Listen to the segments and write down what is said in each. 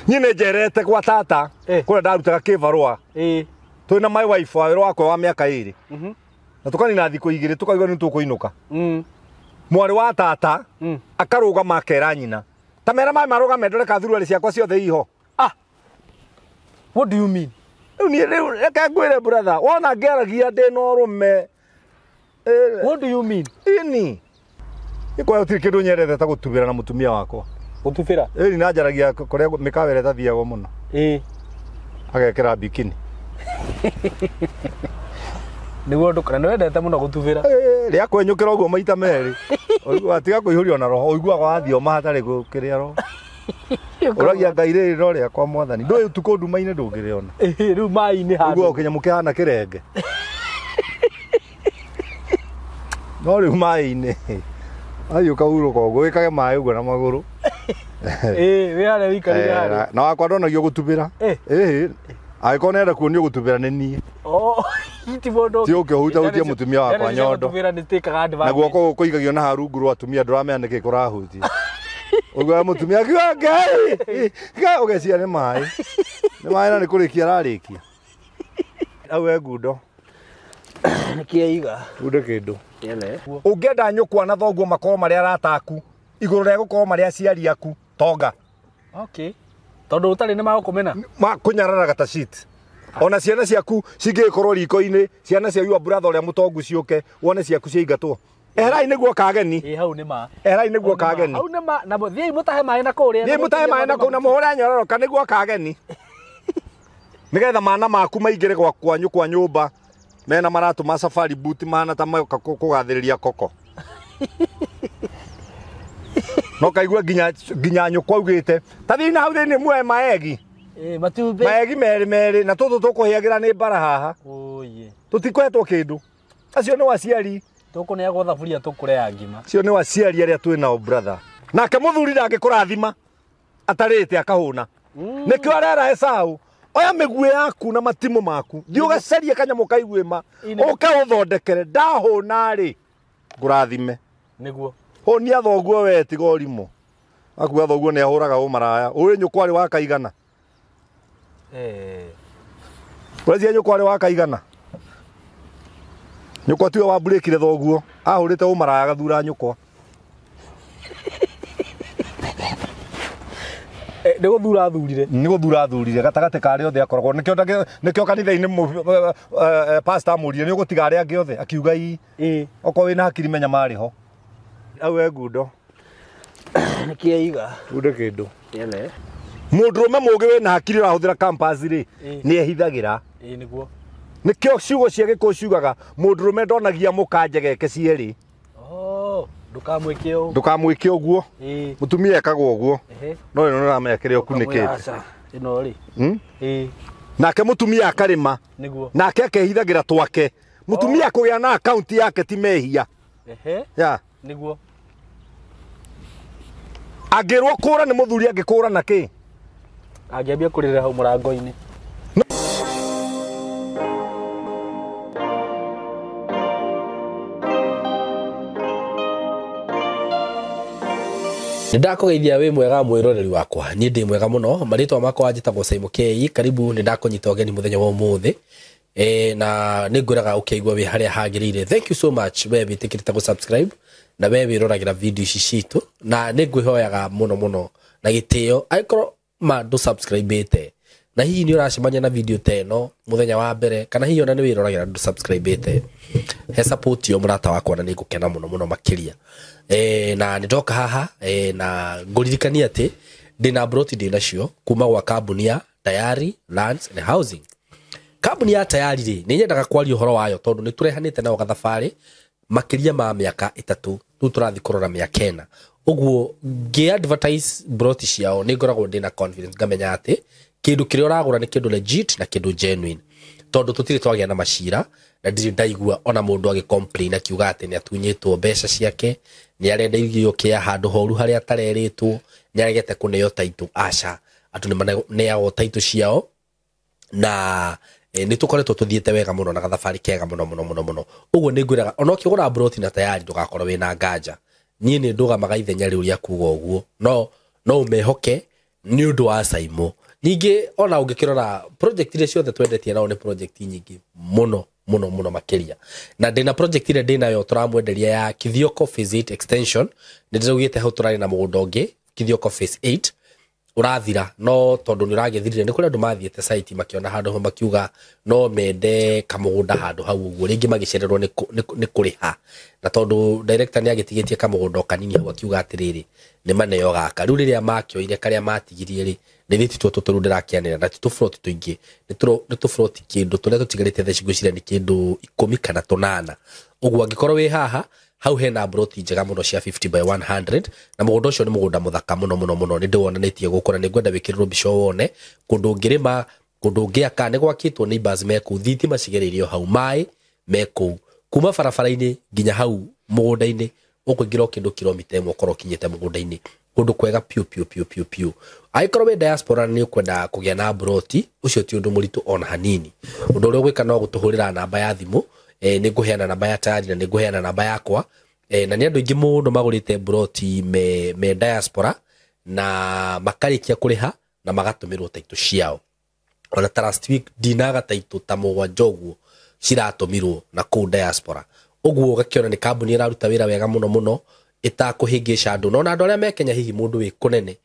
Niĩ nĩ njerete gwa tata kũrĩa ndarutaga kĩbarũa. Twĩna my wife wa wĩra wakwa wa mĩaka 2. Na tũkanina thikũ 2 tũkaigua nĩ tũkũinũka. Mwarĩ wa tata akarũgama akera nyina. Ta mera maĩ marũgame ndore ka thuruarĩ ciakwa ciothe iho. Ah. What do you mean? Rĩu niĩ rĩu reke ngwĩre brother, wona ngĩaragia ndĩ na ũrũme. What do you mean? Ini. Nĩ kwa gũtirĩ kĩndũ nyendete ta gũtubĩra na mũtumia wakwa. Gũtubĩra? Ĩni na njaragia kũrĩa mĩkawa ĩrĩa ĩtathiagwo mũno. Agekĩra bikini. Nĩguo ndũkana nĩ wendete mũno gũtubĩra. Rĩa kwenyũkĩra ũguo maita merĩ. Ũiguaga tiga kũihũrio na roho, ũiguaga wathioma hatarĩ gũkĩrĩa roho. Ũragia Ngai rĩrĩ no rĩakwa mwathani. Ndũĩ ũtukũ nduma-inĩ ndũngĩrĩona. Rĩu maĩ-inĩ handũ. Ũiguaga kĩnyamũ kĩhana kĩrenge. No rĩu maĩ-inĩ. Athiĩ ũkahurũka ũguo, wĩkage maĩ ũguo na magũrũ. Wĩ harĩa ũikarĩire harĩa. Na wakwa ndonagio gũtubĩra. Angĩkorwo nĩarenda kuonio gũtubĩra nĩ niĩ. Ti mũndũ. Ti ũke ũhutahutie mũtumia wakwa nyondo. Gũtubĩra nĩ takeaga advantage. Na guoko gũkũ kũigagio na harungu rwa atumia ndũramenya nĩkĩ kũrahutia. Ũiguaga mũtumia akiuga Ngai, Ngai, ũgeciria nĩ maĩ. Nĩ maĩ na nĩ kũrĩkia ararĩkia. Hau he ngundo. Nĩkĩeiga. Kunde kĩndũ. Ũngĩenda nyũkwa na thoguo makorwo marĩ arata aku, igũrũ rĩa gũkorwo marĩ aciari aku, tonga. Okay. Tondũ ũtarĩ nĩ magũkũmena? Makũnyararaga ta shit. Ona ciana ciaku cingĩgĩkorwo riko-inĩ, ciana cia your brother ũrĩa mũtongu ciũke, wone ciaku ciaingatwo. Eherai nĩguo kageni. Hau nĩ ma. Eherai nĩguo kageni. Hau nĩ ma, na thiĩi mũtahe maĩ na kũrĩa. Thiĩi mũtahe maĩ na kũu na mũhũre nyororoka nĩguo kageni. Nĩgetha mana maku maingĩre gwa kwanyu kwa nyũmba mena maratũ ma safari boot mana ta moka kũgathĩrĩria koko. No kaigua nginya nyũkwa augĩte, ta thiĩ na hau thĩinĩ muoe maegi. Matumbĩ. Maegi merĩ merĩ na tũtũ tũkũhĩagĩra nĩ mbara haha. Tũtikũhetwo kĩndũ. Acio nĩ aciari. Tũkũneagwo thaburia tũkũre ya ngima. Acio nĩ aciari arĩa twĩ nao brother. Nake mũthuri ndangĩkũrathima atarĩte akahũna. Nĩkĩo arera Esau, oya mĩguĩ yaku na matimũ maku. Thiĩ ũgacarie kanyamũ ka iguĩma, ũke ũthondekere. Ndahũna rĩ, ngũrathime. Nĩguo. Hũnia thoguo we tiga ũrimũ. Akuga thoguo nĩ ahũraga ũmaraya. Ũĩ nyũkwa arĩ wa kaigana. Ũreciria nyũkwa arĩ wa kaigana. Nyũkwa tiwe wamburĩkire thoguo. Ahũrĩte ũmaraya agathura nyũkwa. Nĩ gũthura athurire. Nĩ gũthura athurire gatagatĩ ka arĩa othe akoragwo. Nĩkĩo kanitha-inĩ pastor amũririe nĩ ũgũtiga arĩa angĩ othe akiuga ii. Okorwo wĩna hakiri menya marĩ ho. Hau he ngundo. Nĩkĩeiga. Kunde kĩndũ. Mũndũrũme mũũgĩ wĩna hakiri ũrahũthĩra compass rĩ, nĩ ehithagĩra. Nĩguo. Nĩkĩo ciugo cia Gĩkũyũ ciugaga mũndũrũme ndonagia mũka njegeke cierĩ. Ndũkamwĩke ũguo. Ndũkamwĩke ũguo. Mũtumia ekagwo ũguo. No ĩno nĩũramenya kĩrĩa ũkunĩkĩte. Aca, ĩno rĩ. Nake mũtumia akarĩma. Nĩguo. Nake akehithagĩra twake. Mũtumia kũgĩa na akaunti yake ti mehia. Ya. Nĩguo. Angĩrwo kũra nĩ mũthuri angĩkũra na kĩ? Angĩambia kũrĩra hau mũrango-inĩ. Nĩndakũgeithia wĩ mwega mwĩroreri wakwa. Niĩ ndĩ mwega mũno. Marĩtwa makwa njĩtagwo Simon K. Karibu nĩndakũnyita ũgeni mũthenya wa ũmũthĩ. Na nĩngwĩraga ũkĩigua wĩ harĩa hagĩrĩire. Thank you so much we wĩtĩkĩrĩte gũ-subscribe na we wĩroragĩra video ici citũ, na nĩngwĩhoyaga mũno mũno na gĩtĩo angĩkorwo ma ndũ subscribe-ĩte na hihi nĩ ũracemania na video ta ĩno mũthenya wa mbere, kana hihi ona nĩ wĩroragĩra ndũ subscribe-ĩte, he support yo mũrata wakwa na nĩngũkena mũno mũno makĩria. Na nĩndoka haha, na ngũririkania atĩ ndĩna broti ndĩ nacio kuma gwa kambuni ya Tayari Lands and Housing. Kambuni ya Tayari rĩ, nĩ nyendaga kwaria ũhoro wayo tondũ nĩ tũrehanĩte nao gathabarĩ makĩria ma mĩaka 3, rĩu tũrathiĩ kũrora mĩaka 4. Ũguo ngĩ advertise broti ciao nĩ ngoragwo ndĩna confidence, ngamenya atĩ kĩndũ kĩrĩa ũragũra nĩ kĩndũ legit na kĩndũ genuine, tondũ tũtirĩ twagĩa na macira na ndirĩ ndaigua ona mũndũ agĩ complain akiuga atĩ nĩ atunyĩtwo mbeca ciake, nĩ arenda irio kĩa handũ horu harĩa atarerĩtwo, nĩ aregete kũneo title. Aca, andũ nĩ maneagwo title ciao na nĩ tũkoretwo tũthiĩte wega mũno na gathabarĩ kega mũno mũno mũno mũno. Ũguo nĩ ngwĩraga ona ũkĩgũra broti na Tayari ndũgakorwo wĩna nganja. Niĩ nĩ ndũgamaga ithenya rĩu rĩa kuga ũguo, no ũmehoke Nĩ ũndũ wa Saimo. Ningĩ ona ũngĩkĩrora project iria ciothe twendetie nao nĩ project nyingĩ mũno mũno mũno makĩria. Na ndĩna project ĩrĩa ndĩnayo tũramwenderia ya Kithioko Phase 8 extension. Nĩ ndĩraugĩte hau tũrarĩ na mũgũnda ũngĩ Kithioko Phase 8 ũrathira, no tondũ nĩ ũragĩthirire nĩ kũrĩ andũ mathiĩte site makĩona handũ ho makiuga no mende kamũgũnda handũ hau ũguo, rĩngĩ magĩcererwo nĩ kũrĩha, na tondũ director nĩ agĩtigĩtie kamũgũnda o kanini hau akiuga atĩrĩrĩ nĩ maneo gaka. Rĩu rĩrĩa makĩoire karĩa matigirie rĩ, nĩ thĩ titwo tũtũ rĩu ndĩrakĩanĩra na ti tũburoti tũingĩ, nĩ tũburoti kĩndũ tũrĩa tũtigarĩte thaa ici ngwĩciria nĩ kĩndũ 10 kana 8. Ũguo angĩkorwo wĩ haha hau hena broti njega mũno cia 50 by 100, na mũgũnda ũcio nĩ mũgũnda mũthaka mũno mũno mũno. Nĩ ndĩwonanĩtie gũkũ na nĩngwenda wĩkĩrĩrwo mbica wone kũndũ ũngĩrĩma, kũndũ ũngĩaka, nĩ gwakĩtwo neighbors me kũu, thitima cigereirio hau, maĩ me kũu, kuma barabara-inĩ nginya hau mũgũnda-inĩ ũkũingĩra o kĩndũ kilomita 1 ũkorwo ũkinyĩte mũgũnda-inĩ, kũndũ kwega piũ piũ piũ piũ piũ. Angĩkorwo wĩ diaspora nĩ ũkwenda kũgĩa na broti, ũcio ti ũndũ mũritũ ona hanini. Ũndũ ũrĩa ũgwĩka no gũtũhũrĩra namba ya thimũ, nĩ ngũheana namba ya Tayari na nĩ ngũheana namba yakwa, na nĩ andũ aingĩ mũno magũrĩte broti me diaspora na makarĩkia kũrĩha na magatũmĩrwo taitũ ciao. Ona ta last week ndinaga taitũ ta 7 ũguo ciratũmirwo na kũu diaspora. Ũguo ũgakĩona nĩ kambuni ĩraruta wĩra wega mũno mũno ĩtakũhĩngĩca andũ. No na andũ arĩa me Kenya hihi mũndũ wĩ kũnene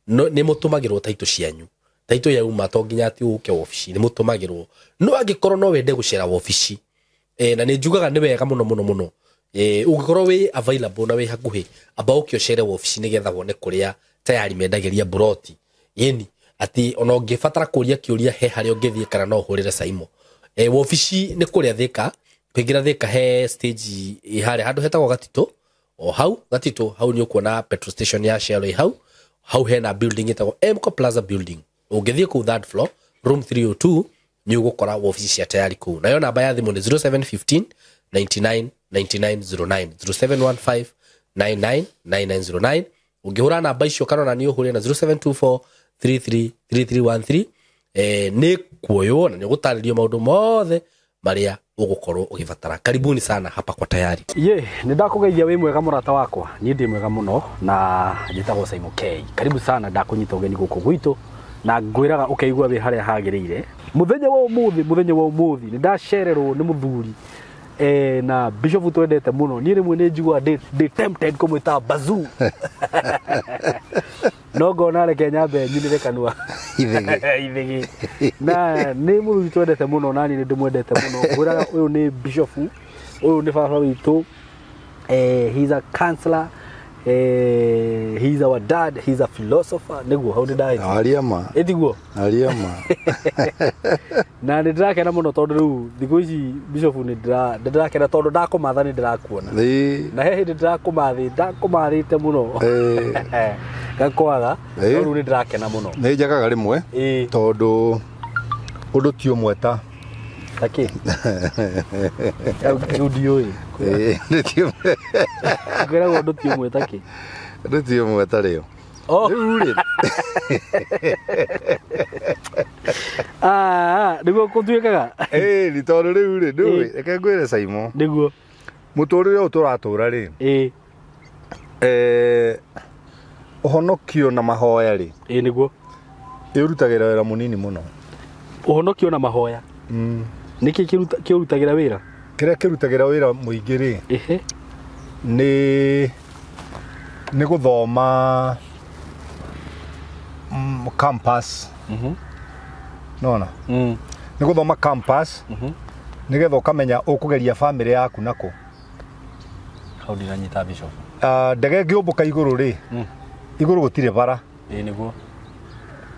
nĩ mũtũmagĩrwo taitũ cianyu, taitũ yauma to nginya atĩ ũke wabici, nĩ mũtũmagĩrwo. No angĩkorwo no wende gũcera wabici, na nĩ njugaga nĩ wega mũno mũno mũno, ũngĩkorwo wĩ available na wĩ hakuhĩ, amba ũke ũcere wabici nĩgetha wone kũrĩa Tayari mendagĩria broti. Ĩni atĩ ona ũngĩbatara kũria kĩũria he harĩa ũngĩthiĩ kana no ũhũrĩre Saimo. Wabici nĩ kũrĩa Thika, kũingĩra Thika he stage ĩ harĩa handũ hetagwo Gatitũ, o hau Gatitũ hau nĩ ũkuona petrol station ya Shell ĩ hau, hau hena building ĩtagwo Mco Plaza building. Ũngĩthiĩ kũu third floor room 302 nĩ ũgũkora wabici cia Tayari kũu. Nayo namba ya thimũ nĩ 0715 99 9909, 0715 99 9909. Ũngĩhũra namba icio kana ona nĩ ũhũre na 0724 33 3313, nĩ kuoywo na nĩ ũgũtarĩrio maũndũ mothe marĩa ũgũkorwo ũgĩbatara. Karibuni sana hapa kwa Tayari. Ye, nĩ ndakũgeithia wĩ mwega mũrata wakwa. Niĩ ndĩ mwega mũno na njĩtagwo Saimo K. Karibu sana, ndakũnyita ũgeni gũkũ gwitũ na ngwĩraga ũkeigua wĩ harĩa hagĩrĩire. Mũthenya wa ũmũthĩ nĩ ndacererwo nĩ mũthuri na bishop twendete mũno. Niĩ rĩmwe nĩ njiguaga ndĩ tempted kũmwĩta Bazoo. No ngona reke nyambe nyunĩre kanua ithigi. Na nĩ mũthuri twendete mũno na niĩ nĩ ndĩmwendete mũno. Ngwĩraga ũyũ nĩ bishop, ũyũ nĩ baba witũ, he's a counselor, he's our dad, he's a philosopher. Nĩguo hau nĩ ndahĩtia. Aria ma. Ĩtiguo? Aria ma. Na nĩ ndĩrakena mũno tondũ rĩu thikũ ici bishop nĩ ndĩrakena tondũ ndakũmatha nĩ ndĩrakuona. Na he hĩndĩ ndakũmathĩte mũno. Ngakwaga, no rĩu nĩ ndĩrakena mũno. Nĩ njagaga rĩmwe tondũ ũndũ ti ũmwe ta Takĩ? Rĩu ndiũĩ. Ngwĩragwo ũndũ ti ũmwe takĩ? Ũndũ ti ũmwe ta rĩo. Rĩu rĩ. Nĩguo gũtuĩkaga? Nĩ tondũ rĩu rĩ, ndũĩ, reke ngwĩre Saimo. Nĩguo. Mũtũrĩre ũyũ tũratũra rĩ. Ũhonokio na mahoya rĩ. Nĩguo. Ĩrutagĩra wĩra mũnini mũno. Ũhonokio na mahoya. Nĩkĩ kĩrutagĩra wĩra? Kĩrĩa kĩrutagĩra wĩra mũingĩ rĩ, nĩ gũthoma campus. Nona? Nĩ gũthoma campus, nĩgetha ũkamenya ũkũgeria famĩlĩ yaku nakũ. Hau ndinanyita bishop. Ndege ĩngĩũmbũka igũrũ rĩ, igũrũ gũtirĩ bara. Nĩguo.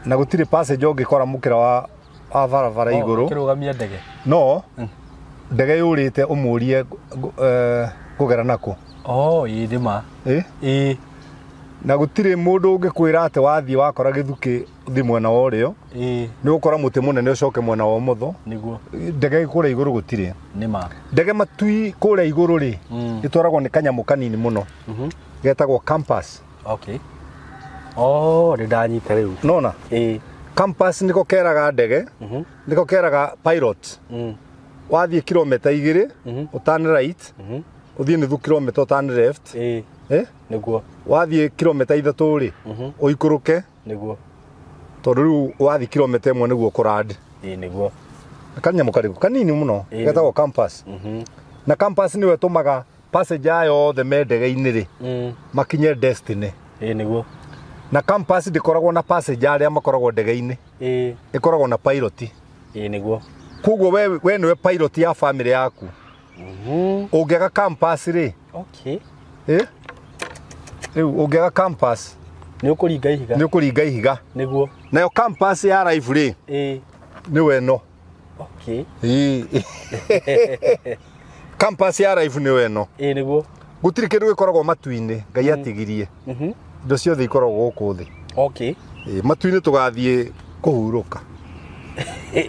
Na gũtirĩ passage ũngĩkora mũkĩra wa barabara igũrũ. Kĩrũgamia ndege. No, ndege yũrĩte ũmũrie kũgera nakũ. Ĩĩ nĩ ma. Ĩĩ. Na gũtirĩ mũndũ ũngĩkwĩra atĩ wathiĩ wakora gĩthukĩ ũthiĩ mwena wa ũrĩo. Nĩ ũgũkora mũtĩ mũnene ũcoke mwena wa ũmotho. Nĩguo. Ndege kũrĩa igũrũ gũtirĩ. Nĩ ma. Ndege matui kũrĩa igũrũ rĩ, ĩtwaragwo nĩ kanyamũ kanini mũno. Getagwo compass. Okay. Nĩ ndanyita rĩu. Nona? Compass nĩko keraga ndege, nĩko keraga pilot. Wathiĩ kilomita 2, ũtane right, ũthiĩ nuthu kilomita ũtane left. Nĩguo. Wathiĩ kilomita 3 rĩ, ũikũrũke. Nĩguo. Tondũ rĩu wathi kilomita 1 nĩguo kũrand. Ĩĩ nĩguo. Kanyamũ karĩkũ kanini mũno getagwo compass. Na compass nĩyo ĩtũmaga passenger yothe me ndege-inĩ rĩ makinye destiny. Ĩĩ nĩguo. Na compass ndĩkoragwo na passenger arĩa makoragwo ndege-inĩ. Ĩĩ. Ĩkoragwo na pilot. Ĩĩ nĩguo. Koguo we nĩwe pilot ya family yaku. Ũngĩaga compass rĩ. Okay. Rĩu ũngĩaga compass nĩ ũkũringa ihiga. Nĩ ũkũringa ihiga. Nĩguo. Nayo compass ya life rĩ. Ĩĩ. Nĩwe ĩno. Okay. Ĩĩ. Compass ya life nĩwe ĩno. Ĩĩ nĩguo. Gũtirĩ kĩndũ gĩkoragwo matu-inĩ Ngai atigirie. Indo ciothe ikoragwo gũkũ thĩ. Okay. Ĩĩ, matu-inĩ tũgathiĩ kũhurũka.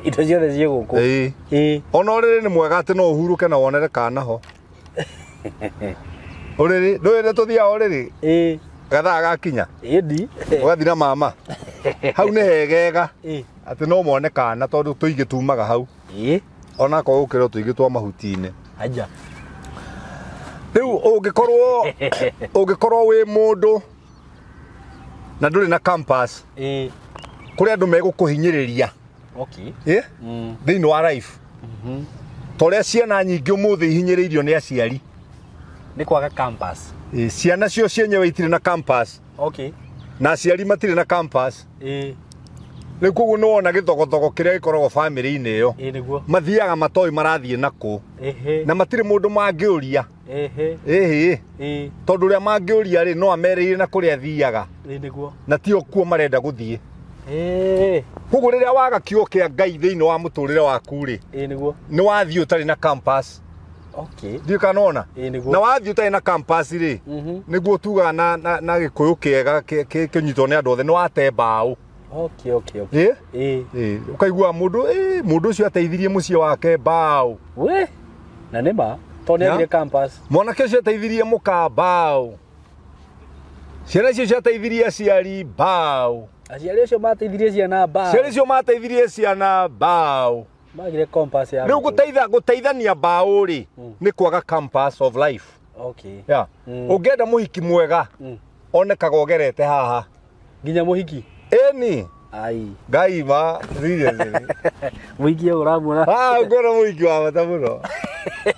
Indo ciothe ciĩ gũkũ. Ĩĩ. Ĩĩ. Ona ũrĩrĩ nĩ mwega atĩ no ũhurũke na wonere kana ho. Ũrĩrĩ, ndũĩ tũthiaga ũrĩrĩ? Ĩĩ. Gathaa gakinya. Ĩndi. Ũgathiĩ na mama. Hau nĩ hegega. Ĩĩ. Atĩ no mone kana tondũ tũingĩ tumaga hau. Ĩĩ. Ona akorwo gũkĩrwo tũingĩ twa mahuti-inĩ. Aja. Rĩu ũngĩkorwo wĩ mũndũ na ndũrĩ na compass. Ĩĩ. Kũrĩ andũ megũkũhinyĩrĩria. Okay. Ĩĩ? Thĩinĩ wa life. Ta ũrĩa ciana nyingĩ ũmũthĩ ihinyĩrĩirio nĩ aciari. Nĩ kwaga compass. Ĩĩ, ciana cio cienyewe itirĩ na compass. Okay. Na aciari matirĩ na compass. Ĩĩ. Rĩu koguo nĩ wona gĩthogothogo kĩrĩa gĩkoragwo family-inĩ ĩyo. Ĩĩ nĩguo. Mathiaga matoĩ marathiĩ nakũ. Ehe. Na matirĩ mũndũ mangĩũria. Ehe. Ĩhĩ. Ĩĩ. Tondũ ũrĩa mangĩũria rĩ no amerĩire na kũrĩa athiaga. Ĩĩ nĩguo. Na tio kuo marenda gũthiĩ. Ĩĩ. Koguo rĩrĩa waga kiugo kĩa Ngai thĩinĩ wa mũtũrĩre waku rĩ. Ĩĩ nĩguo. Nĩ wathiĩ ũtarĩ na compass. Okay. Ndiũĩ kana wona? Ĩĩ nĩguo. Na wathiĩ ũtarĩ na compass rĩ. Nĩguo tugaga na Gĩkũyũ kĩega kĩnyitwo nĩ andũ othe nĩ wate mbaũ. Okay, okay, okay. Ĩĩ? Ĩĩ. Ĩĩ, ũkaigua mũndũ, ĩĩ, mũndũ ũcio ateithirie mũciĩ wake mbaũ. We. Na nĩ ma, tondũ nĩ agire compass. Mwanake ũcio ateithirie mũka mbaũ. Ciana icio ciateithirie aciari mbaũ. Aciari acio mateithirie ciana mbaũ. Ciana icio mateithirie ciana mbaũ. Magire compass ya. Rĩu gũteithania mbaũ rĩ nĩ kwaga compass of life. Okay. Yeah. Ũngĩenda mũhiki mwega onekaga ũgerete haha. Nginya mũhiki? Ĩni. Ai. Ngai ma seriously. Mũhiki ũramuona. Ah, ngona mũhiki wa bata mũno.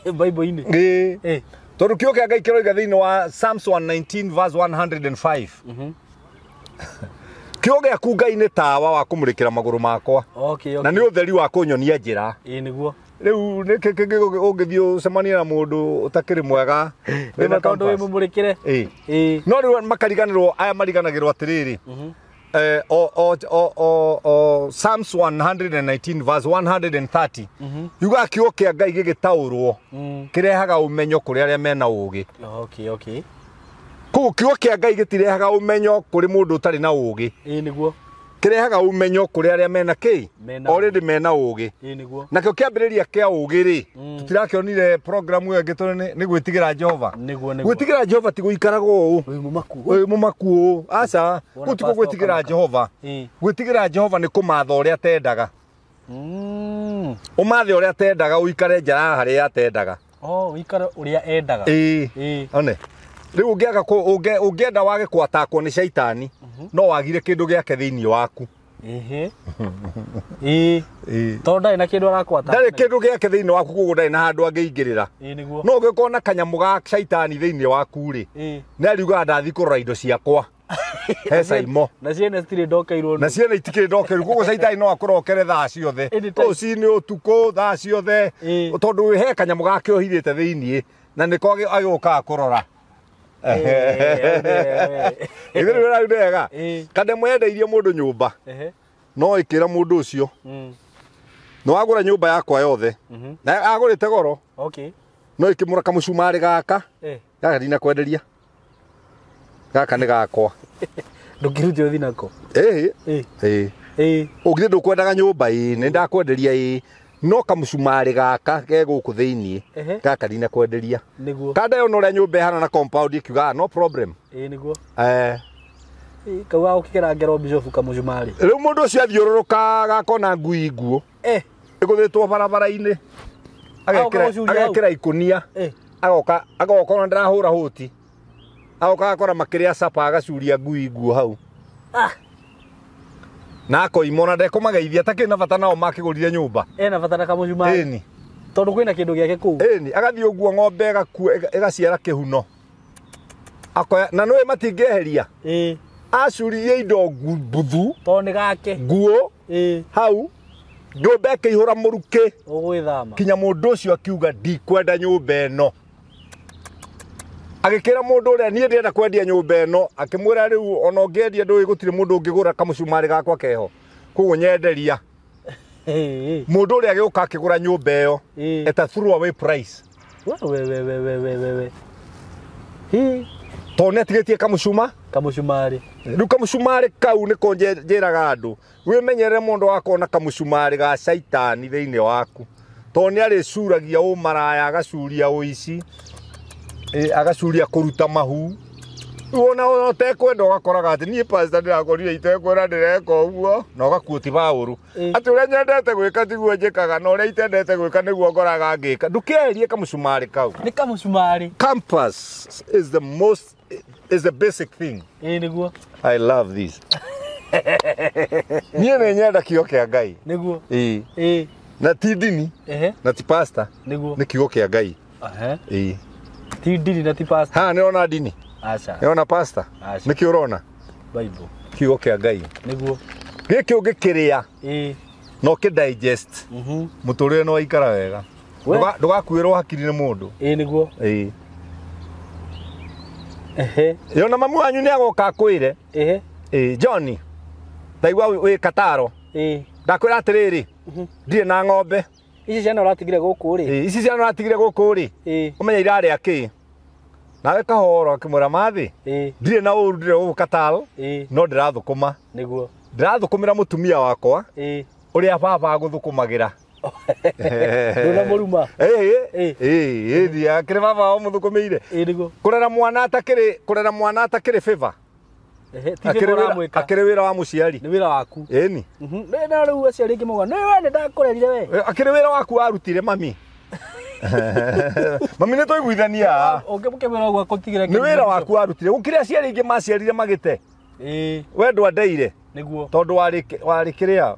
Bible-inĩ. Ĩĩ. Ĩĩ. Tondũ kiugo kĩa Ngai kĩroiga thĩinĩ wa Psalms 119 verse 105. Kiugo gĩaku Ngai nĩ tawa wa kũmũrĩkĩra magũrũ makwa. Okay, okay. Na nĩ ũtheri wa kũnyonia njĩra. Ĩĩ nĩguo. Rĩu nĩ kĩ ũngĩthiĩ ũcemanie na mũndũ ũtakĩrĩ mwega. Wĩna tondũ wĩ mũmũrĩkĩre. Ĩĩ. Ĩĩ. No rĩu makariganĩrwo aya mariganagĩrwo atĩrĩrĩ. Psalms 119 verse 130. Yuga kiugo kĩa Ngai gĩgĩtaũrwo kĩrehaga ũmenyo kũrĩ arĩa mena ũũgĩ. Okay, okay. Koguo kiugo kĩa Ngai gĩtirehaga ũmenyo kũrĩ mũndũ ũtarĩ na ũũgĩ. Ĩĩ nĩguo. Kĩrehaga ũmenyo kũrĩ arĩa mena kĩ? Already mena ũũgĩ. Ĩĩ nĩguo. Nakĩo kĩambĩrĩria kĩa ũũgĩ rĩ, tũtirakĩonire program ĩyo ĩngĩ tondũ nĩ gwĩtigĩra Jehova. Nĩguo nĩguo. Gwĩtigĩra Jehova ti gũikaraga ũũ. Wĩ mũmaku. Wĩ mũmaku ũũ. Aca, kũu tikuo gwĩtigĩra Jehova. Gwĩtigĩra Jehova nĩ kũmatha ũrĩa atendaga. Ũmathe ũrĩa atendaga ũikare nja ya harĩa atendaga. Oh, ũikare ũrĩa endaga. Ĩĩ. Ĩĩ. One. Rĩu ũngĩaga ũngĩenda wage kwatakwo nĩ caitani no wagire kĩndũ gĩake thĩinĩ waku. Ehe. Ĩĩ. Ĩĩ. Tondũ ndarĩ na kĩndũ arakwata. Ndarĩ kĩndũ gĩake thĩinĩ waku koguo ndarĩ na handũ angĩingĩrĩra. Ĩĩ nĩguo. No ũngĩkorwo na kanyamũ ga caitani thĩinĩ waku rĩ. Ĩĩ. Nĩ ariugaga ndathiĩ kũrora indo ciakwa. He Saimo. Na ciene citirĩ ndokeirwo. Na ciene itikĩrĩ ndokeirwo koguo caitani no akũrokere thaa ciothe. Rũcinĩ ũtukũ thaa ciothe. Tondũ he kanyamũ gake ũhithĩte thĩinĩ na nĩko agĩũkaga kũrora. Ithuĩ rĩu wega. Kandemwe yendeirie mũndũ nyũmba. No ĩkĩra mũndũ ũcio. Nĩ wagũra nyũmba yakwa yothe. Na agũrĩte goro. Okay. No ĩkĩmũra kamũcumarĩ gaka. Gaka ndinakwenderia. Gaka nĩ gakwa. Ndũngĩrute ũthiĩ nako. Ĩĩ. Ĩĩ. Ĩĩ. Ũngĩthiĩ ndũkwendaga nyũmba ĩĩ, nĩ ndakwenderia ĩĩ. No kamũcumarĩ gaka ke gũkũ thĩinĩ. Gaka ndinakwenderia. Nĩguo. Kanda yona ũrĩa nyũmba ĩhana na compound ĩkiuga no problem. Ĩĩ nĩguo. Kau gagũkĩgera ngero bishop kamũcumarĩ. Rĩu mũndũ ũcio athiũrũrũka gakona ngui nguũ. Ĩgũthĩtwo barabara-inĩ. Agekĩra ikũnia. Agoka agoka ona ndarahũra hũti. Agoka agakora makĩrĩa capa agacuria ngui nguũ hau. Na akoima ona ndekũmageithia atakĩrĩ na bata nao makĩgũrire nyũmba. Ena bata na kamũcumarĩ. Ĩni. Tondũ kwĩna kĩndũ gĩake kũu. Ĩni, agathiĩ ũguo ng'ombe ĩgakua ĩgaciara kĩhuno. Akoya na nĩwe matingĩeheria. Ĩĩ. Acuririe indo mbuthu. Tondũ nĩ gake. Nguo. Ĩĩ. Hau nyũmba ĩkĩihũra mũrukĩ. Ũgwĩthama. Kinya mũndũ ũcio akiuga ndikwenda nyũmba ĩno. Agĩkĩra mũndũ ũrĩa niĩ ndĩrenda kwendia nyũmba ĩno, akĩmwĩra rĩu ona ũngĩendia ndũĩ gũtirĩ mũndũ ũngĩgũra kamũcumarĩ gakwa keho. Koguo nyenderia. Mũndũ ũrĩa agĩũka akĩgũra nyũmba ĩyo at a throw away price. We. Hi. Tondũ nĩatigĩtie kamũcuma? Kamũcumarĩ. Rĩu kamũcumarĩ kau nĩko njĩraga andũ, wĩmenyerere mũndũ wakona kamũcumarĩ ga caitani thĩinĩ waku. Tondũ nĩarĩcuragia ũmaraya, agacuria ũici, agacuria kũruta mahu. Wona ũtekwenda ũgakoraga atĩ niĩ pastor ndĩrakorire itekwenda ndĩreka ũguo, na ũgakuo Paũlũ. Atĩ ũrĩa nyendete gwĩka tiguo njĩkaga, na ũrĩa itendete gwĩka nĩguo ngoraga ngĩka. Ndũkeherie kamũcumarĩ kau. Nĩ kamũcumarĩ. Compass is the most, is the basic thing. Ĩĩ nĩguo. I love this. Niĩ nĩ nyenda kiugo kĩa Ngai. Nĩguo. Ĩĩ. Ĩĩ. Na ti ndini. Ehe. Na ti pastor. Nĩguo. Nĩ kiugo kĩa Ngai. Ehe. Ĩĩ. Ti ndini na ti pastor. Ha, nĩ ũrona ndini? Aca. Nĩ ũrona pastor? Aca. Nĩkĩ ũrona? Bible. Kiugo kĩa Ngai. Nĩguo. Gĩkĩ ũngĩkĩrĩa. Ĩĩ. Na ũkĩ digest. Mũtũrĩre nĩ waikara wega. Ndũgakuĩrwo hakiri nĩ mũndũ. Ĩĩ nĩguo. Ĩĩ. Ehe. Yona mamu wanyu nĩ agoka akwĩre. Ehe. Ĩĩ, Johnny. Ndaigua wĩ Kataro. Ĩĩ. Ndakwĩra atĩrĩrĩ. Ndirĩ na ng'ombe. Ici ciana ũratigire gũkũ rĩ. Ĩĩ, ici ciana ũratigire gũkũ rĩ. Ĩĩ. Ũmenye irarĩa kĩ? Nawe kahoro akĩmwĩra mathĩ. Ĩĩ. Ndirĩ na ũru ndĩrĩ gũkũ Kataro. Ĩĩ. No ndĩrathũkũma. Nĩguo. Ndĩrathũkũmĩra mũtumia wakwa. Ĩĩ. Ũrĩa baba agũthũkũmagĩra. Ndũnamũruma. Ĩĩ. Ĩĩ, ĩĩ, akĩrĩ baba wao mũthũkũmĩire. Ĩĩ nĩguo. Kũrera mwana atakĩrĩ, kũrera mwana atakĩrĩ favor. Ehe, ti favor ũramwĩka. Akĩrĩ wĩra wa mũciari. Nĩ wĩra waku. Ĩni. Na rĩu aciari aingĩ maugaga, nĩ we nĩ ndakũrerire we. Akĩrĩ wĩra waku warutire mami. Mami nĩ twaiguithania. Ũngĩmũkĩmwĩra ũguo akũtigĩre Nĩ wĩra waku warutire. Gũkĩrĩ aciari aingĩ maciarire magĩte. Ĩĩ. We ndwandeire. Nĩguo. Tondũ warĩ kĩrĩa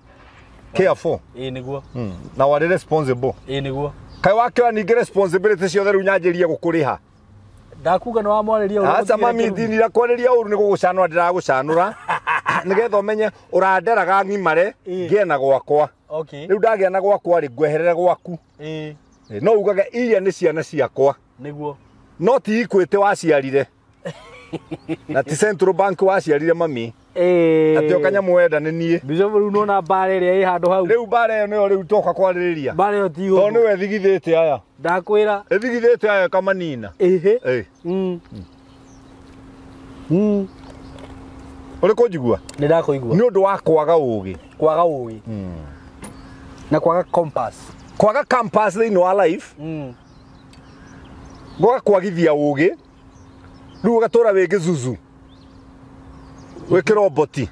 careful. Ĩĩ nĩguo. Na warĩ responsible. Ĩĩ nĩguo. Kaĩ wakĩoya ningĩ responsibility ciothe rĩu nyanjĩrie gũkũrĩha. Ndakuga nĩ wamwarĩria ũru. Aca mami ndinira kwarĩria ũru nĩ gũgũcanũra ndĩragũcanũra. Nĩgetha ũmenye ũranderaga ng'imare ngĩe na gwakwa. Okay. Rĩu ndagĩa na gwakwa rĩ ngweherere gwaku. Ĩĩ. No ugage iria nĩ ciana ciakwa. Nĩguo. No ti Equity waciarire. Na ti Central Bank waciarire mami. Ĩĩ. Atĩ o kanyamũ wenda nĩ niĩ. Bishop rĩu nĩwona mbara ĩrĩa ĩ handũ hau. Rĩu mbara ĩyo nĩyo rĩu toka kwarĩrĩria. Mbara ĩyo ti ũndũ. Tondũ nĩwe ĩthigithĩte aya. Ndakwĩra. Ĩthigithĩte aya ĩkamanina. Ĩhĩ. Ĩĩ. Ũrĩ kũnjigua? Nĩ ndakũigua. Nĩ ũndũ wa kwaga ũgĩ. Kwaga ũgĩ. Na kwaga compass. Kwaga compass thĩinĩ wa life. Gũgakwagithia ũgĩ. Rĩu ũgatũra wĩ gĩzuzu. Wĩ kĩroboti.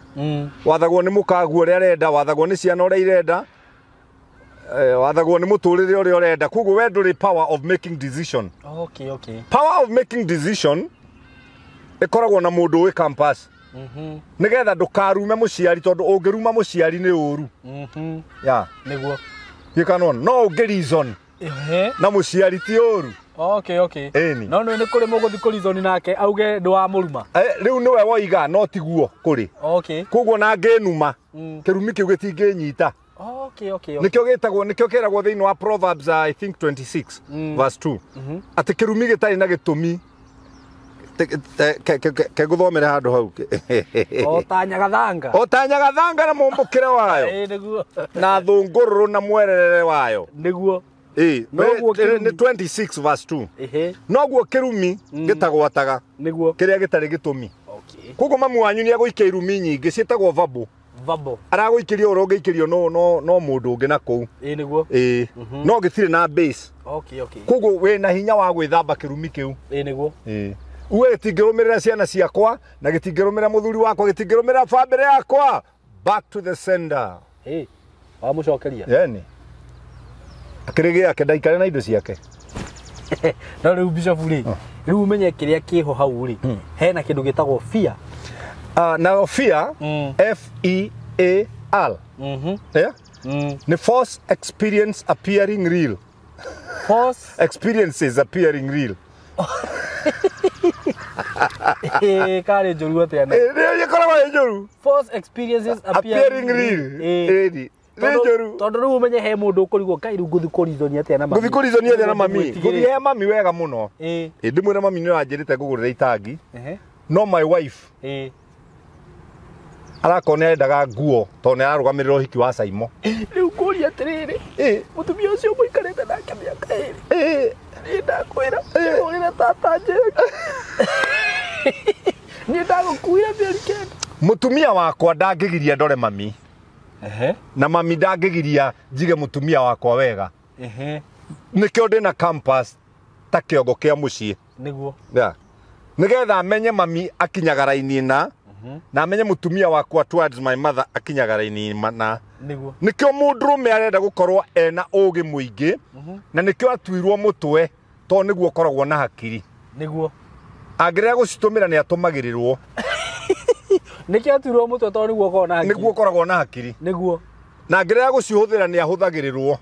Wathagwo nĩ mũkaguo ũrĩa arenda, wathagwo nĩ ciana ũrĩa irenda, wathagwo nĩ mũtũrĩre ũrĩa ũrenda. Koguo we ndũrĩ power of making decision. Okay, okay. Power of making decision ĩkoragwo na mũndũ wĩ compass. Nĩgetha ndũkarume mũciari tondũ ũngĩruma mũciari nĩ ũru. Yeah. Nĩguo. Gĩkanona no ũngĩ reason. Ehe. Na mũciari ti ũru. Okay, okay. Ĩni. No nĩ kũrĩ mũgũthi kũ reason nake auge ndwamũruma. Rĩu nĩwe woiga no tiguo kũrĩ. Okay. Koguo na ngĩnuma kĩrumi kĩu gĩtingĩnyita. Okay, okay. Nĩkĩo gĩtagwo, nĩkĩo kĩragwo thĩinĩ wa Proverbs I think 26 verse 2. Atĩ kĩrumi gĩtarĩ na gĩtũmi. Kegũthomere handũ hau. O ta nyagathanga. O ta nyagathanga na mũmbũkĩre wayo. Ĩĩ nĩguo. Na thũngũrũrũ na mwerere wayo. Nĩguo. Ĩĩ, Noguo nĩ 26 verse 2. Ehe. Noguo kĩrumi gĩtagwataga. Nĩguo. Kĩrĩa gĩtarĩ gĩtũmi. Okay. Koguo mamu wanyu nĩ agũikia irumi nyingĩ ciĩtagwo verbal. Verbal. Aragũikĩria ũrĩa ũngĩikĩrio no mũndũ ũngĩ na kũu. Ĩĩ nĩguo. Ĩĩ. No gĩtirĩ na base. Okay, okay. Koguo wĩna hinya wa gwĩthamba kĩrumi kĩu. Ĩĩ nĩguo. Ĩĩ. Uwe gĩtingĩrũmĩrĩra ciana ciakwa na gĩtingĩrũmĩrĩra mũthuri wakwa, gĩtingĩrũmĩrĩra bamĩrĩ yakwa. Back to the sender. Ĩĩ. Wamũcokeria. Yaani. Akĩrĩ gĩake ndaikare na indo ciake. No rĩu Bishop rĩ, rĩu ũmenye kĩrĩa kĩho hau rĩ, hena kĩndũ gĩtagwo fear. Nayo fear, F E A R. Yeah? Ni false experience appearing real. False experiences appearing real. Karĩ njũru atĩa na? Nĩ ĩkoragwo ĩ njũru. False experiences appearing real. Ĩni. Nĩ njũru. Tondũ rĩu ũmenye he mũndũ ũkũrigwo kai rĩu ngũthiĩ kũrizoni atĩa na mami. Ngũthiĩ kũrizoni atĩa na mami. Ngũthiĩ he mami wega mũno. Ĩ ndĩmwĩre mami nĩ ũranjĩrĩte ngũgũrĩre itangi. No my wife. Arakorwo nĩ arendaga nguo tondũ nĩ ararũgamĩrĩra ũhiki wa Saimo. Rĩu ngũria atĩrĩrĩ, mũtumia ũcio mũikarĩte nake mĩaka ĩrĩ. Niĩ ndakwĩra njagũrĩre tata njĩke. Niĩ ndagũkuire mĩeri 9. Mũtumia wakwa ndangĩgiria ndore mami. Na mami ndangĩgiria njige mũtumia wakwa wega. Nĩkĩo ndĩna campus ta kĩongo kĩa mũciĩ. Nĩguo. Yeah. Nĩgetha amenye mami akinyaga raini na na amenye mũtumia wakwa towards my mother akinyaga raini na. Nĩguo. Nĩkĩo mũndũrũme arenda gũkorwo ena ũgĩ mũingĩ na nĩkĩo atuirwo mũtwe tondũ nĩguo ũkoragwo na hakiri. Nĩguo. Angĩrega gũcitũmĩra nĩ atũmagĩrĩrwo. Nĩkĩo atuirwo mũtwe tondũ nĩguo ũkoragwo na hakiri. Nĩguo ũkoragwo na hakiri. Nĩguo. Na angĩrega gũcihũthĩra nĩ ahũthagĩrĩrwo.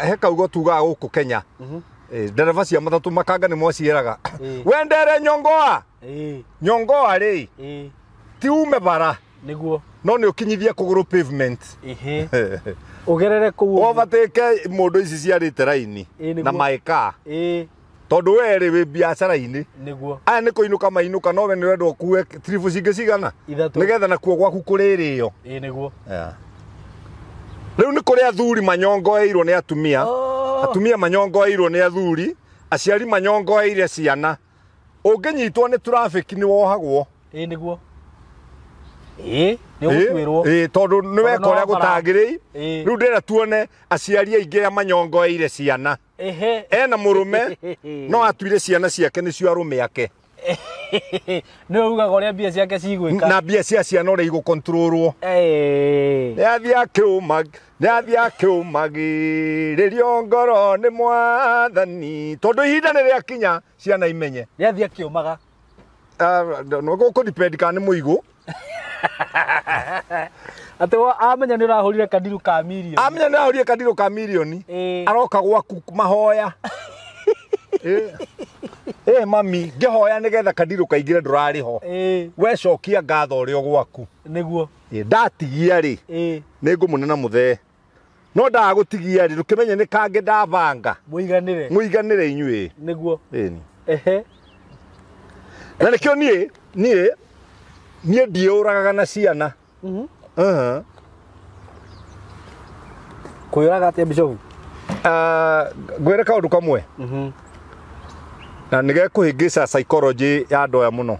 He kaugo tugaga gũkũ Kenya. Ndereba cia matatũ makanga nĩ mwaciĩraga. Wendere nyongoa. Nyongoa rĩ. Ti ume bara. Nĩguo. No nĩ ũkinyithie kũgũrũ pavement. Ũgerere kũu. Overtake mũndũ ici ciarĩte raini na maĩka. Tondũ we rĩ wĩ biacara-inĩ. Nĩguo. Aya nĩ kũinũka mainũka no we nĩ ũrenda ũkue tiribu cingĩ cigana. Nĩgetha nakuo gwaku kũrĩrĩo. Nĩguo. Rĩu nĩ kũrĩ athuri manyongoeirwo nĩ atumia. Atumia manyongoeirwo nĩ athuri, aciari manyongoeire ciana. Ũngĩnyitwo nĩ traffic nĩ wohagwo. Nĩguo. Nĩ ũgũtuĩrwo. Tondũ nĩ weka ũrĩa gũtagĩrĩire. Rĩu ndĩrenda tuone aciari aingĩ arĩa manyongoeire ciana. Ena mũrũme no atuire ciana ciake nĩcio arũme ake. Nĩwe ugaga ũrĩa mbia ciake cigwĩka. Na mbia cia ciana ũrĩa igũkontrolwo. Nĩathiĩ akĩũmagĩrĩrio ngoro nĩ mwathani. Tondũ ihinda nĩ rĩakinya ciana imenye. Nĩathiĩ akĩũmaga. Gũkũ depend kana nĩ mũigũ. Atĩ amenya nĩ ũrahũrire kandiru ka mirioni. Amenya nĩ ũrahũrire kandiru ka mirioni. Aroka gwaku mahoya. Mami, ngĩhoya nĩgetha kandiru kaingĩre ndũrarĩ ho. We cokia ngatho ũrĩ o gwaku. Nĩguo. Ndatigia rĩ, nĩ ngũmũnena mũthee. No ndagũtigia rĩ, ndũkĩmenye nĩ kangĩ ndabanga. Mũiganĩre. Mũiganĩre inyuĩ. Nĩguo. Na nĩkĩo niĩ ndiũragaga na ciana. Kwĩyũraga atĩa Bishop? Ngwĩre kaũndũ kamwe. Na nĩgekũhĩngĩca psychology ya andũ aya mũno.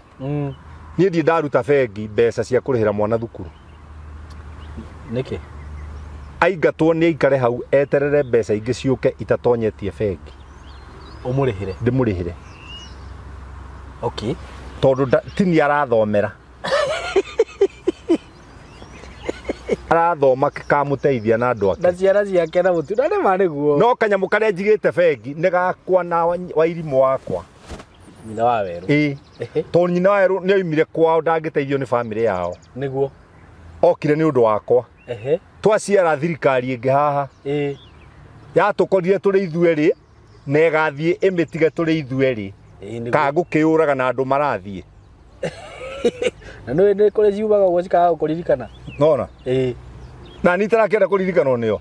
Niĩ ndirĩ ndaruta bengi mbeca cia kũrĩhĩra mwana thukuru. Nĩkĩ? Aingatwo nĩ aikare hau eterere mbeca ingĩ ciũke itatonyetie bengi. Ũmũrĩhĩre? Ndĩmũrĩhĩre. Okay. Tondũ ti niĩ arathomera. Arathoma kamũteithia na andũ ake. Na ciana ciake na mũtu. Na nĩ ma nĩguo. No kanyamũ karĩa njigĩte bengi nĩ gakwa na wairimũ wakwa. Nyina wa werũ. Tondũ nyina wa werũ nĩ oimire kwao ndangĩteithio nĩ bamĩrĩ yao. Nĩguo. Okire nĩ ũndũ wakwa. Twaciara thirikari ĩngĩ haha. Yatũkorire tũrĩ ithuerĩ na ĩgathiĩ ĩmĩtige tũrĩ ithuerĩ. Ka ngũkĩũraga na andũ marathiĩ. Na nĩ nĩ kũrĩ ciumaga ũguo cikaga gũkũririkana. Nona? Na niĩ itarakĩenda kũririkanwo nĩo.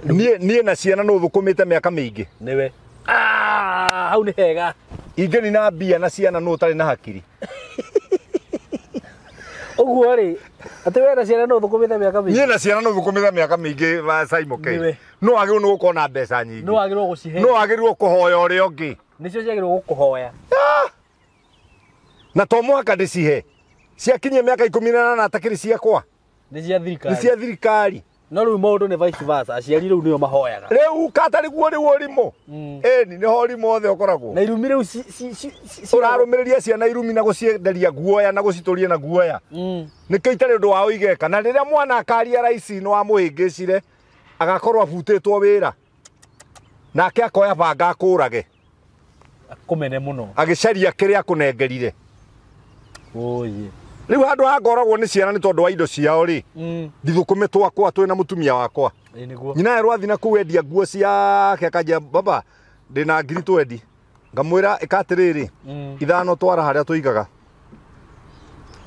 Niĩ na ciana nũ thũkũmĩte mĩaka mĩingĩ. Nĩwe. Hau nĩ hega. Ingĩnina mbia na ciana nũ ũtarĩ na hakiri. Ũguo rĩ, atĩ we na ciana nũ thũkũmĩte mĩaka mĩingĩ. Niĩ na ciana nũ thũkũmĩte mĩaka mĩingĩ Simon K. No wagĩrĩirwo nĩ gũkorwo na mbeca nyingĩ. No wagĩrĩirwo gũcihe. No wagĩrĩirwo kũhoya ũrĩa ũngĩ. Nĩcio ciagĩrĩirwo gũkũhoya. Na to mũhaka ndĩcihe. Ciakinyia mĩaka 18 atakĩrĩ ciakwa. Nĩ cia thirikari. Nĩ cia thirikari. No rĩu maũndũ nĩ vice versa, aciari rĩu nĩo mahoyaga. Rĩu katarĩ guo rĩu ũrimũ. Ĩni nĩho ũrimũ othe ũkoragwo. Na irumi rĩu ũrarũmĩrĩria ciana irumi na gũcienderia guoya na gũcitũria na guoya. Nĩkĩo itarĩ ũndũ wa ũigeka. Na rĩrĩa mwana akaria raici nĩ wamũhĩngĩcire agakorwo abutĩtwo wĩra. Nake akoya banga akũrage. Akũmene mũno. Agĩcaria kĩrĩa akũnengerire. Oye. Rĩu handũ ha ngoragwo nĩ ciana nĩ tondũ wa indo ciao rĩ, ndithũkũme twakwa twĩ na mũtumia wakwa. Nyina yerwo athi na kũu endia nguo ciake akanjia baba ndĩna ngiri twendi. Ngamwĩra ĩka atĩrĩrĩ, ithano twara harĩa tũigaga.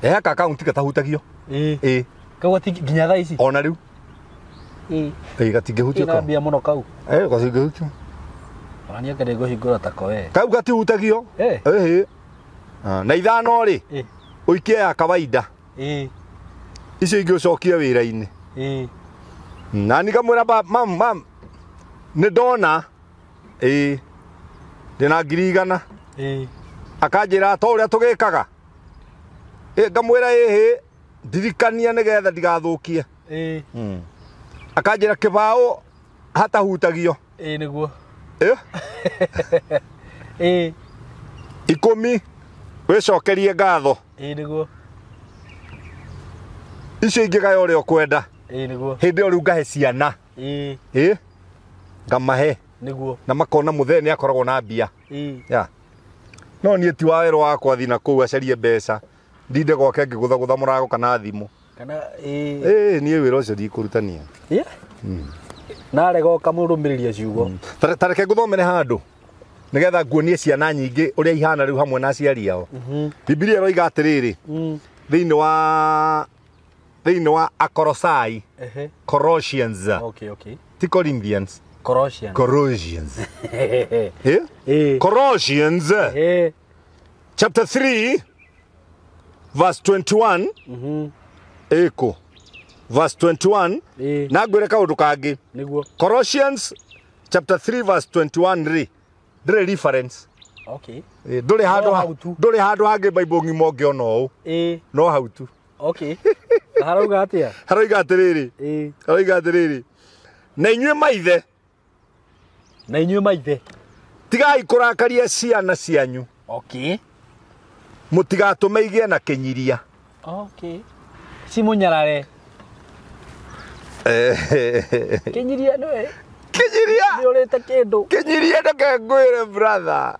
Eka akaunti gatahutagio. Ĩĩ. Kau nginya thaa ici. Ona rĩu. Ĩĩ gatingĩhutio kau. Mbia mũno kau. Ĩĩ gatingĩhutio. Ona niĩ ngende ngũhingũra tako we. Kau gatihutagio. Ĩĩ. Na ithano rĩ, ũikie ya kawaida. Ĩĩ. Icio ingĩ ũcokie wĩra-inĩ. Ĩĩ. Na niĩ ngamwĩra mam mam nĩ ndona. Ĩĩ. Ndĩna 100,000. Ĩĩ. Akanjĩra to ũrĩa tũgĩkaga. Ĩĩ ngamwĩra ĩhĩ ndirikania nĩgetha ndigathũkie. Ĩĩ. Akanjĩra kĩbaũ hatahutagio. Ĩĩ nĩguo. Ĩĩ. Ĩĩ. 10 wĩcokerie ngatho. Ĩĩ nĩguo. Icio ingĩ gaya ũrĩa ũkwenda. Ĩĩ nĩguo. Hĩndĩ ĩyo rĩu ngahe ciana. Ĩĩ. Ĩĩ. Ngamahe. Nĩguo. Na makona mũthee nĩ akoragwo na mbia. Ĩĩ. Ya. No niĩ ti wa wĩra wakwa thiĩ na kũu acarie mbeca. Ndinde gwake ngĩgũthagũtha mũrango kana thimũ. Kana ĩĩ. Ĩĩ niĩ wĩra ũcio ndikũrutania. Yeah. Na arega ũkamũrũmĩrĩria ciugo. Ta reke ngũthomere handũ nĩgetha nguonie ciana nyingĩ ũrĩa ihana rĩu hamwe na aciari ao. Bibilia ĩroiga atĩrĩrĩ, thĩinĩ wa Akorosai, Colossians. Okay, okay. Ti Corinthians. Colossians. Colossians. Eh? Colossians. Chapter 3 verse 21. Eko. Verse 21. Na ngwĩre kaũndũ kangĩ. Nĩguo. Colossians chapter 3 verse 21 rĩ, ndĩrĩ reference. Okay. Ndũrĩ handũ ndũrĩ handũ hangĩ Bible ng'ima ũngĩona ũũ. Ĩĩ. No hau tu. Okay. Na harauga atĩa? Harauga atĩrĩrĩ. Ĩĩ. Harauga atĩrĩrĩ. Na inyuĩ maithe. Na inyuĩ maithe. Tigai kũrakaria ciana cianyu. Okay. Mũtigatũme igĩe na kĩnyiria. Okay. Cimunyarare. Kĩnyiria nĩwe. Kĩnyiria. Nĩ ũrĩte kĩndũ. Kĩnyiria ndeke ngwĩre brother.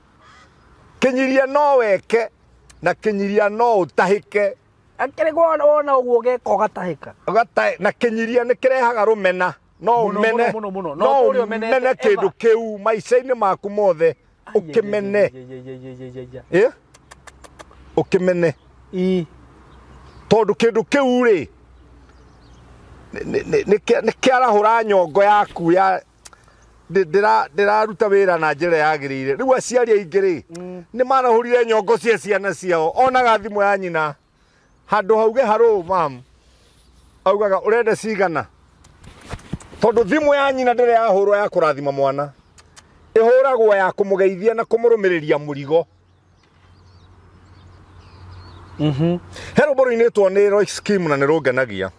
Kĩnyiria no weke na kĩnyiria no ũtahĩke. Akĩrĩ wona ũguo ũgeka ũgatahĩka. Na kĩnyiria nĩ kĩrehaga rũmena. No ũmene. No ũmene kĩndũ kĩu maica-inĩ maku mothe. Ũkĩmene. Ĩ? Ũkĩmene. Ĩ. Tondũ kĩndũ kĩu rĩ nĩ kĩarahũra nyongo yaku ya ndĩraruta wĩra na njĩra yagĩrĩire. Rĩu aciari aingĩ rĩ nĩ marahũrire nyongo cia ciana ciao. Onaga thimũ ya nyina handũ hauge harũ mam augaga ũrenda cigana, tondũ thimũ ya nyina ndĩrĩ yahũrwo ya kũrathima mwana, ĩhũragwo ya kũmũgeithia na kũmũrũmĩrĩria mũrigo. He rũmbo rũinĩtwo nĩ Roy Scheme na nĩ rũngenagia.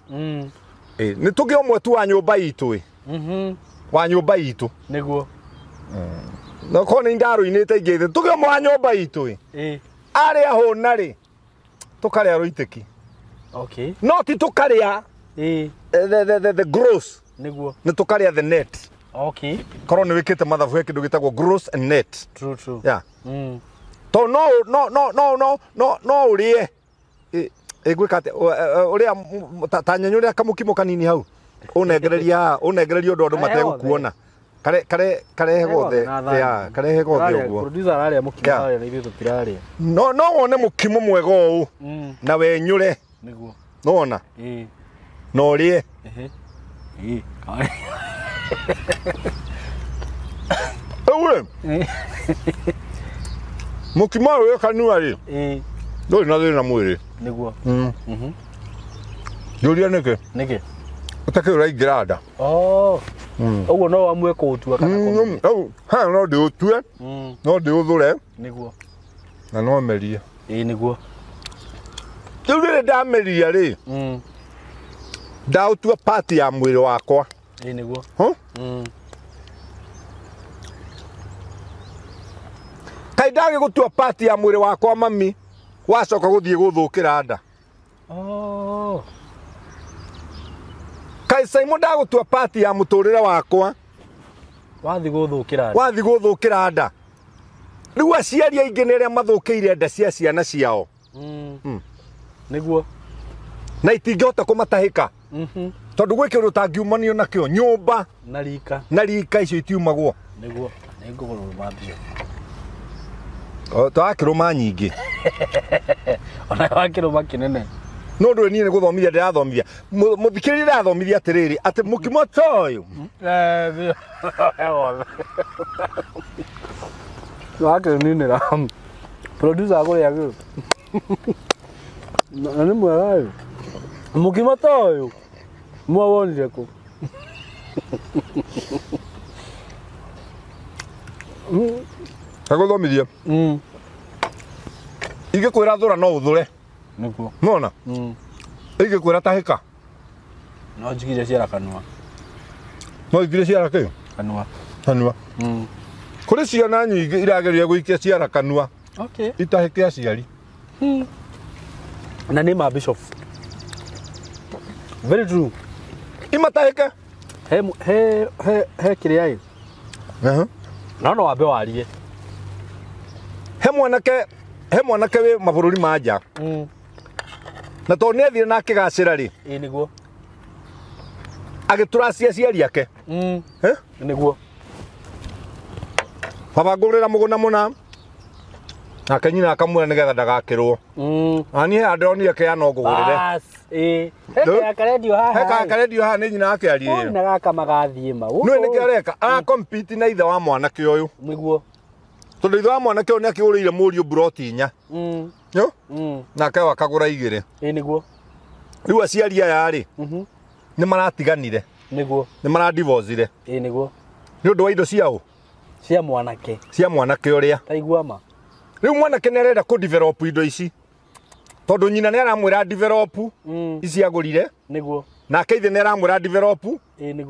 Nĩ tũgĩ ũmwe tu wa nyũmba itũ. Wa nyũmba itũ. Nĩguo. No korwo nĩ ndarũinĩte ingĩ tũgĩ ũmwe wa nyũmba itũ. Arĩa hũna rĩ tũkarĩa rũitĩki. Okay. No ti tũkarĩa the gross. Nĩguo. Nĩ tũkarĩa the net. Okay. Korwo nĩ wĩkĩte mathabu he kĩndũ gĩtagwo gross and net. True, true. Yeah. To no no no no no no no ũrĩe ĩgwĩka atĩa ũrĩa ta nyenyũrĩa kamũkimo kanini hau ũnengereria ũnengereria ũndũ andũ mategũkuona. Karehe gothe. Ya, karehe gothe ũguo. Producer ararĩa mũkimo ararĩa na ithuĩ tũtirarĩa. No no wone mũkimo mwega ũũ na wenyũre. Nĩguo. Nĩwona? Ĩĩ. Na ũrĩe. Ĩĩ. Rĩu rĩ, mũkimo ũyũ wĩ kanua rĩ, Ĩĩ. ndũrĩ na thĩna mwĩrĩ. Nĩguo. Njũria nĩkĩ? Nĩkĩ? Ũtakĩrĩ ũraingĩra nda. Oh. Ũguo no wamue kũũtua kana kũmeria. Haha no ndĩũtue, no ndĩũthũre. Nĩguo. Na no merie. Ĩĩ nĩguo. Rĩu rĩrĩ ndameria rĩ, ndaũtua part ya mwĩrĩ wakwa. Ĩĩ nĩguo. Kaĩ ndagĩgũtua part ya mwĩrĩ wakwa mami, wacoka gũthiĩ gũthũkĩra nda. Oh. Kaĩ Simon ndagũtua part ya mũtũrĩre wakwa. Wathiĩ gũthũkĩra nda. Wathiĩ gũthũkĩra nda. Rĩu aciari aingĩ nĩ arĩa mathũkĩire nda cia ciana ciao. Nĩguo. Na itingĩhota kũmatahĩka. Tondũ gwĩ kĩndũ ũtangiumanio nakĩo nyũmba na rika icio itiumagwo. Nĩguo nĩngũkũrũma mbio. Twakĩrũma nyingĩ. Ona wakĩrũma kĩnene. No ndũĩ niĩ nĩ gũthomithia ndĩrathomithia. Mũthikĩrĩria ndĩrathomithia atĩrĩrĩ atĩ mũkimo ta ũyũ. Wakĩninĩra. Producer akũrĩa kĩ? Na nĩ mwega ũyũ. Mũkimo ta ũyũ mwawonire kũ? Agũthomithia. Ingĩkwĩra thũra no ũthũre. Nĩguo. Nona? Ingĩkwĩra tahĩka. No njigire ciara kanua. No njigire ciara kĩ? Kanua. Kanua. Kũrĩ ciana nyingĩ irageria gũikia ciara kanua. Okay. Itahĩke aciari. Na nĩ ma Bishop. Very true. Imatahĩke. He he he he kĩrĩa ĩ. No no wambe warie. He mwanake wĩ mabũrũri ma nja. Na tondũ nĩ athire na akĩgacĩra rĩ. Ĩ nĩguo. Agĩtũracia aciari ake. Nĩguo. Baba ngũrĩra mũgũnda mũna. Nake nyina akamwĩra nĩgetha ndagakĩrwo. Na niĩ haha ndĩronire kĩa no ngũgũrĩre. Bas, ĩ. He karendio haha. He karendio haha nĩ nyina ake arie. Na gaka magathiĩ ma. Nĩũĩ nĩkĩ areka? Arakompete na ithe wa mwanake ũyũ. Nĩguo. Tondũ ithe wa mwanake ũyũ nĩakĩgũrĩire mũriũ mburoti 4. Nake ũyũ akagũra 2. Ĩ nĩguo. Rĩu aciari aya rĩ, nĩ maratiganire. Nĩguo. Nĩ maradivorcire. Ĩ nĩguo. Nĩ ũndũ wa indo ciao? Cia mwanake. Cia mwanake ũrĩa. Ta igua ma. Rĩu mwanake nĩ arenda kũ develop indo ici. Tondũ nyina nĩ aramwĩra develop ici agũrire. Nĩguo. Nake ithe nĩ aramwĩra develop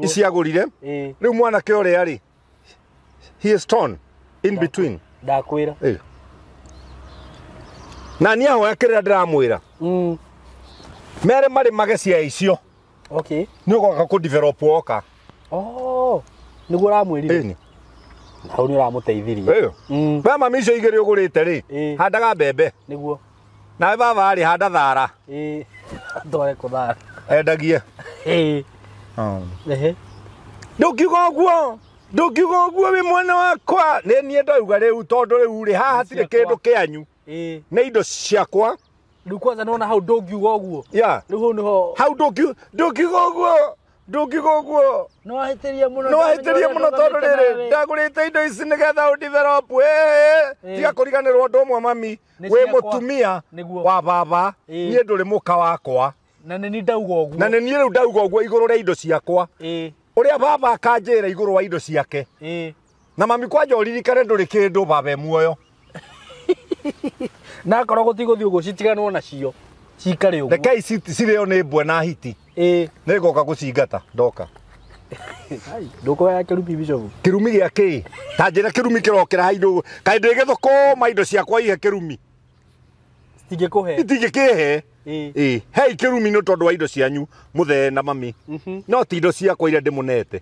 ici agũrire. Rĩu mwanake ũrĩa rĩ, he is torn in between. Ndakwĩra. Na niĩ ahoya kĩrĩa ndĩramwĩra. Mere marĩ mage cia icio. Okay. Nĩ ũgoka kũ develop woka. Oh, nĩguo ũramwĩrire. Ĩni. Hau nĩ ũramũteithirie. We mami icio igĩrĩ ũgũrĩte rĩ, handaga mbembe. Nĩguo. Nawe baba rĩ, handa thara. Ĩ. Ndware kũthara. Endagie. Ĩ. Ehe. Ndũngiuga ũguo. Ndũngiuga ũguo wĩ mwana wakwa. Nĩ niĩ ndauga rĩu tondũ rĩu rĩ haha hatirĩ kĩndũ kĩanyu. Nĩ indo ciakwa. Rĩu kwanza nĩwona hau ndũngiuga ũguo. Yeah. Rĩu hau nĩho. Hau ndũngiuga ũguo. Ndũngiuga ũguo. Nĩ wahĩtĩria mũno. Nĩ wahĩtĩria mũno tondũ rĩrĩ ndagũrĩte indo ici nĩgetha ũ develop. Tiga kũriganĩrwo ũndũ ũmwe mami. Wĩ mũtumia wa baba. Niĩ ndũrĩ mũka wakwa. Na nĩ niĩ ndauga ũguo. Na nĩ niĩ rĩu ndauga ũguo igũrũ rĩa indo ciakwa. Ũrĩa baba akanjĩra igũrũ wa indo ciake. Na mami kwanja ũririkane ndũrĩ kĩndũ baba e muoyo. Na akorwo gũtigũthiĩ ũguo citiganwo nacio. Cikare ũguo. Rekei cirĩo nĩ mbwe na hiti. Nĩ ngoka gũcingata ndoka. Ndũkoya kĩrumi Bishop. Kĩrumi gĩa kĩ? Ta njĩra kĩrumi kĩrokĩra haindũ. Kaĩ ndĩ gĩthũkũma indo ciakwa ihe kĩrumi. Citingĩkũhe. Itingĩkĩhe. Ĩ. Hei kĩrumi nĩ tondũ wa indo cianyu mũthee na mami. No ti indo ciakwa iria ndĩmũnete.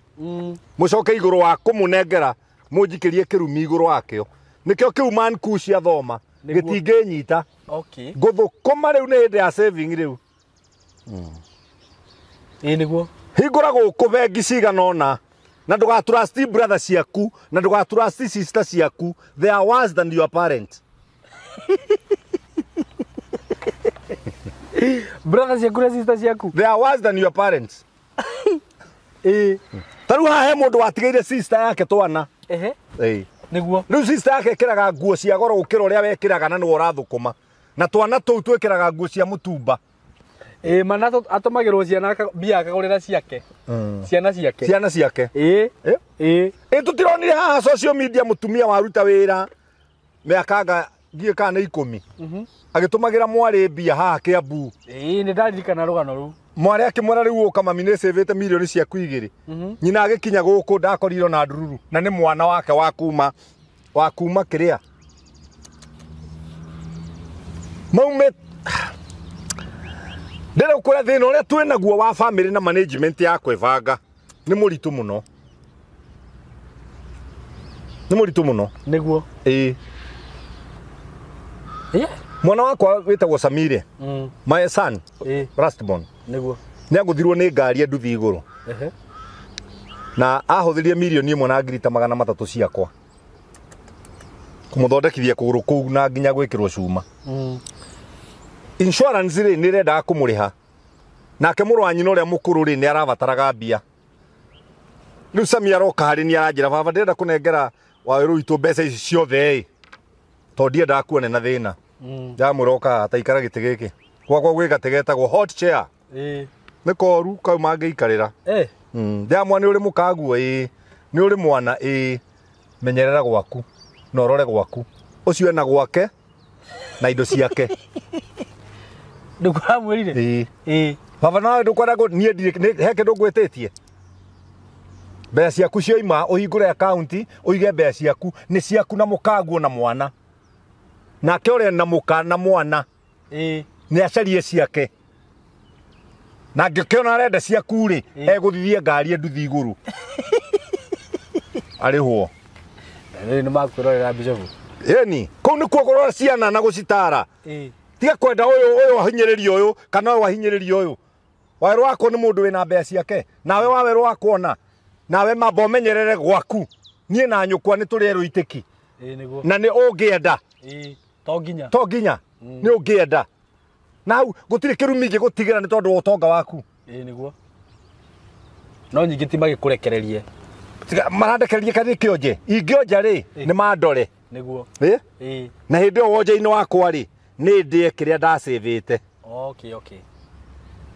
Mũcoke igũrũ wa kũmũnengera mũnjikĩrie kĩrumi igũrũ wakĩo. Nĩkĩo kĩu man ku cia thoma. Gĩtingĩnyita. Okay. Ngũthũkũma rĩu nĩ hĩndĩ ya saving rĩu. Ĩ nĩguo. Hingũra gũkũ bengi cigana ũna na ndũgatrust brother ciaku na ndũgatrust sister ciaku. They are worse than your parent. Brother ciaku na sister ciaku. They are worse than your parents. Ĩ. Ta rĩu haha he mũndũ watigĩire sister yake twana. Ehe. Ĩ. Nĩguo. Rĩu sister yake ĩkĩraga nguo cia goro gũkĩra ũrĩa wekĩraga na nĩwe ũrathũkũma. Na twana tũu twĩkĩraga nguo cia mũtumba. Ĩ mana atũmagĩrwo ciana mbia akagũrĩra ciake. Ciana ciake. Ciana ciake. Ĩ. Ĩ. Ĩ tũtironire haha social media mũtumia waruta wĩra mĩaka anga ngiĩ kana nĩ 10. Agĩtũmagĩra mwarĩ mbia haha Kĩambu. Ĩ nĩ ndaririkana rũgano rũu. Mwarĩ akĩmwĩra rĩu ũka mami nĩ cĩvĩte mirioni ciaku 2. Nyina agĩkinya gũkũ ndakorirwo na ndururu na nĩ mwana wake wa kuma kĩrĩa. Maume ndĩrĩ kũrĩa thĩna ũrĩa twĩ naguo wa family na management ya kwĩbanga nĩ mũritũ mũno. Nĩ mũritũ mũno. Nĩguo. Ĩ. Mwana wakwa wĩtagwo Samire. My son. Last born. Nĩguo. Nĩ agũthirwo nĩ ngari ya nduthi igũrũ. Na ahũthĩrie 1,300,000 ciakwa kũmũthondekithia kũgũrũ kũu na nginya gwĩkĩrwo cuma. Insurance rĩ nĩ ĩrendaga kũmũrĩha, nake mũrũ wa nyina ũrĩa mũkũrũ rĩ nĩ arabataraga mbia. Rĩu Sami aroka harĩ niĩ aranjĩra, "Baba, ndĩrenda kũnengera wawerũ witũ mbeca ici ciothe ĩ, tondũ ndiendaga kuone na thĩna." Ndamwĩra, "Ũka ta ikara gĩtĩ gĩkĩ gwakwa, gwĩ gatĩ getagwo hot chair." Nĩ koru kau mangĩikarĩra. Ndamwa, "Nĩ ũrĩ mũkaguo?" "Ĩĩ." "Nĩ ũrĩ mwana?" "Ĩĩ." "Menyerera gwaku na ũrore gwaku, ũcio ena gwake na indo ciake." Nĩguo amwĩrire? Ĩĩ. "Baba, nawe ndũkwenda niĩ ndirĩ he kĩndũ ngwĩtĩtie. Mbeca ciaku cioima, ũhingũre akaunti ũige mbeca ciaku, nĩ ciaku na mũkaguo na mwana. Nake ũrĩa na mũka na mwana nĩ acarie ciake, na angĩkĩona arenda ciaku rĩ, egũthithie ngari nduthi igũrũ arĩhwo." Rĩu nĩ makwĩrorera, Bishop. Ĩni kũu nĩkuo kũrora ciana na gũcitara. Tiga kwenda ũyũ ũyũ ahinyĩrĩrio ũyũ kana ũyũ ahinyĩrĩrio ũyũ. Wawerũ wakwo nĩ mũndũ wĩna mbeca ciake, nawe wawerũ wakwona nawe mamba ũmenyerere gwaku. Niĩ na nyũkwa nĩ tũrĩ erũ itĩki. Nĩguo. Na nĩ ũngĩenda. To nginya. To nginya nĩ ũngĩenda, na hau gũtirĩ kĩrumi ingĩgũtigĩra nĩ tondũ wa ũtonga waku. Nĩguo, no nyingĩ ti magĩkũrekererie. Tiga marandekererie kana kĩonje, ingĩonja rĩ, nĩ mandore. Nĩguo. Ĩ? Na hĩndĩ ĩyo wonja-inĩ wakwa rĩ, nĩ ndĩe kĩrĩa ndacĩvĩte.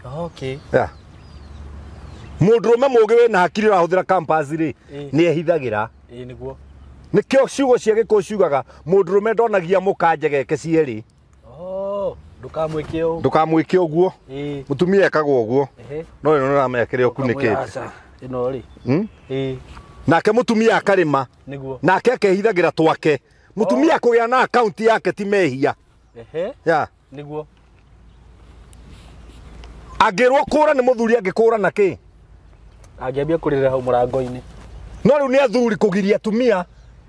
Okay. Yeah. Mũndũrũme mũũgĩ wĩna hakiri ũrahũthĩra campus rĩ, nĩ ehithagĩra. Nĩguo. Nĩkĩo ciugo cia gĩkũyũ ciugaga mũndũrũme ndonagia mũka njegeke cierĩ. Oh, ndũkamwĩke ũũ. Ndũkamwĩke ũguo. Mũtumia ekagwo ũguo. No ĩno nĩũramenya kĩrĩa ũkunĩkĩte. Aca, ĩno rĩ. Nake mũtumia akarĩma. Nake akehithagĩra twake. Mũtumia kũgĩa na akaunti yake ti mehia. Yeah. Nĩguo. Angĩrwo kũra nĩ mũthuri, angĩkũra na kĩ? Angĩambia kũrĩrĩra hau mũrango-inĩ. No rĩu nĩ athuri kũgiria atumia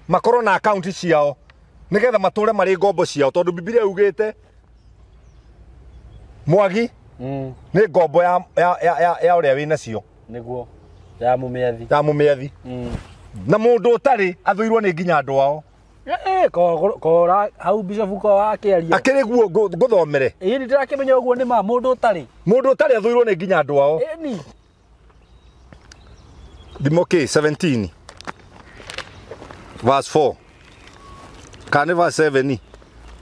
makorwo na akaunti ciao nĩgetha matũre marĩ ngombo ciao, tondũ Bibilia yugĩte mwagi nĩ ngombo ya ũrĩa wĩ nacio. Nĩguo, ya mũmĩathi. Ya mũmĩathi. Na mũndũ ũtarĩ athũirwo nĩ nginya andũ ao. Kora hau, Bishop, ko wakĩaria. Akĩrĩ guo ngũthomere. Nĩ ndĩrakĩmenya ũguo nĩ ma mũndũ ũtarĩ. Mũndũ ũtarĩ athũirwo nĩ nginya andũ ao. Ĩni. Thimo kĩ 17 verse 4 kana nĩ verse 7?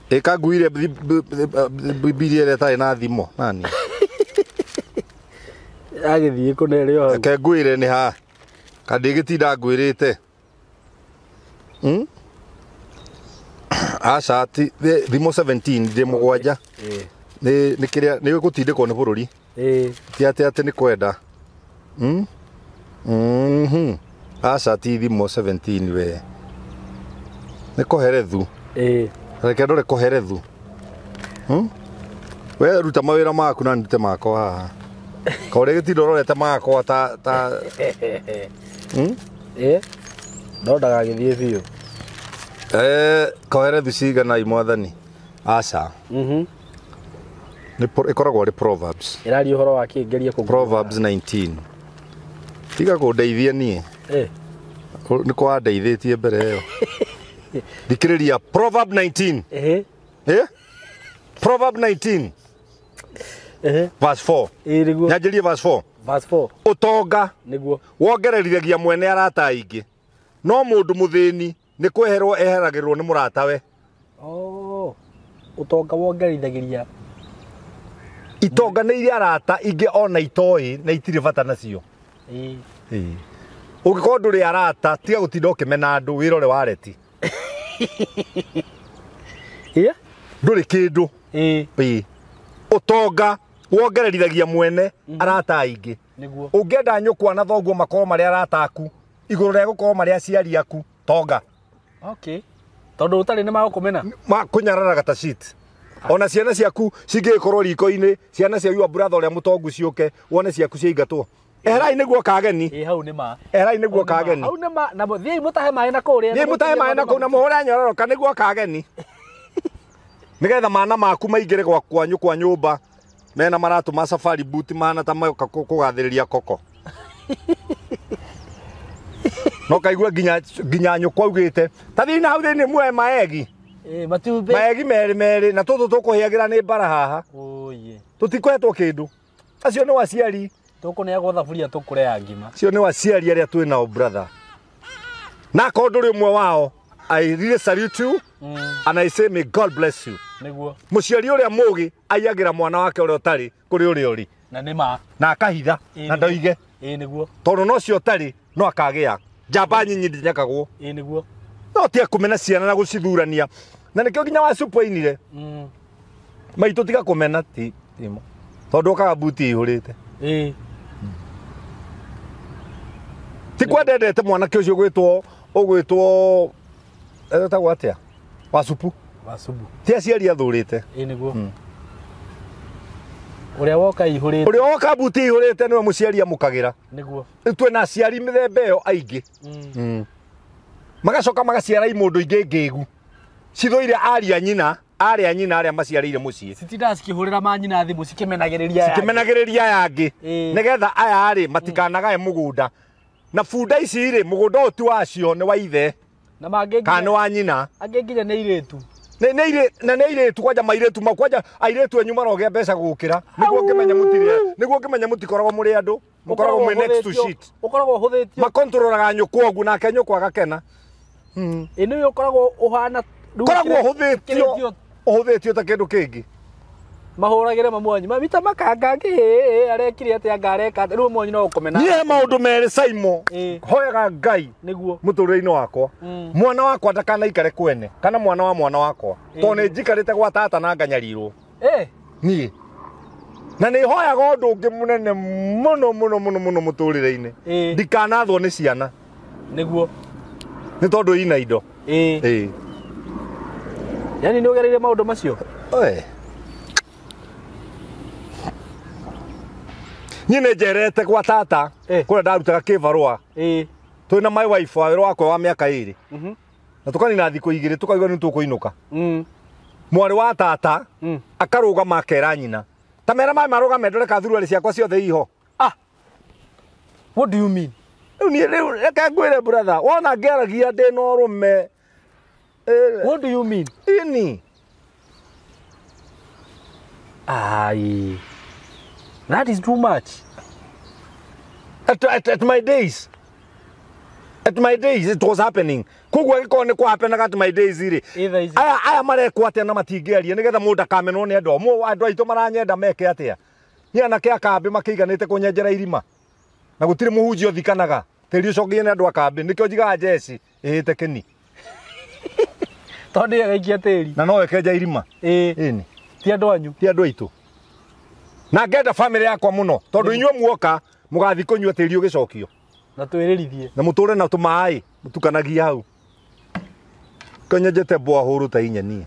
Ĩka nguire Bibilia ĩrĩa ĩtarĩ na thimo nani. Agĩthiĩ kũnereo hau. Reke ngwĩre nĩ ha kandĩgĩtinda ngwĩrĩte. Aca, ti thimo 17 ndĩ mũgwanja. Nĩ kĩrĩa nĩ gũtindĩkwo nĩ bũrũri. Ti atĩ nĩ kwenda. Aca, ti thimo 17, we nĩ Koherethu. Reke ndore Koherethu. We ruta mawĩra maku na ndute makwa haha, kaũrĩa gĩtinda ũrorete makwa ta? No ndagagĩthiĩ biũ. Koherethu cigana i mwathani? Aca. Nĩ ĩkoragwo arĩ Proverbs. Ĩraria ũhoro wa kĩ? Ngerie kũ Proverbs 19. Tiga kũndeithia niĩ. Nĩ kwandeithĩtie mbere ĩyo. Thikĩrĩria Proverb 19. Eh? Proverb 19 verse 4. Nĩguo. Nyanjĩrie verse 4. Verse 4. Ũtonga wongererithagĩa mwene arata aingĩ, no mũndũ mũthĩni nĩ kweherwo eheragĩrwo nĩ mũratawe. Oh, ũtonga wongerithagĩria. Itonga nĩ irĩ arata ingĩ ona itoĩ na itirĩ bata nacio. Ũngĩkorwo ndũrĩ arata, tiga gũtinda ũkĩmena andũ, wĩrore wareti. Ndũrĩ kĩndũ. Ũtonga wongererithagia mwene arata aingĩ. Ũngĩenda nyũkwa na thoguo makorwo marĩ arata aku igũrũ rĩa gũkorwo marĩ aciari aku, tonga. Okay, tondũ ũtarĩ nĩ magũkũmena. Ma kũnyararaga ta shit. Ona ciana ciaku cingĩgĩkorwo riko-inĩ, ciana cia your brother ũrĩa mũtongu ciũke, wone ciaku ciaingatwo. Eherai nĩguo kageni. Hau nĩ ma. Eherai nĩguo kageni. Hau nĩ ma, na thiĩi mũtahe maĩ na kũrĩa. Thiĩi mũtahe maĩ na kũu na mũhũre nyororoka nĩguo kageni. Nĩgetha mana maku maingĩre gwa kwanyu kwa nyũmba mena maratũ ma safari boot mana ta magoka kũgathĩrĩria koko. No kaigua nginya nyũkwa augĩte ta thiĩ na hau thĩinĩ muoe maegi. Matumbĩ. Maegi merĩ merĩ na tũtũ tũkũhĩagĩra nĩ mbara haha. Oye. Tũtikũhetwo kĩndũ. Acio nĩ aciari. Tũkũneagwo thaburia tũkũrĩa ngima. Acio nĩ aciari arĩa twĩ nao brother. Na akorwo ndũrĩ ũmwe wao, I really salute you and I say may God bless you. Nĩguo. Mũciari ũrĩa mũgĩ aiyagĩra mwana wake ũrĩa ũtarĩ kũrĩ ũrĩa ũrĩ. Na nĩ ma. Na akahitha na ndoige. Ĩĩ nĩguo. Tondũ no cio ũtarĩ no akagĩa. Njamba nyinyi ndĩnyakagwo. Ĩĩ nĩguo. No tia kũmena ciana na gũcithurania. Na nĩkĩo nginya wacupu ainire. Maitũ tiga kũmena ti timo. Tondũ okaga buti ihũrĩte. Ĩĩ. Ti kwendete mwanake ũcio ũgwĩtwo etagwo atĩa? Wacupu. Wacubu. Ti aciari athurĩte. Ĩĩ nĩguo. Ũrĩa woka ihũrĩte. Ũrĩa woka buti ihũrĩte nĩwe mũciari amũkagĩra. Nĩguo. Rĩu twĩna aciari mĩthemba ĩyo aingĩ. Magacoka magaciara imũndũ ingĩ ngĩgu. Cithũire aria nyina, arĩa nyina arĩa maciarĩire mũciĩ. Citindaga cikĩhũrĩra manyina thimũ cikĩmenagĩrĩria aya. Cikĩmenagĩrĩria aya angĩ. Nĩgetha aya rĩ matikanagae mũgũnda. Na bunda ici rĩ mũgũnda ũyũ ti wacio nĩ wa ithe. Na mangĩ kana nĩ wa nyina. Angĩ nginya nĩ airĩtu. Nĩ na nĩ airĩtu kwanja mairĩtu mau kwanja airĩtu enyu marogĩa mbeca gũkĩra. Nĩguo ngĩmenya mũtirĩ, nĩguo ngĩmenya mũtikoragwo mũrĩ andũ, mũkoragwo mwĩ next to shit. Ũkoragwo ũhũthĩtio. Makontrolaga nyũkwa ũguo nake nyũkwa agakena. Ĩ nĩwe ũkoragwo ũhana koragwo ũhũthĩtio ũhũthĩtio ta kĩndũ kĩngĩ. Mahũragĩre mamu wanyu. Mami ta makanga kĩ arekire atĩa anga areka atĩa. Rĩu mwanyu no ũkome na. Niĩ maũndũ merĩ Saimo. Hoyaga Ngai nĩguo mũtũrĩre-inĩ wakwa. Mwana wakwa ndakanaikare kwene kana mwana wa mwana wakwa. Tondũ nĩ njikarĩte gwa tata na nganyarirwo. Niĩ. Na nĩ hoyaga ũndũ ũngĩ mũnene mũno mũno mũno mũno mũtũrĩre-inĩ. Ndikanathwo nĩ ciana. Nĩguo. Nĩ tondũ ina indo. Ĩĩ. Yaani nĩ ũgereire maũndũ macio? Niĩ nĩ njerete gwa tata kũrĩa ndarutaga kĩbarũa. Twĩna my wife wa wĩra wakwa wa mĩaka 2. Na tũkanina thikũ 2 tũkaigua nĩ tũkũinũka. Mwarĩ wa tata akarũgama akera nyina. Ta mera maĩ marũgame ndore ka thuruarĩ ciakwa ciothe iho. Ah. What do you mean? Rĩu niĩ rĩu reke ngwĩre brother, wona ngĩaragia ndĩ na ũrũme. What do you mean? Ini. Ai. That is too much. At my days. At my days it was happening. Koguo gĩkorwo nĩ kwa happenaga at my days rĩ. Aya aya marekwo atĩa na matingĩaria nĩgetha mũndũ akamenwo nĩ andũ. Andũ aitũ maranyenda meke atĩa. Niĩ anake a kambĩ makĩiganĩte kũnyenjera irima. Na gũtirĩ mũhunjia ũthikanaga. Tĩri ũcokie nĩ andũ a kambĩ. Nĩkĩo njigaga njeci ĩhĩte kĩni. Tondũ ĩgaikia tĩri. Na no ĩkenja irima. Ĩĩ. Ti andũ anyu. Ti andũ aitũ. Na ngenda family yakwa mũno tondũ inyuĩ muoka mũgathiĩ kũnyua tĩri ũgĩcokio. Na twĩrĩrithie. Na mũtũre na tũmaĩ mũtukanagia hau. Kwenyenjete mbwa hũrũ ta inya niĩ.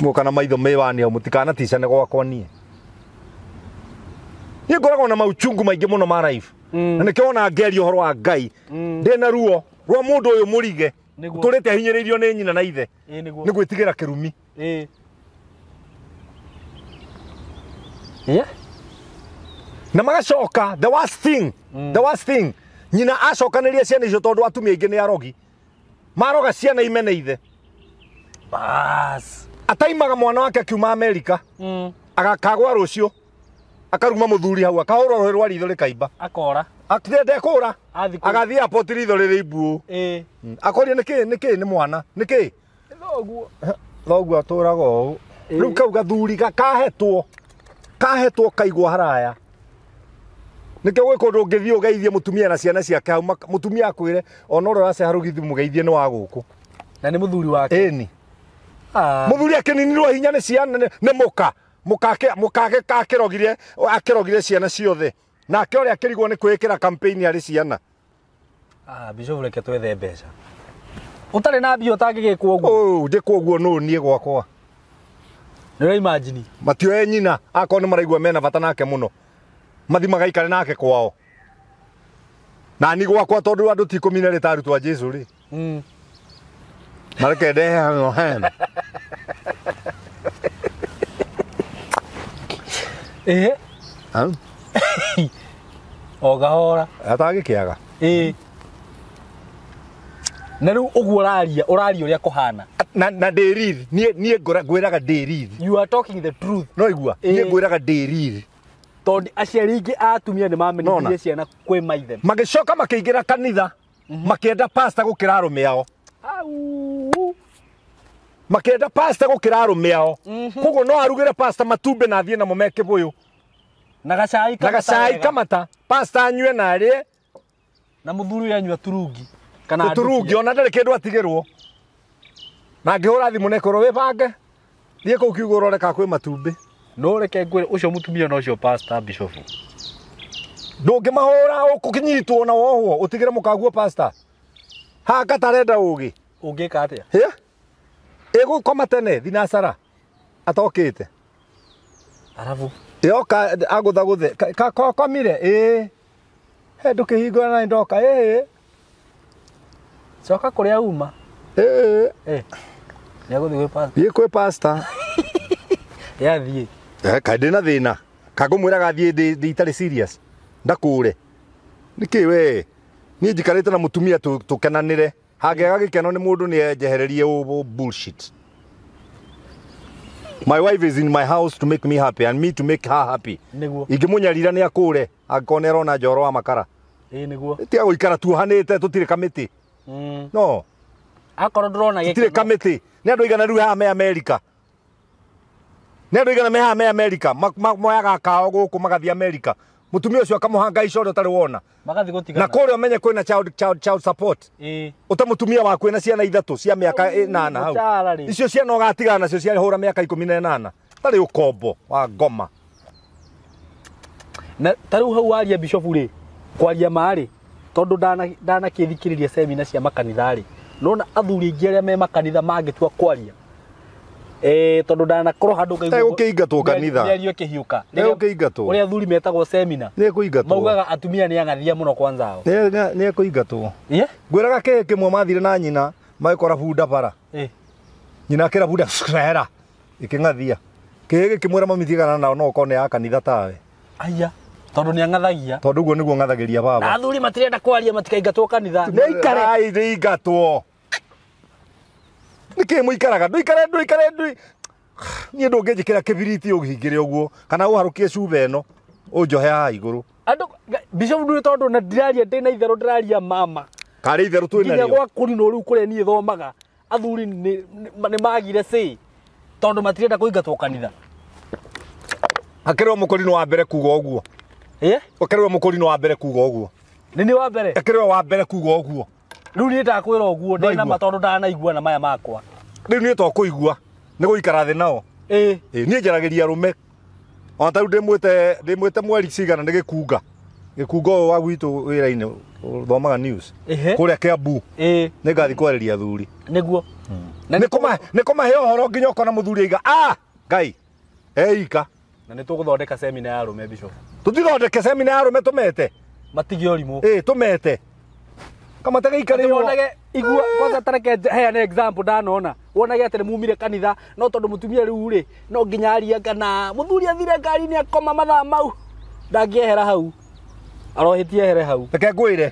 Muoka na maitho mĩwani hau mũtikanaticane gwakwa niĩ. Niĩ ngoragwo na mauchungu maingĩ mũno ma life. Na nĩkĩo wona ngeria ũhoro wa Ngai. Ndĩ na ruo rwa mũndũ ũyũ mũrige. Ũtũrĩte ahinyĩrĩirio nĩ nyina na ithe. Nĩ gwĩtigĩra kĩrumi. Yeah. Na magacoka the worst thing, the worst thing. Nyina acokanĩria ciana icio tondũ atumia aingĩ nĩ arogi. Maroga ciana imene ithe. Bas. Ataimaga mwana wake akiuma Amerika. Agakagwa rũciũ. Akaruma mũthuri hau akahũrwo rũhĩ rwa ritho rĩkaimba. Akora. Ndekũra. Agathiĩ airport ritho rĩrĩ imbu. Akoria nĩkĩ nĩkĩ nĩ mwana nĩkĩ? Thoguo. Thoguo atũraga ũũ. Rĩu kau gathuri kahetwo. Kahetwo kaigwo haraya. Nĩkĩo gwĩ kũndũ ũngĩthiĩ ũgeithie mũtumia na ciana ciake hau mũtumia akwĩre ona ũrĩa ũraceha rũgithi mũgeithie nĩ wa gũkũ. Na nĩ mũthuri wake. Ĩni. Mũthuri akĩninirwo hinya nĩ ciana nĩ mũka. Mũka akĩrogire akĩrogire ciana ciothe. Nake ũrĩa akĩrigwo nĩ kwĩĩkĩra campaign harĩ ciana. Bishop reke twethe mbeca. Ũtarĩ na mbia ũtangĩgĩkwo ũguo. Oh, ndĩkwo ũguo nũ niĩ gwakwa. Nĩ ũra imagine. Matioe nyina akorwo nĩ maraigua mena bata nake mũno. Mathi magaikare nake kwao. Na ni gwakwa tondũ andũ ti 12 ta arutwo a Jesũ rĩ. Mareke ndehe hano. Eh? O gahora. Atagĩkĩaga. Ĩĩ. Na rĩu ũguo ũraria ũrĩa kũhana. Na ndĩ real. Niĩ ngwĩraga ndĩ real. You are talking the truth. No igua. Niĩ ngwĩraga ndĩ real. Tondũ aciari aingĩ a atumia nĩ mamenithirie ciana kwĩ maithe. Magĩcoka makĩingĩra kanitha makĩenda pastor gũkĩra arũme ao. Au. Makĩenda pastor gũkĩra arũme ao. Koguo no arugĩre pastor matumbĩ na athiĩ namo me kĩbũyũ. Na gacai kamata. Na gacai kamata. Pastor anyue na arĩe. Na mũthuri anyua turungi. Kana turungi ona ndarĩ kĩndũ atigĩrwo. Na angĩhũra thimũ na ĩkorwo wĩbange. Thiĩ kũu kiugũ ũrore kana kwĩ matumbĩ. No reke ngwĩre ũcio mũtumia na ũcio pastor bishop. Ndũngĩmahũra ũkĩnyitwo na wohwo ũtigĩre mũkaguo pastor. Haha katarenda ũgĩ. Ũngĩka atĩa? Hĩ? Ĩgũkoma tene thinacara atokĩte. Arabu. Yoka agũthagũthe kakomire ĩĩ. He ndũkĩhingũra na ndoka ĩĩ. Coka kũrĩa uma. Ĩĩ. Eh. Nĩagũthiĩ gwĩ pastor. Thiĩ kwĩ pastor. Yathiĩ. Kaĩ ndĩna thĩna. Kangũmwĩraga thiĩ ndĩ itarĩ serious. Ndakũre. Nĩkĩ we? Niĩ njikarĩte na mũtumia tũkenanĩre. Hangĩaga gĩkeno nĩ mũndũ nĩ enjehererie bullshit. My wife is in my house to make me happy and me to make her happy. Nĩguo. Ingĩmũnyarira nĩ akũre angĩkorwo nĩ arona njoro wa makara. Ĩĩ nĩguo. Tiga gũikara tuohanĩte tũtirĩ kamĩtĩ. No. Akorwo ndũrona gĩkeno. Tũtirĩ kamĩtĩ. Nĩ andũ aigana rĩu haha me America. Nĩ andũ aigana me haha me America. Moyaga kao gũkũ magathiĩ America. Mũtumia ũcio akamũhangaica ũrĩa ũtarĩ wona. Magathiĩ gũtigana. Na kũrĩa ũmenye kwĩna child support. Ĩĩ. Ũte mũtumia waku ena ciana ithatũ cia mĩaka ĩnana hau. Icio ciana ũgatigana nacio ciahũra mĩaka 18. Tarĩ ũkombo wa ngoma. Na ta rĩu hau waria bishop rĩ, kwaria ma rĩ, tondũ ndanakĩthikĩrĩria semina cia makanitha rĩ, nona athuri aingĩ arĩa me makanitha mangĩtua kwaria. Tondũ ndanakorwo handũ ngaigua Egũkĩingatwo kanitha. Mĩario ĩkĩhiũka. Egũkĩingatwo. Ũrĩa athuri metagwo semina. Nĩekũingatwo. Maugaga atumia nĩ ang'athia mũno kwanza ao. Nĩekũingatwo. Ĩĩ? Ngwĩraga kĩĩ kĩmwe mathire na nyina magĩkora bunda bara. Ĩĩ. Nyina akĩra bunda hera ĩkĩng'athia. Kĩĩ gĩkĩmwĩra mami tigana nao no ũkorwo nĩ ya kanitha tawe. Aya. Tondũ nĩ ang'athagia. Tondũ ũguo nĩguo ng'athagĩria baba. Na athuri matirenda kwaria matikaingatwo kanitha. Nĩ ikare. Ai nĩingatwo. Nĩkĩ mũikaraga? Ndũikare niĩ ndũngĩnjĩkĩra kĩbiriti ũhingĩre ũguo kana ũharũkie cuba ĩno ũnjohe haha igũrũ. Andũ bishop ndũrĩ tondũ na ndiraria ndĩna itherũ ndĩraria mama. Karĩ itherũ twĩ Nginya narĩo. gwa kũrinwo rĩu kũrĩa niĩ thomaga athuri nĩ magire say tondũ matirenda kũingatwo kanitha. Akĩrĩ we mũkũrinũ wa mbere kuga ũguo. Ĩĩ? Akĩrĩ we mũkũrinũ wa mbere kuga ũguo. Nĩ niĩ wa mbere? Akĩrĩ we wa mbere kuga ũguo. Rĩu niĩ ndakwĩra ũguo ndĩna ma tondũ ndanaigua na maya makwa. Rĩu niĩ to kũigua nĩ gũikara thĩ nao. Ĩĩ. Niĩ njaragĩria arũme. Ona ta rĩu ndĩmwĩte mweri cigana nĩ gĩkunga. Gĩkunga ũyũ wa gwitũ wĩra-inĩ ũthomaga news. Kũrĩa Kiambu. Ĩĩ. Nĩ ngathiĩ kwarĩria athuri. Nĩguo. Nĩ kũmahe ũhoro nginya ũkona mũthuri aiga ah Ngai eika. Na nĩ tũgũthondeka semina ya arũme bishop. Tũtithondeke semina ya arũme tũmete. Matige ũrimũ. Ĩĩ tũmete. Kamate gĩikarĩrwo. Wonage igua kwanza tareke heane example ndanona. Wonage atĩ nĩ mumire kanitha no tondũ mũtumia rĩu rĩ no nginya arie kana mũthuri athire ngari-inĩ akoma mathaa mau ndangĩehera hau. Arohĩtie ehere hau. Reke ngwĩre.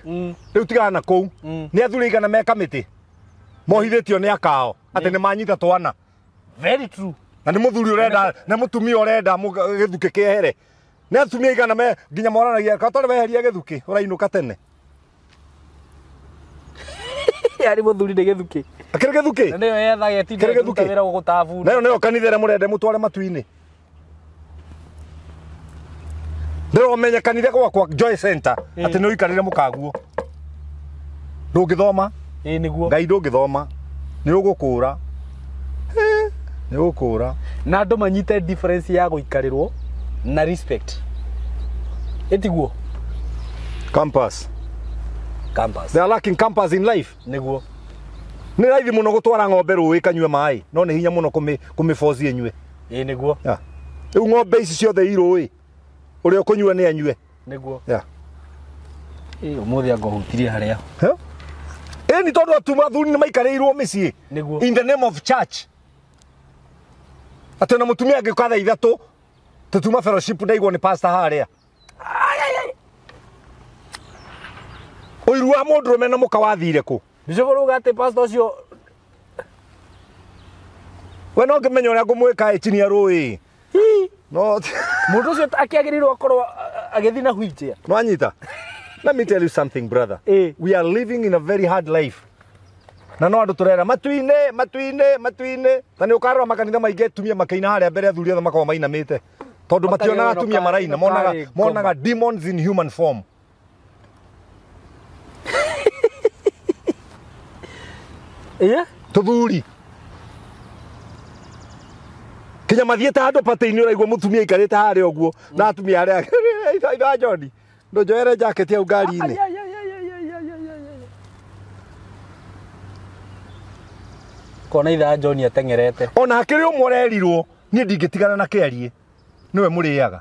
Rĩu tigana na kũu. Nĩ athuri aigana me kamĩtĩ. Mohithĩtio nĩ akao atĩ nĩ manyita twana. Very true. Na nĩ mũthuri ũrenda nĩ mũtumia ũrenda gĩthukĩ kĩehere. Nĩ atumia aigana me nginya moranagia ka tondũ weheria gĩthukĩ ũrainũka tene. Yarĩ mũthuri nĩ gĩthukĩ. Akĩrĩ gĩthukĩ? Na nĩyo yethaga ĩtinde ĩkĩruta wĩra gũgũta bunda. Nayo nĩyo kanitha ĩrĩa mũrenda mũtware matu-inĩ. Ndĩromenya kanitha gwakwa Joy Center atĩ nĩ ũikarĩre mũkaguo. Ndũngĩthoma. Ĩĩ nĩguo. Ngai ndũngĩthoma. Nĩ ũgũkũra. Nĩ ũgũkũra. Na andũ manyite difference ya gũikarĩrwo na respect. Ĩtiguo? Campus. Campus. They are lacking campus in life. Nĩguo. Nĩ raithi mũno gũtwara ng'ombe rũĩ kanyue maĩ no nĩ hinya mũno kũmĩboci ĩnyue. Ĩĩ nĩguo. Rĩu ng'ombe ici ciothe i rũĩ ũrĩa ũkũnyua nĩ anyue. Nĩguo. Yeah. Ĩĩ ũmũthĩ anga ũhutirie harĩa. Ĩĩ Ĩni tondũ athuri nĩ maikarĩirwo mĩciĩ in the name of church. Atĩ ona mũtumia angĩũka thaa 3 tũtuma fellowship ndaigwo nĩ pastor harĩa. Ũiru wa mũndũrũme na mũka wathire kũ? Bishop ũrauga atĩ pastor ũcio we no ngĩmenya ũrĩa ngũmwĩka ĩ chini ya rũĩ. No mũndũ ũcio akĩagĩrĩirwo akorwo agĩthiĩ na wheelchair. Nwanyita. Let me tell you something, brother. We are living in a very hard life. Na no andũ tũrera matu-inĩ matu-inĩ matu-inĩ. Ta nĩ ũkarora makanitha maingĩ atumia makĩina harĩa mbere athuri othe makoragwo mainamĩte. Tondũ mationaga atumia maraina, monaga demons in human form. Tũthuri. Kinya mathiĩte handũ patĩ-inĩ ũraigua mũtumia aikarĩte harĩa ũguo na atumia arĩa itha John ndũnjoere jacket hau ngari-inĩ. Kona itha John ateng'erete. Ona hakĩrĩ ũmwe ũrerirwo niĩ ndingĩtigana na kĩarie nĩwe mũrĩaga.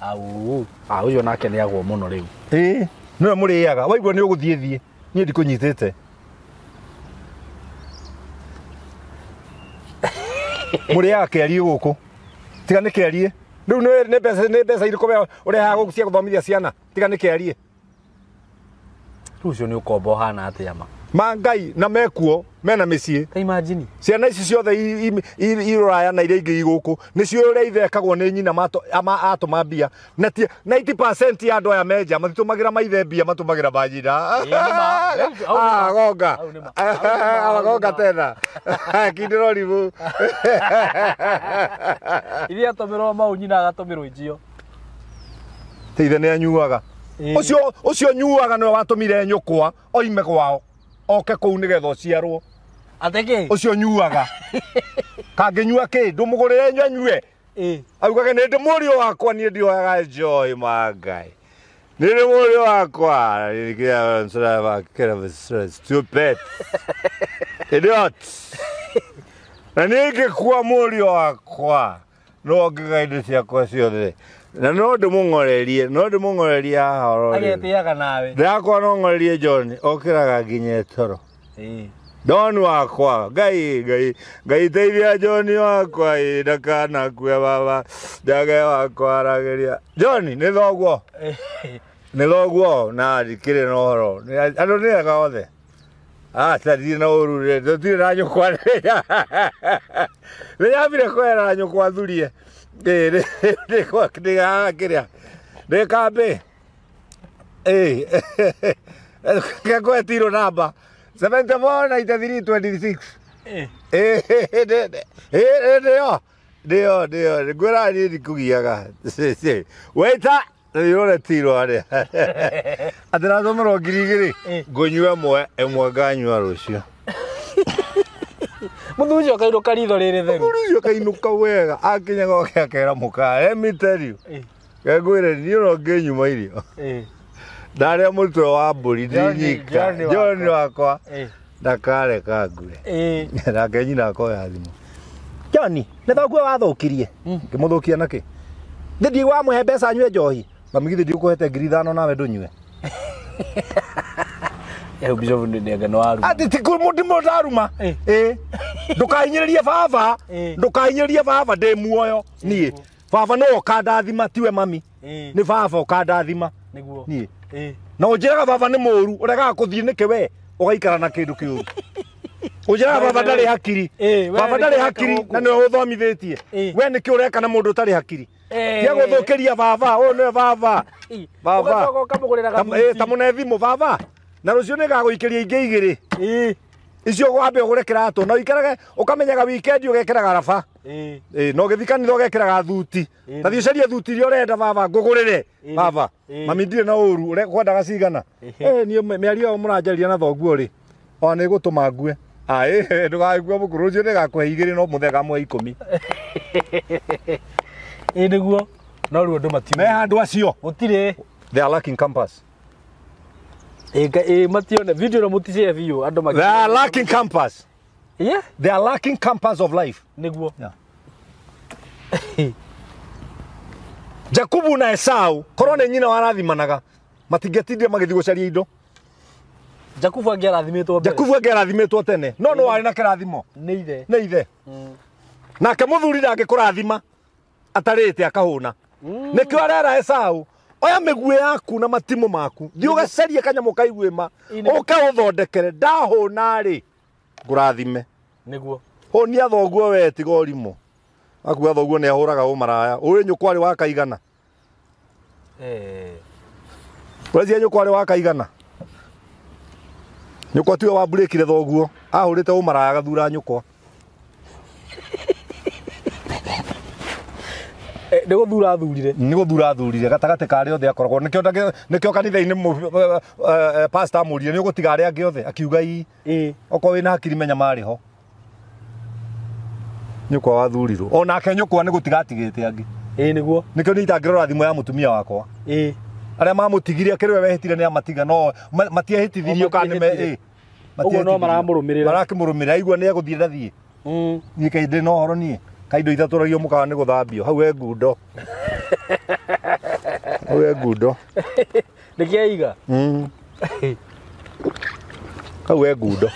Au, ũcio nake nĩagwo mũno rĩu. Ĩĩ, nĩwe mũrĩaga. Waigua nĩ ũgũthiĩ thiĩ, niĩ ndikũnyitĩte. Mũrĩaga kĩarie gũkũ. Tiga nĩ kĩarie. Rĩu nĩ mbeca irĩkũ we ũrehaga gũkũ cia gũthomithia ciana? Tiga nĩ kĩarie. Rĩu ũcio nĩ ũkombo ũhana atĩa ma? Ma Ngai na mekuo mena mĩciĩ. Ta imagine. Ciana ici ciothe i rũraya na iria ingĩ i gũkũ nĩcio ũrĩa ithe ekagwo nĩ nyina atũma mbia. Na 90% ya andũ aya menja matitũmagĩra maithe mbia matũmagĩra manyina. Gonga. Gonga tena. Kindĩroribu. Ithe atũmĩrwo mau nyina agatũmĩrwo injio. Te ithe nĩ anyuaga. Ũcio nyuaga nĩwe watũmire nyũkwa oime gwao. Oke kũu nĩgetha ũciarwo. Atĩ kĩ? Ũcio nyuaga. Kangĩnyua kĩ? Ndũmũgũrĩre anyue. Augage nĩ ndĩ mũriũ wakwa niĩ ndioyaga njohi ma Ngai. Nĩ ndĩ mũriũ wakwa. Stupid. Idiot. Na niĩ ingĩkua mũriũ wakwa no ngĩga indo ciakwa ciothe. Na no ndĩmũng'orerie, no ndĩmũng'orerie haha oro rĩu. Agetĩaga nawe. Ndĩrakwa no ng'orerie John, okĩraga nginya toro. John wakwa, Ngai Ngai Ngai teithia John wakwa ĩ ndakanakue baba, njage wakwa aragĩria. John nĩ thoguo. Nĩ thoguo na ndikĩrĩ na ũhoro. Andũ nĩ ega othe. Aca ndirĩ na ũru rĩ, tũtirĩ na nyũkwa. Nĩnyambire kwera nyũkwa thurie. Ndĩ ndĩ kambĩ. Ngekwetirwo namba 74 93 26. Ndio ndio ngwĩra niĩ ndikũgiaga. Waiter nĩũretirwo harĩa. Atĩ natũmĩrwo 2,000 ngũnyua ĩmwe nganyua rũciũ. Mũthuri ũcio akainũka ritho rĩrĩ theru. Mũthuri ũcio akainũka wega akinya gwake akera mũka, let me tell you. Ngwĩre niĩ no ngĩnyuma irio. Ndarĩa mũtwe wa mbũri ndinyika. John wakwa ndakareka ngue. Nake nyina akoya thimũ. John, nĩ thoguo wathũkirie. Ngĩmũthũkia nakĩ? Ndĩ wamũhe mbeca anyue njohi. Mami githĩ ndiũkũhete 5,000 nawe ndũnyue. Bishop nĩ nĩ waruma. Atĩ ti ndaruma. Ndũkahinyĩrĩrie baba. Ndũkahinyĩrĩrie baba ndĩ muoyo niĩ. Baba no ũkandathima tiwe mami. Nĩ baba ũkandathima. Nĩguo. Niĩ. Na ũnjĩraga baba nĩ mũũru, ũregaga kũthiĩ nĩkĩ we ũgaikara na kĩndũ kĩũru. Ũnjĩraga baba ndarĩ hakiri. Baba ndarĩ hakiri na nĩwe ũthomithĩtie. We nĩkĩ ũreka na mũndũ ũtarĩ hakiri? Tia gũthũkĩria baba, ũyũ nĩwe baba. Baba. Ta mũne thimũ baba. Na rũciũ nĩngagũikĩria ingĩ 2. Icio wambe ũgũre kĩratũ na ũikarage ũkamenyaga weekend ũgekĩraga raba. Na ũgĩthiĩ kanitha ũgekĩraga thuti. Ta thiĩ ũcarie thuti iria ũrenda baba ngũgũrĩre. Baba, mami ndirĩ na ũru, ũkwendaga cigana? Niĩ mĩario ĩyo mũranjarĩria na thoguo rĩ, ona nĩ ĩgũtũma ngue. Ndũgagĩkue mũkũrũ rũciũ nĩngakũhe 2 no mũthenya ngamũhe 10. Ĩ nĩguo. No rĩu andũ matiũĩ. Me handũ acio. Gũtirĩ. They are lacking compass. Matione video no mũticare biũ andũ They are lacking compass. Yeah. They are lacking compass of life. Nĩguo. Yeah. Jakubu na Esau korwo nĩ nyina warathimanaga matingĩatindire magĩthiĩ gũcaria indo. Jakubu angĩarathimĩtwo mbere. Jakubu angĩarathimĩtwo tene no no warĩ na kĩrathimo nĩ ithe. Nĩ ithe. Nake mũthuri ndangĩkũrathima atarĩte akahũna. Nĩkĩo arera Esau, oya mĩguĩ yaku na matimũ maku, thiĩ ũgacarie kanyamũ ka iguĩma, ũke ũthondekere, ndahũna rĩ ngũrathime. Nĩguo. Hũnia thoguo we tiga ũrimũ. Akuga thoguo nĩ ahũraga ũmaraya. Ũĩ nyũkwa arĩ wa kaigana. Ũreciria nyũkwa arĩ wa kaigana. Nyũkwa tiwe wamburĩkire thoguo, ahũrĩte ũmaraya agathura nyũkwa. Nĩ gũthura athurire. Nĩ gũthura athurire gatagatĩ ka arĩa othe akoragwo. Nĩkĩo kanitha-inĩ pastor amũririe nĩ ũgũtiga arĩa angĩ othe, akiuga ii. Okorwo wĩna hakiri menya marĩ ho. Nyũkwa wathurirwo. Onake nyũkwa nĩ gũtiga atigĩte angĩ. Nĩguo. Nĩkĩo niĩ itangĩrora thimũ ya mũtumia wakwa. Arĩa mamũtigire akĩrĩ we wehĩtire nĩ amatiga no matiehĩtithirio kana nĩ ũguo no maramũrũmĩrĩra. Marakĩmũrũmĩrĩra aigua nĩ egũthiĩ ndathiĩ. Niĩ kaĩ ndĩ na ũhoro niĩ. Kaĩ indo itatũragio mũkawa nĩ gũthambio. Hau he ngundo. Hau he ngundo. Nĩkĩaiga? Hau he ngundo.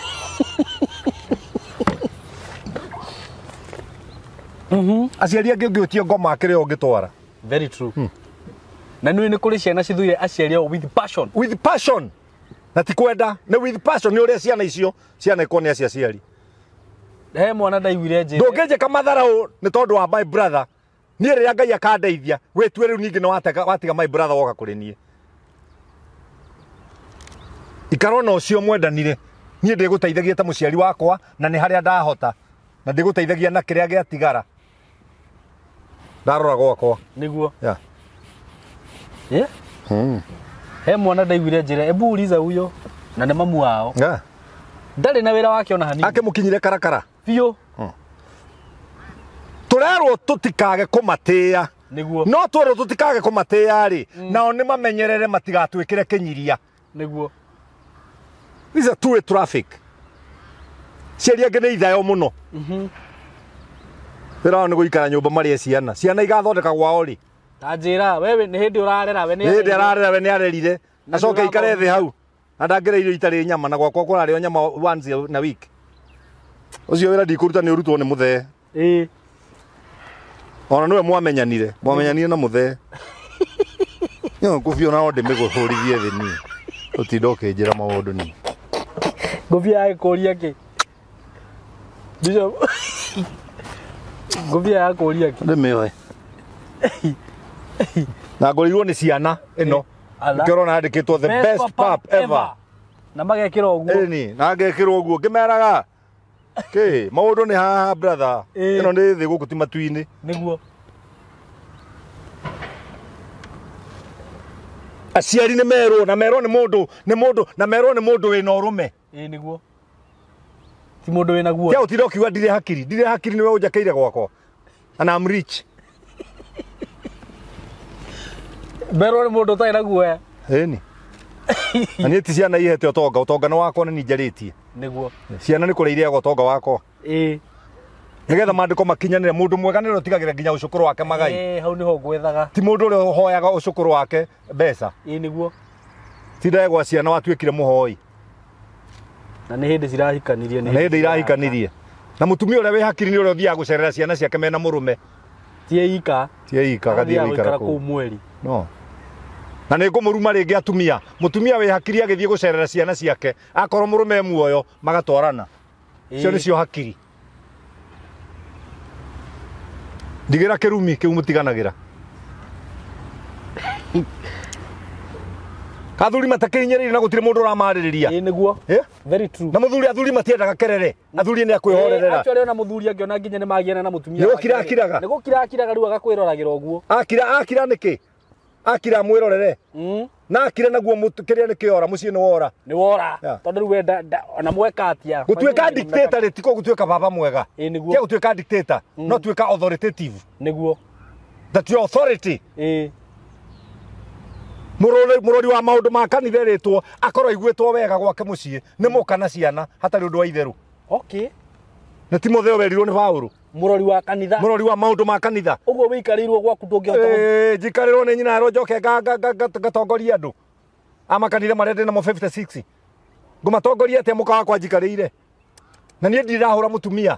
Aciari angĩ ũngĩũtio ngoma akĩrĩ o ũngĩtwara. Very true. Na nĩ kũrĩ ciana cithuire aciari ao with passion. With passion. Na ti kwenda, nĩ with passion nĩ ũrĩa ciana icio ciana ikorwo nĩ aciari. He mwana ndaiguire njĩra. Ndũngĩnjĩka matharau nĩ tondũ wa my brother. Niĩ rĩrĩa Ngai akandeithia, wĩtue rĩu ningĩ nĩ watiga my brother woka kũrĩ niĩ. Ikara na ũcio mwendanire. Niĩ ndĩgũteithagia ta mũciari wakwa na nĩ harĩa ndahota. Na ndĩgũteithagia na kĩrĩa gĩatigara. Ndarora gwakwa. Nĩguo. Yeah. Yeah? He mwana ndaiguire njĩra, ebu uliza huyo na nĩ mamu wao. Yeah. Ndarĩ na wĩra wake ona hanini. Akĩmũkinyire karakara. Biũ. Tũrerwo tũtikage kũmatĩĩa. Nĩguo. No twerwo tũtikage kũmatĩĩa rĩ, nao nĩ mamenyerere matigatwĩkĩre kĩnyiria. Nĩguo. This is a two-way traffic. Ciari angĩ nĩ ithayo mũno. Wĩra wao nĩ gũikara nyũmba marĩe ciana. Ciana igathondeka gwao rĩ. Ta njĩra, wewe nĩ hĩndĩ ũrarera, we nĩ hĩndĩ ararera, we nĩ arerire. Acoke aikare thĩ hau. Na ndangĩrĩa irio itarĩ nyama na gwakwa kũrarĩo nyama once na week. Ũcio wĩra ndikũruta nĩ ũrutwo nĩ mũthee. Ona nĩwe mwamenyanire. Mwamenyanire na mũthee. Nyo ngũbia ona no ndĩmĩgũhũrithie thĩ niĩ. Ũtinda ũkĩnjĩra maũndũ niĩ. Ngũbia yagĩkũria kĩ? Bishop. Ngũbia yakũria kĩ? Ndĩmĩoe. Na ngũrĩirwo nĩ ciana ĩno. Nĩkĩo ũrona yandĩkĩtwo the best pap ever. Na magekĩra ũguo. Ĩni, na ngekĩrwo ũguo ngĩmeraga. Kĩ, maũndũ nĩ haha brother. Ĩno nĩ thĩ gũkũ ti matu-inĩ. Nĩguo. Aciari nĩ merwo na merwo nĩ mũndũ, nĩ mũndũ, na merwo nĩ mũndũ wĩna ũrũme. Nĩguo. Ti mũndũ wĩna guoya. Kĩa ũtinda ũkiuga ndirĩ hakiri, ndirĩ hakiri nĩwe ũnjakĩire gwakwa. And I'm rich. Merwo nĩ mũndũ ũtarĩ na guoya. Ĩni. Na niĩ ti ciana ihete ũtonga, ũtonga nĩ wakwa nĩ niĩ njarĩtie. Nĩguo. Ciana nĩ kũrĩa irĩaga ũtonga wakwa. Nĩgetha maandĩko makinyanĩre, mũndũ mwega nĩ ũrĩa ũtigagĩra nginya ũcũkũrũ wake magai. Hau nĩho ngwethaga. Ti mũndũ ũrĩa ũhoyaga ũcũkũrũ wake mbeca. Nĩguo. Ti ndegwa ciana watuĩkire mũhoi. Na nĩ hĩndĩ cirahikanirie. Na nĩ hĩndĩ irahikanirie. Na mũtumia ũrĩa wĩ hakiri nĩ ũrĩa ũthiaga gũcerera ciana ciake mena mũrũme. Ti eika. Ti eika, agathiĩ gũikara kũu mweri. No. Na nĩ ngũmũruma rĩngĩ atumia. Mũtumia wĩ hakiri agĩthiĩ gũcerera ciana ciake, akorwo mũrũme e muoyo, magatwarana. Icio nĩcio hakiri. Ndigĩra kĩrumi kĩu mũtiganagĩra. Athuri matakĩhinyĩrĩirio na gũtirĩ mũndũ ũramarĩrĩria. Nĩguo. Very true. Na mũthuri athuri matiendaga kerere. Athuri nĩ akwĩhorerera. Actually ona mũthuri angĩona nginya nĩ magiana na mũtumia. Nĩ gũkira akiraga. Nĩ gũkira akiraga rĩu agakwĩroragĩra ũguo. Akira akira nĩkĩ? Akira mwĩrorere. Na akira naguo kĩrĩa nĩ kĩora mũciĩ nĩ wora. Nĩ wora. Tondũ rĩu we ona mweka atĩa. Gũtuĩka dictator rĩ tiko gũtuĩka baba mwega. Nĩguo. Tia gũtuĩka dictator, no tuĩka authoritative. Nĩguo. That your authority. Mũrori wa maũndũ ma kanitha erĩtwo akorwo aiguĩtwo wega gwake mũciĩ nĩ mũka na ciana hatarĩ ũndũ wa itherũ. Okay. Nĩ Timotheo werirwo nĩ Paũlũ. Mũrori wa kanitha. Mũrori wa maũndũ ma kanitha. Ũguo wĩikarĩirwo gwaku ndũngĩhota. Njikarĩrwo nĩ nyina ero njoke ngatongoria andũ. A makanitha marĩa ndĩ namo 56. Ngũmatongoria atĩa mũka wakwa njikarĩire? Na niĩ ndirahũra mũtumia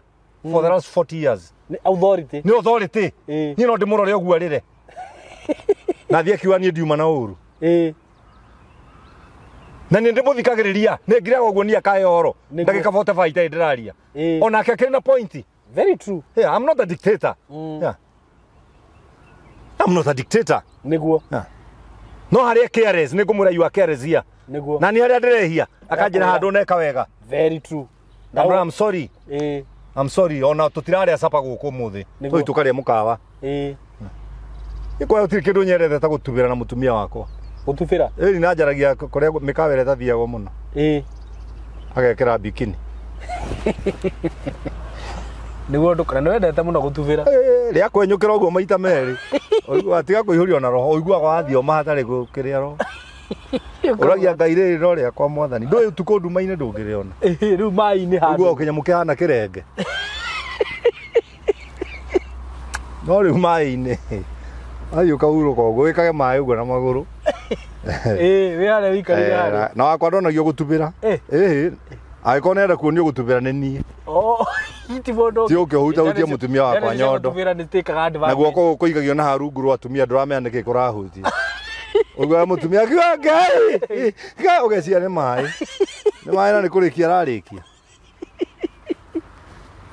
for the last 40 years. Nĩ authority. Nĩ authority. Niĩ no ndĩmũrore ũguo arĩre. Na thiĩ akiuga niĩ ndiuma na ũru. Na nĩ ndĩmũthikagĩrĩria, nĩ ngiraga ũguo niĩ akahe ũhoro. Ndagĩka 45 itarĩ ndĩraria. Onake akĩrĩ na point. Very true. Yeah, I'm not a dictator. Yeah. I'm not a dictator. Nĩguo. Yeah. No harĩa careless, nĩ ngũmwĩra you are careless here. Nĩguo. Na nĩ harĩa ndĩrehia, akanjĩra handũ neka wega. Very true. I'm sorry. I'm sorry, ona tũtirarĩa capa gũkũ ũmũthĩ. Tũthiĩ tũkarĩa mũkawa. Nĩ kwa gũtirĩ kĩndũ nyendete ta gũtubĩra na mũtumia wakwa. Gũtubĩra? Ĩni na njaragia kũrĩa mĩkawa ĩrĩa ĩtathiagwo mũno. Agekĩra bikini. Nĩguo ndũkana nĩwendete mũno gũtubĩra. Rĩa kwenyũkĩra ũguo maita merĩ. Ũiguaga tiga kũihũrio na roho, ũiguaga wathiĩ oma hatarĩ gũkĩrĩa roho. Ũragia Ngai rĩrĩ no rĩakwa mwathani. Ndũĩ ũtukũ nduma-inĩ ndũngĩrĩona. Rĩu maĩ-inĩ handũ. Ũiguaga kĩnyamũ kĩhana kĩrenge. No rĩu maĩ-inĩ. Athiĩ ũkahurũka ũguo, wĩkage maĩ ũguo na magũrũ. Wĩ harĩa ũikarĩire harĩa. Na wakwa ndonagio gũtubĩra. Angĩkorwo nĩarenda kuonio gũtubĩra nĩ niĩ. Ti mũndũ. Ti ũke ũhutahutie mũtumia wakwa nyondo. Gũtubĩra nĩ take advantage. Na guoko gũkũ na harungu rwa atumia ndũramenya nĩkĩ kũrahutia. Ũiguaga mũtumia akiuga Ngai! Ngai ũgeciria nĩ maĩ. Nĩ maĩ na nĩ kũrĩkia ararĩkia.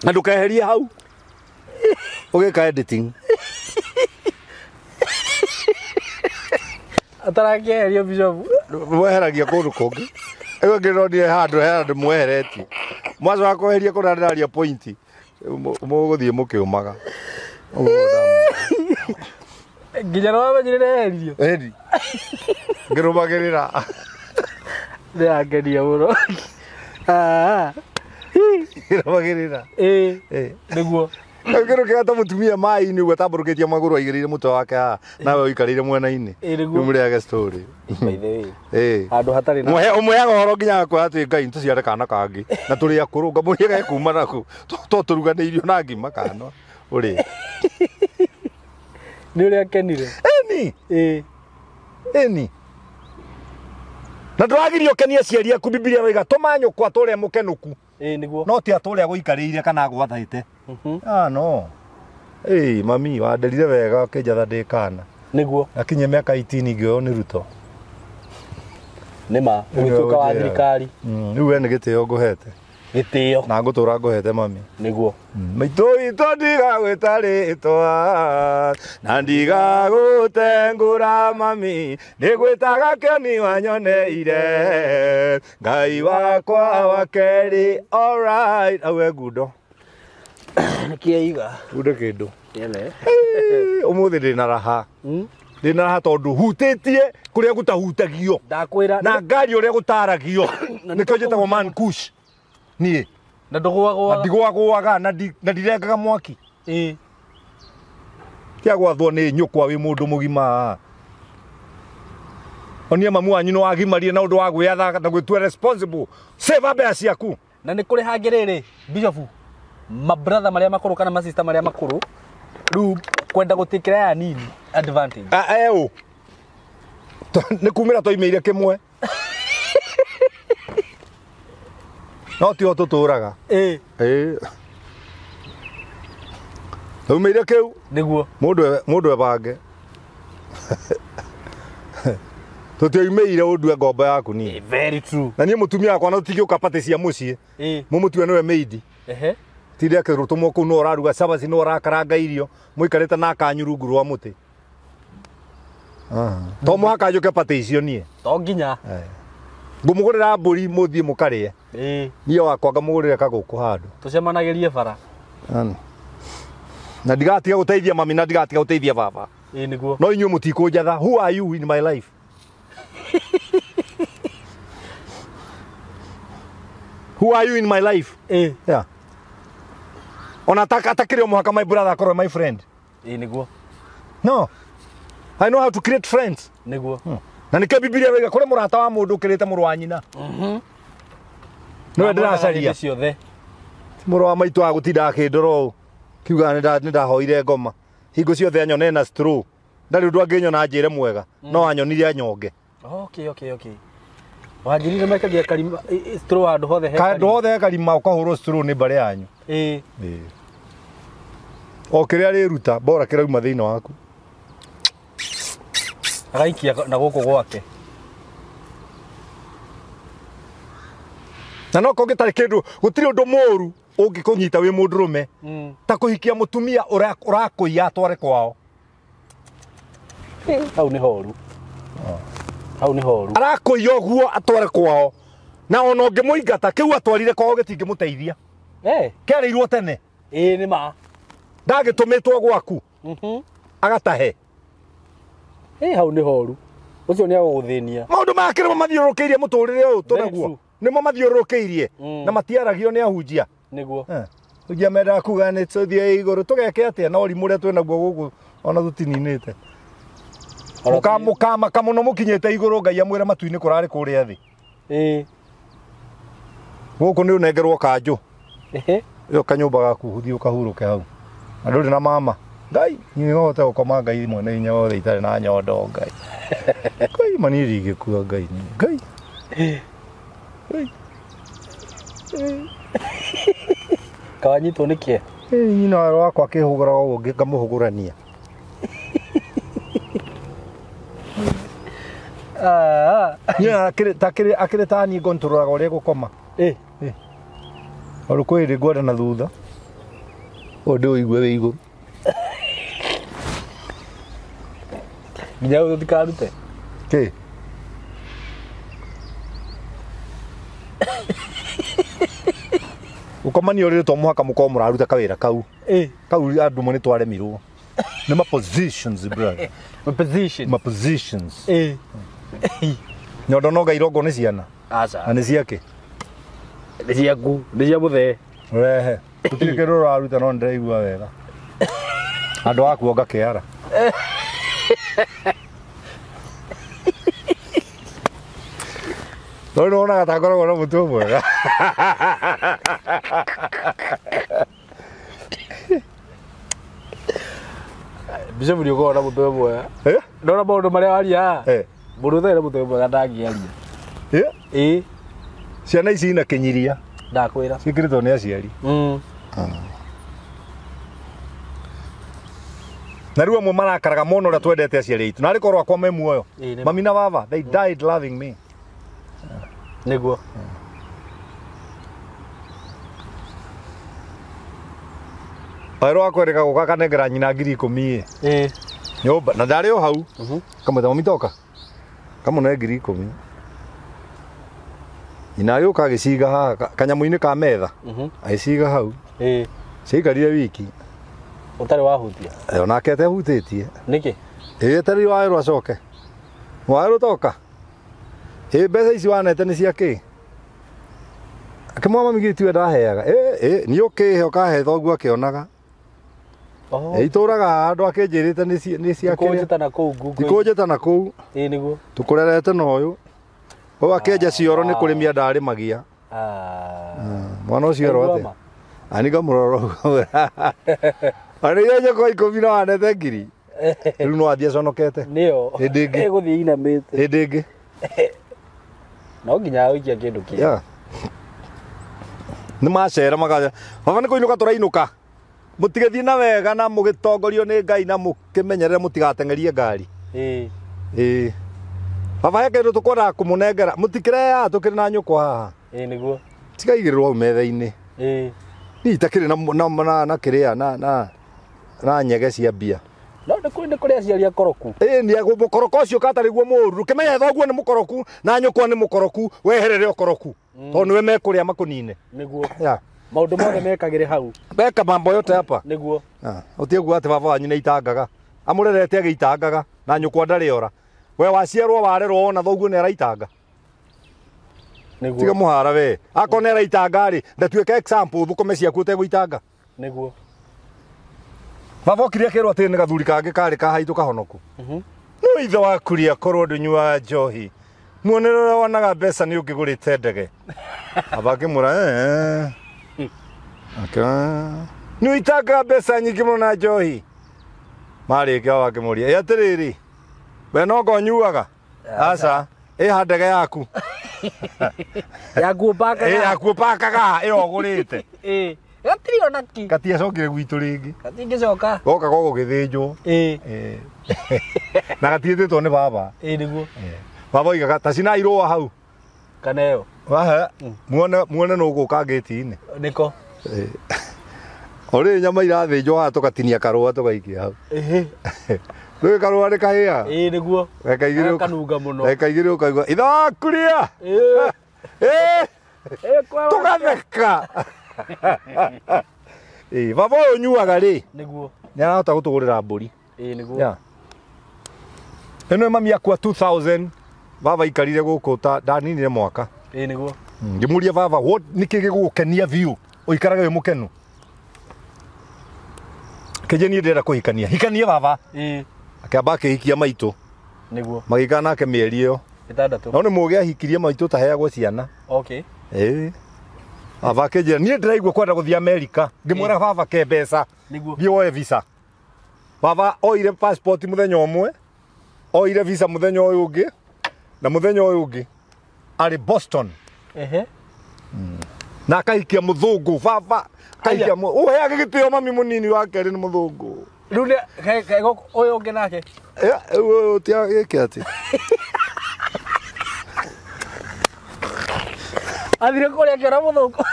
Na ndũkeherie hau. Ũgĩka editing. Atarakĩeherio Bishop. Mweheragia kũndũ kũngĩ. Ĩyo ngĩronire handũ hena ndĩmweheretie. Mwacoka kweheria kũrĩa ndĩraria point. Mũgũthiĩ mũkĩũmaga. Nginya nĩwamenyire nĩeheririo? Ĩni. Ngĩrũmagĩrĩra. Nĩangenia mũno. Ngĩrũmagĩrĩra. Nĩguo. Kĩndũ kĩrĩa ta mũtumia maĩ-inĩ ũguo atambũrũkĩtie magũrũ aigĩrĩire mũtwe wake haha nawe ũikarĩire mwena-inĩ. Nĩguo. Rĩu mũrĩage story. By the way. Handũ hatarĩ na Ũmũheaga ũhoro nginya agakwĩra atĩ Ngai tũciare kana kangĩ na tũrĩ akũrũ ngamũria ge kuma nakũ to tũruganĩirio na ngima kana ũrĩe. Nĩ ũrĩa akenire. Ĩni. Ĩni. Na ndũragirio ũkenie aciari aku. Bibilia ĩroiga tũma nyũkwa atũre mũkenũku. Nĩguo. No ti atũre agũikarĩire kana agwathĩte. No. Mami wanderire wega ũkĩnjatha ndĩ kana. Nĩguo. Akinyia mĩaka 18 ngĩoywo nĩ Ruto. Nĩma, ũgĩtuĩka wa thirikari. Rĩu we nĩ gĩtĩo ngũhete. Gĩtĩo. Na ngũtũra ngũhete mami. Nĩguo. Maitũ witũ ndigagwĩta rĩtwa na ndigagũtengũra mami nĩgwĩtaga kĩoni wanyoneire Ngai wakwa wa kerĩ. Alright, au e ngundo. Nĩkĩaiga. Ngundo kĩndũ. Ũmũthĩ ndĩna raha. Ndĩna raha tondũ hutĩtie kũrĩa gũtahutagio. Ndakwĩra. Na ngari ũrĩa gũtaragio. Nĩkĩo njĩtagwo man kush. Niĩ. Na ndũgũagũaga. Na ndigũagũaga na ndirengaga mwaki. Tia gwathwo nĩ nyũkwa wĩ mũndũ mũgima. Onia mamu wanyu nĩ wagimarie na ũndũ wa gwĩatha na gwĩtua responsible. Save mbeca ciaku. Na nĩ kũrĩ hangĩ rĩrĩ, Bishop, mabrother marĩa makũrũ kana masista marĩa makũrũ rĩu kwenda gũtĩkĩra aya nini advantage. Eũ. Nĩ kumĩra twaimĩire kĩmwe. No tiho tũtũraga. Twaumĩire kĩu. Nĩguo. Mũndũ ebange. Tũtiaumĩire ũndue ngombo yaku niĩ. Very true. Na niĩ mũtumia wakwa no tigĩũka patĩ cia mũciĩ. Mũmũtue nĩwe maid. Tinde akĩrũtũmwo kũu no ũraruga cabaci no ũrakaranga irio mũikarĩte na akanyu rungu rwa mũtĩ. To mũhaka njũke patĩ icio niĩ. To nginya. Ngũmũgũrĩra mbũri mũthiĩ mũkarĩe. Niĩ wakwa ngamũgũrĩre kagũkũ handũ. Tũcemanagĩrie bara. Na ndigatiga gũteithia mami na ndigatiga gũteithia baba. Nĩguo. No inyuĩ mũtikũnjatha. Who are you in my life? Who are you in my life? Yeah. Ona atakĩrĩ o mũhaka my brother akorwo my friend. Nĩguo. No. I know how to create friends. Nĩguo. Na nĩkĩo Bibilia ĩroiga kũrĩ mũrata wa mũndũ ũkĩrĩte mũrũ wa nyina. Nĩwe ndĩracaria. Ciothe. Mũrũ wa maitũ agũtinda akĩndora ũũ. Kiuga nĩ ndahoire ngoma. Hingo ciothe anyone na straw. Ndarĩ ũndũ angĩnyona anjĩre mwega. No anyonire anyonge. Okay. Wanjirire mekagia karima straw handũ hothe he Handũ hothe he karima ũkahũrwo straw nĩ mbarĩ yanyu. Ĩĩ. Ĩĩ. O kĩrĩa rĩruta bora kĩrauma thĩinĩ waku. Agaikia na gũkũ gwake. Na no korwo gĩtarĩ kĩndũ gũtirĩ ũndũ mũru ũngĩkũnyita wĩ mũndũrũme ta kũhikia mũtumia ũrakũiya atware kwao. Hau nĩ horu. Hau nĩ horu. Arakũiya ũguo atware kwao. Na ona ũngĩmũingata kĩu atwarire kwao gĩtingĩmũteithia. Kĩarĩirwo tene. Ĩĩ nĩ ma. Ndagĩtũmĩtwo gwaku. Agatahe. Hau nĩ horu. Ũcio nĩ agũgũthĩnia. Maũndũ maya kĩrĩmo mathiũrũrũkĩirie mũtũrĩre ũyũ tũnaguo. Nĩmo mathiũrũrũkĩirie na matiaragio nĩ ahunjia. Nĩguo. Ahunjia mendaga kuga nĩ tũthiĩ igũrũ tũgeke atĩa na ũrimũ ũrĩa twĩnaguo gũkũ ona tũtininĩte. Mũkamaka mũno mũkinyĩte igũrũ Ngai amwĩre matu-inĩ kũrarĩ kũrĩa thĩ. Ĩĩ. Gũkũ nĩ ũnengerwo kanjũ. Ĩyo kanyũmba gaku ũthiĩ ũkahurũke hau. Na ndũrĩ na mama. Ngai, niĩ no hote gũkoma Ngai mwene hinya wothe itarĩ na nyondo Ngai. Ngai ma niĩ ndingĩkua Ngai. Ngai. Kawanyitwo nĩ kĩeha. Nyina wakwa akĩhũgũraga ũguo ngamũhũgũrania. Niĩ akĩrĩ ta niĩ ngontrolaga ũrĩa gũkoma. Tondũ kwĩ hĩndĩ ngwenda na thutha ũyũ ndĩũigue wĩ igũrũ. Nginya ũtikarute. Kĩ? Gũkomania ũrĩrĩ to mũhaka mũkorwo mũraruta kawĩra kau. Kau andũ mwe nĩ twaremirwo. Nĩ ma positions brother. Ma positions. Ma positions. Nyondo no ngairongo nĩ ciana. Aca. Na nĩ ciake? Nĩ ciaku, nĩ cia mũthee. Rehe. Gũtirĩ kĩndũ ũraruta no nĩndĩraigua wega. Andũ a kuonga kĩara. No nĩ wonaga ta ngoragwo na mũtwe mwega. Bishop nĩ ũkoragwo na mũtwe mwega. Ndona maũndũ marĩa waria. Mũndũ ũtarĩ na mũtwe mwega ndangĩaria. Ĩĩ. Ciana ici ina kĩnyiria. Ndakwĩra. Ciĩkĩrĩtwo nĩ aciari. Na rĩu amwe marakaraga mũno ũrĩa twendete aciari aitũ. Na arĩ korwo akwa me muoyo. Mami na baba, they died loving me. Nĩguo. Werũ wakwa erĩga gũka akanengera nyina 10,000 ĩ. Nyũmba na ndarĩ o hau. Kamwĩta mami toka. Kamũne 10,000. Nyina agĩũka agĩciga haha kanyamũ-inĩ ka metha. Agĩciga hau. Ciaikarire wiki. Ũtarĩ wahutia. Onake atehutĩtie. Nĩkĩ? Ĩĩ etereire wawerũ acoke. Wawerũ toka. Ĩĩ mbeca ici wanete nĩ cia kĩ? Akĩmwĩra mami githĩ tiwe ndaheaga. Ĩĩ niĩ ũkĩhe ũkahe thoguo akĩonaga. Itũraga handũ akĩnjĩrĩte nĩ cia kĩrĩa. Tikũnjĩta na kũu ngungo. Tikũnjĩta na kũu. Ĩĩ nĩguo. Tũkũrerete na ũyũ. Ũyũ akĩenja cioro nĩ kũrĩmia ndarĩmagia. Mwana ũcio erwo atĩa? Ani ngamũrora ũguo. Arĩ nyũkwa 10 na wanete 1,000. Rĩu no athiĩ aconokete. Nĩyo. Hĩndĩ ĩngĩ. Ĩgũthiĩ inamĩte. Hĩndĩ ĩngĩ. No nginya ũikia kĩndũ kĩega. Nĩ macera magaja. Baba nĩ kũinũka tũrainũka. Mũtigĩthiĩ na wega na mũgĩtongorio nĩ Ngai na mũkĩmenyerere mũtigateng'erie ngari. Ĩĩ. Baba he kĩndũ tũkwendaga kũmũnengera. Mũtikĩrehaga tũkĩrĩ na nyũkwa haha. Ĩĩ nĩguo. Cikaigĩrĩrwo hau metha-inĩ. Ĩĩ. Niĩ itakĩrĩ na kĩrĩa na nyege cia mbia. No nĩ kũrĩ aciari akoroku. Ĩĩ nĩ mũkoroko ũcio katarĩ guo mũũru. Ndũkĩmenye thoguo nĩ mũkoroku na nyũkwa nĩ mũkoroku, weherere ũkoroku. Tondũ nĩwe mekũrĩa makũnine. Nĩguo. Maũndũ mothe mekagĩre hau. Meka mambo yote hapa. Nĩguo. Ũtige kuga atĩ baba wanyu nĩ aitangaga. Amũrerete agĩitangaga na nyũkwa ndarĩ ora. We waciarwo warerwo wona thoguo nĩ araitanga. Nĩguo. Tiga mũhara we. Akorwo nĩ araitanga rĩ, ndatuĩke example thũkũme ciaku ũtegũitanga. Nĩguo. Baba okire akĩrwo atĩ nĩ gathuri kangĩ karĩ kahaitũ kahonoku. No ithe waku rĩ akorwo ndũnyuaga njohi. Muonere ũrĩa wonaga mbeca nĩ ũngĩgũrĩte ndege. Baba akĩmwĩra nĩ ũitangaga mbeca nyingĩ mũno na njohi. Marĩkia baba akĩmũria, ĩ atĩrĩrĩ, we no ngo ũnyuaga? Aca, ĩha ndege yaku. Yakuo pakaga. Yakuo pakaga ĩyo ũgũrĩte. Gatirĩ ona ki. Gatiacokire gwitũ rĩngĩ. Gatingĩcoka. Goka gogũgĩthĩnjwo. Na gatiĩtĩtwo nĩ baba. Nĩguo. Baba oigaga ta cinai rũa hau. Kana ĩyo. Wahe, muone nũ ũgũka ngĩti-inĩ. Nĩko. O rĩrĩ nyama irathĩnjwo haha tũgatinia karũa tũgaikia hau. Rĩu karũa nĩ kahĩa. Nĩguo. Reka igĩrĩ Kanunga mũno. Reka igĩrĩ ũkaigua ithe waku rĩa. Tũgatheka. Baba ũyũ ũnyuaga rĩ. Nĩguo. Nĩ arahota gũtũgũrĩra mbũri. Nĩguo. Ĩno mami akua 2000 baba ikarire gũkũ ta ndaninire mwaka. Nĩguo. Ngĩmũria baba, what nĩkĩ gĩgũgũkenia biũ ũikarage wĩ mũkenu? Kĩnjĩ niĩ ndĩrenda kũhikania. Hikanie baba. Akĩamba akĩhikia maitũ. Nĩguo. Magĩikara nake mĩeri ĩyo. 6. No nĩ mũgĩ ahikirie maitũ taheagwo ciana. Okay. Baba akĩnjĩra niĩ ndĩraigua kwenda gũthiĩ Amerika. Ngĩmwĩra baba ke mbeca. Nĩguo. Thiĩ woe visa. Baba oire passport mũthenya ũmwe, oire visa mũthenya ũyũ ũngĩ, na mũthenya ũyũ ũngĩ arĩ Boston. Na akahikia mũthũngũ baba. Akahikia ũheage gĩtĩo mami mũnini wa kerĩ nĩ mũthũngũ. Rĩu nĩ ũyũ ũngĩ nake. Ũyũ ti gĩke atĩ. Athire kũrĩa akĩona mũthũngũ.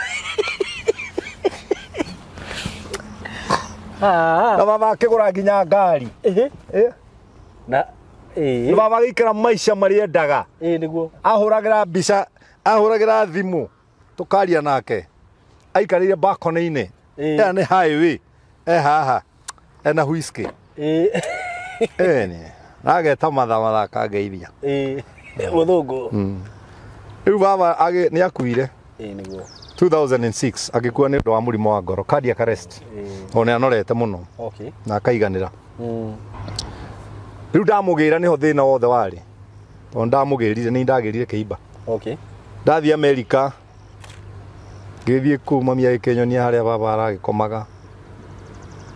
Na baba akĩgũra nginya ngari. Na baba agĩikara maica marĩa endaga. Nĩguo. Ahũragĩra mbica, ahũragĩra thimũ tũkaria nake. Aikarĩire balcony-inĩ. Ĩyo nĩ highway. Haha. Ena whisky. Nĩ. Ageta matha matha akangeithia. Mũthũngũ. Rĩu baba nĩ akuire. Nĩguo. 2006 agĩkua nĩ ũndũ wa mũrimũ wa ngoro, cardiac arrest. Tondũ nĩ anorete mũno. Okay. Na akaiganĩra. Rĩu ndamũgĩra nĩho thĩna wothe warĩ. Tondũ ndamũgĩrire nĩ ndagĩrire kĩimba. Okay. Ndathiĩ Amerika ngĩthiĩ kũu mami agĩkĩnyonia harĩa baba aragĩkomaga.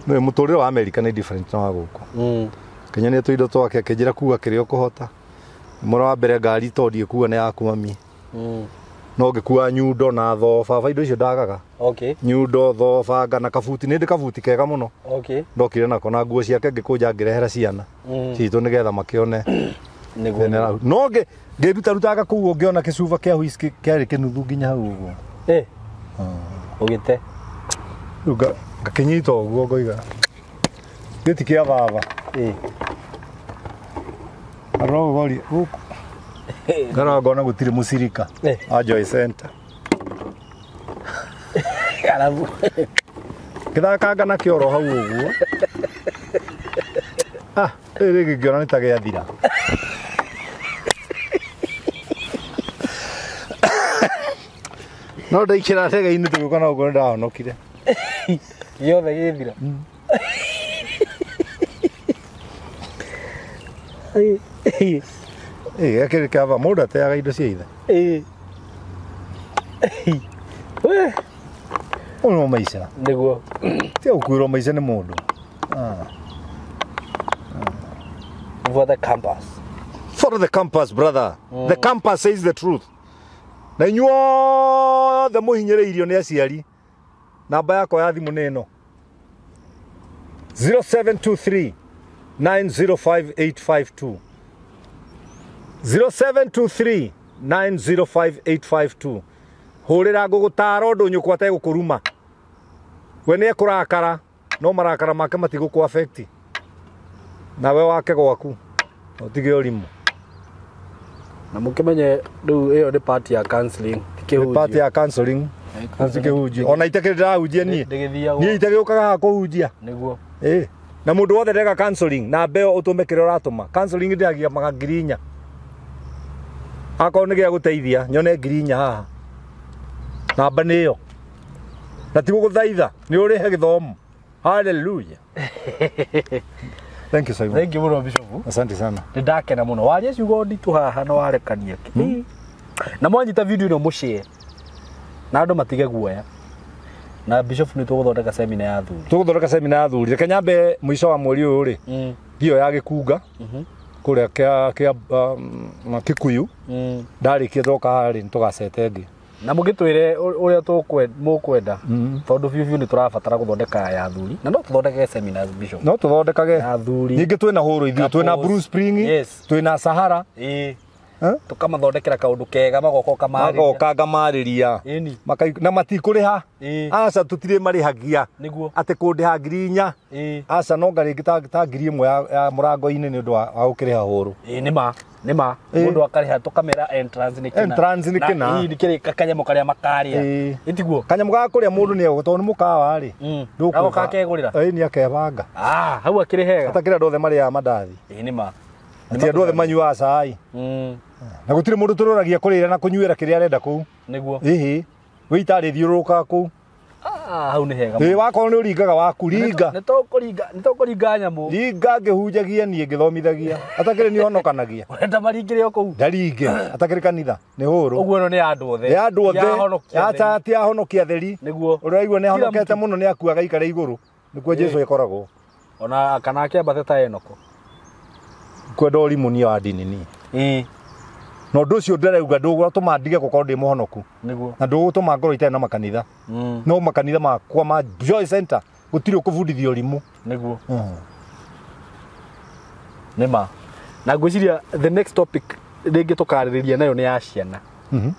Nĩ mũtũrĩre wa Amerika nĩ different na wa gũkũ. Kĩnyonia tũindo twake akĩnjĩra kuga kĩrĩa ũkũhota. Mũra wa mbere ngari tondũ ndiĩkua nĩ yaku mami. No ngĩkua nyundo na thoo baba indo icio ndagaga. Okay. Nyundo, thoo, banga na kabuti. Nĩ ndĩ kabuti kega mũno. Okay. Ndokire nako na nguo ciake ngĩkũnja ngĩrehera ciana. Citũ nĩgetha makĩone. Nĩguo. No ngĩrutarutaga kũu ngĩona kĩcuba kĩa whisky kĩarĩ kĩnuthu nginya hau ũguo. Ũgĩte. Rĩu ngakĩnyita ũguo ngoiga gĩti kĩa baba. Arogori gũkũ. Ngarora ngona gũtirĩ mũcirika wa Joy Center. Arabu. Ngĩthakanga na kĩoro hau ũguo. Rĩrĩ rĩngĩ ngĩona nĩ ta gĩathira. No ndaikĩra ndege-inĩ tũgĩũka na ũguo nĩ ndahonokire. Gĩothe gĩthira. Gĩkĩ kĩaba mũndũ ateaga indo cia ithe. Ũyũ no maica. Nĩguo. Tiga gũkuĩrwo maica nĩ mũndũ. For the campus. Follow the campus, brother. The campus says the truth. Na inyuothe mũhinyĩrĩirio nĩ aciari. Namba yakwa ya thimũ nĩ ĩno. 0723 905852. 0723 905852. Hũrĩra ngũgũtara ũndũ nyũkwa ategũkũruma. We nĩ ekũrakara, no marakara make matigũkũ affect. Nawe wake gwaku. Ũtige ũrimũ. Na mũkĩmenye rĩu ĩyo nĩ part ya counseling. Nĩ part ya counseling. Ti kĩhunjio. Ona itakĩrĩ ndĩrahunjia niĩ. Niĩ itagĩũkaga haha kũhunjia. Nĩguo. Na mũndũ wothe ndeka counseling na mbeo ũtũme kĩrĩa ũratũma. Counseling ndĩhagia maga 4,000. Akorwo nĩ gĩa gũteithia nyone 4,000 haha. Namba nĩ ĩyo. Na ti gũgũthaitha, nĩ ũrĩhe gĩthomo. Hallelujah. Thank you Simon. Thank you mũno Bishop. Asante sana. Nĩ ndakena mũno. Waria ciugo nditũ haha na warekania. Na mwanyita video ĩno mũshare. Na andũ matige guoya. Na Bishop nĩ tũgũthondeka seminar ya athuri. Tũgũthondeka seminar ya athuri. Reke nyambe mũico wa mweri ũyũ rĩ. Ngio ya gĩkunga. Kũrĩa kĩa Kikuyu. Ndarĩkia ndoka haha rĩ, nĩtũgacete ĩngĩ. Na mũgĩtwĩre ũrĩa mũkwenda, tondũ biũ biũ nĩ tũrabatara gũthondeka ya athuri, na no tũthondeke seminars, Bishop. No tũthondekage ya athuri. Ningĩ twĩna hũrũ ithuĩ, twĩna Blue Spring, twĩna Sahara. Tũkamathondekera kaũndũ kega, magoka ũkamarĩria. Magoka ngamarĩria. Na matikũrĩha. Aca tũtirĩ marĩhagia. Nĩguo. Atĩ kũndĩha 4,000. Aca no nga rĩngĩ ta 1,000 ya mũrango-inĩ nĩ ũndũ wa gũkĩrĩha hũrũ. Nĩma. Nĩma. Mũndũ akarĩha tũkamera entrance nĩ kĩna. Entrance nĩ kĩna. Nĩ kĩrĩ kanyamũ karĩa makarĩa. Ĩtiguo. Kanyamũ ga kũrĩa mũndũ nĩ egũ, tondũ nĩ mũkawa rĩ. Agoka akegũrĩra. Nĩ akebanga. Hau akĩrĩ hega. Atakĩrĩ andũ othe marĩaga mandathi. Nĩma. Atĩ andũ othe manyuaga cai. Na gũtirĩ mũndũ tũroragia kũrĩra na kũnyuĩra kĩrĩa arenda kũu. Nĩguo. Ĩhĩ. Wĩ itarĩ thiũrũrũkaga kũu. Hau nĩ hega. Wakorwo nĩ ũringaga waku, ringa. Nĩ tũkũringa nyamũ. Ringa ngĩhunjagia niĩ ngĩthomithagia. Atakĩrĩ nĩ honokanagia. Ũrenda maringĩre o kũu? Ndaringe. Atakĩrĩ kanitha, nĩ hũrũ. Ũguo ĩno nĩ ya andũ othe. Ya andũ othe. Ya ti ahonokia atheri. Nĩguo. Ũrĩa waigua nĩ ahonokete mũno nĩ akuaga aikare igũrũ. Nĩkuo Jesũ ĩkoragwo. Ona kana akĩambate ta Enoko. Kwenda ũrimũ niĩ wa ndini niĩ. Na ũndũ ũcio ndĩrauga ndũgũtũma ndige gũkorwo ndĩ mũhonoku. Nĩguo. Na ndũgũtũma ngorwo itarĩ na makanitha. No makanitha makwa ma Joy Center gũtirĩ ũkũbundithia ũrimũ. Nĩguo. Nĩma. Na ngwĩciria the next topic rĩngĩ tũkarĩrĩria nayo nĩ ya ciana.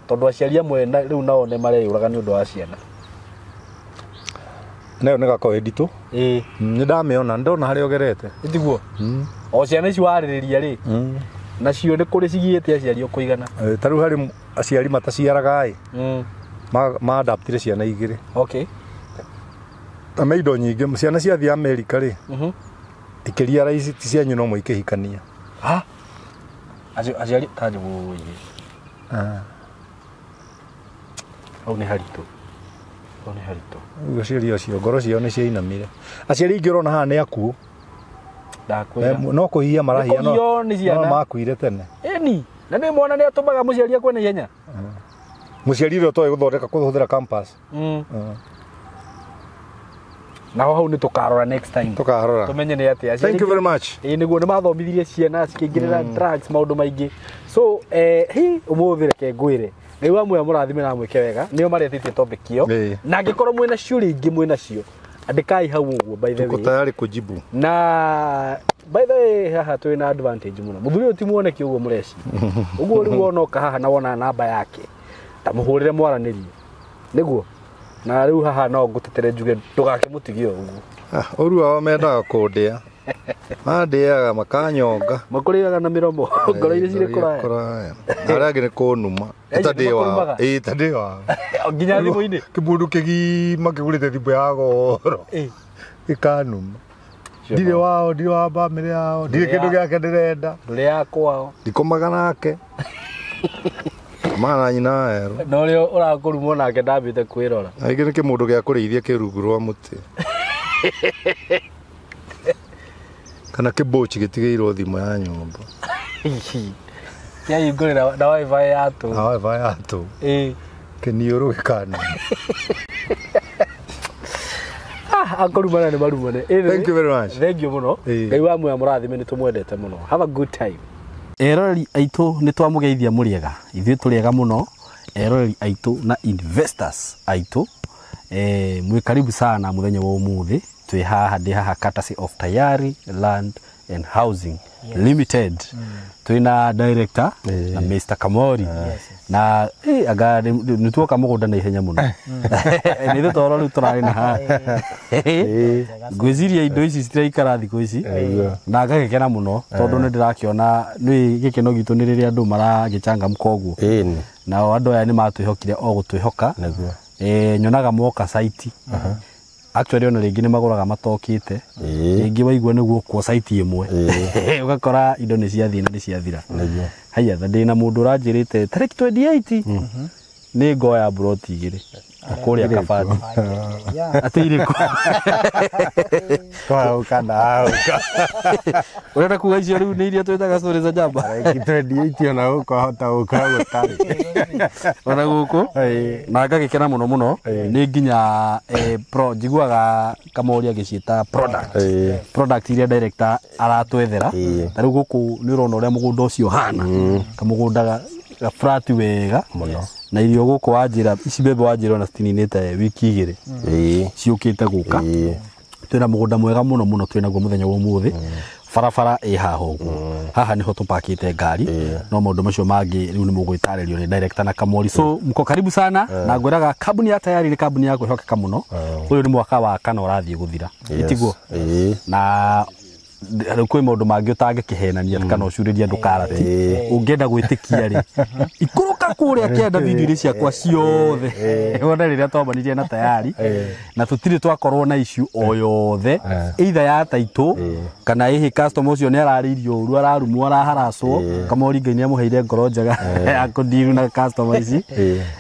Tondũ aciari amwe rĩu nao nĩ mareyũraga nĩ ũndũ wa ciana. Nayo nĩ gakorwo ĩ nditũ. Nĩ ndamĩona, ndona harĩa ũgerete. Ĩtiguo. O ciana ici warĩrĩria rĩ, nacio nĩ kũrĩ cigiĩte aciari o kũigana. Ta rĩu harĩ aciari mataciaraga ĩ, ma-adaptire ciana igĩrĩ. Okay. Na me indo nyingĩ, ciana ciathiĩ Amerika rĩ, ikĩrealize ti cianyu no mũikĩhikania. Ha? Aciari ta njũĩ. Hau nĩ haritũ. Hau nĩ haritũ. Rĩu aciari acio ngoro ciao nĩ ciainamire. Aciari aingĩ ũrona haha nĩ akuũ. Ndakwĩra. No kũhia marahia, no no makuire tene. Ĩni, na nĩ mwana nĩ atũmaga mũciari akue na ihenya. Mũciari ũrĩa ũtoĩ gũthondeka kũhũthĩra campus. Naho hau nĩ tũkarora next time. Tũkarora. Tũmenye nĩ atĩa. Thank you very much. Ĩĩ nĩguo nĩ mathomithirie ciana cikĩingĩrĩra drugs maũndũ maingĩ. So hi ũmũthĩ reke ngwĩre. Ngai wa muoyo mũrathime na mwĩke wega. Nĩo maretĩtie topic ĩyo. Na angĩkorwo mwĩna ciũria ingĩ mwĩna cio, andĩkai hau ũguo by the way. Tuko tayari kujibu. Na by the way haha twĩna advantage mũno. Mũthuri ũyũ ti muoneki ũguo mũreci. Ũguo rĩu wonoka haha na wona namba yake, ta mũhũrĩre mwaranĩrie. Nĩguo. Na rĩu haha no ngũtetere njuge ndũgakĩmũtigie ũguo. Ũru wao mendaga kũndĩa. Mandĩaga makanyonga. Makũrĩaga na mĩromo, ngoro iria cirĩ kũraya. Na arĩa angĩ nĩ kũnuma. Ta ndĩ wao. Ĩĩ ta ndĩ wao. Nginya thimũ-inĩ. Kĩmũndũ kĩgima kĩgũrĩte thimũ ya goro. Gĩkanuma. Ndirĩ wao, ndirĩ wa bamĩrĩ yao, ndirĩ kĩndũ gĩake ndĩrenda. Ndũrĩ ya kwao. Ndikomaga nake. Mana nyina werũ. Na ũrĩa ũrakũrumwo nake ndambĩte kwĩrora. Aingĩ nĩ kĩmũndũ gĩa kũrĩithia kĩ rungu rwa mũtĩ. Kana kĩbũci gĩtigĩirwo thimũ ya nyũmba. Kĩahingũrĩra na wifi ya tũ. Na wifi ya tũ. Kĩniũrũ gĩkanuma. Akũrumana nĩ marumane. Thank you very much. Thank you mũno. Ngai wa muoyo mũrathime nĩ tũmwendete mũno. Have a good time. Eroreri aitũ nĩ twamũgeithia mũrĩega. Ithuĩ tũrĩega mũno. Eroreri aitũ na investors aitũ. Mwĩ karibu sana mũthenya wa ũmũthĩ. Twĩ haha, ndĩ haha courtesy of Tayari Land and Housing Limited. Twĩna director na Mr. Kamori. Na anga nĩ tuoka mũgũnda na ihenya mũno. Nĩ ithuĩ toro rĩu tũrarĩ na haha. Ngwĩciria indo ici citiraikara thikũ ici. Na ngagĩkena mũno tondũ nĩ ndĩrakĩona nĩ gĩkeno gitũ nĩ rĩrĩa andũ maragĩchangamka ũguo. Nao andũ aya nĩ matwĩhokire o gũtwĩhoka. Nyonaga moka site. Actually ona rĩngĩ nĩ magũraga matokĩte. Rĩngĩ waigua nĩguo kwa site ĩmwe. Ũgakora indo nĩ ciathiĩ na nĩ ciathira. Haya, ndĩ na mũndũ ũranjĩrĩte tarĩki 28 nĩ ngoya mburoti igĩrĩ. Kũrĩa Kabati. Atĩ irĩkũ? Kwahũka na ahũka. Ũrenda kuga icio rĩu nĩ iria twĩtaga story za jamba? Tarĩki 28 ona gũkũ ahota gũkora gũtarĩ. Ona gũkũ? Na ngagĩkena mũno mũno nĩ nginya pro njiguaga Kamori agĩciĩta product. Product iria director aratwethera. Ta rĩu gũkũ nĩ ũrona ũrĩa mũgũnda ũcio ũhana. Kamũgũnda ga flat wega mũno. Na irio gũkũ wanjĩra ici mbembe wanjĩra ona citininĩte wiki igĩrĩ. Ciũkĩte gũka. Twĩna mũgũnda mwega mũno mũno twĩnaguo mũthenya wa ũmũthĩ. Barabara ĩ haha ũguo. Haha nĩho tũpakĩte ngari. No maũndũ macio mangĩ rĩu nĩ mũgwĩtarĩrio nĩ director na Kamori. So mko karibu sana na ngwĩraga kambuni ya Tayari nĩ kambuni ya kwĩhokeka mũno. Ũyũ nĩ mwaka wa kana ũrathiĩ gũthira. Ĩtiguo? Na rĩu kwĩ maũndũ mangĩ ũtangĩkĩhenania kana ũcurĩrie andũ karati. Ũngĩenda gwĩtĩkia rĩ, ikũrũka kũrĩa kĩanda video-inĩ ciakwa ciothe. Wone rĩrĩa twambanirie na Tayari. Na tũtirĩ twakorwo na issue o yothe, either ya taitũ kana ĩhĩ customer ũcio nĩ ararĩirio ũru, ararumwo, araharacwo. Kamori Ngai nĩ amũheire ngoro njega ya kũndiru na customer ici.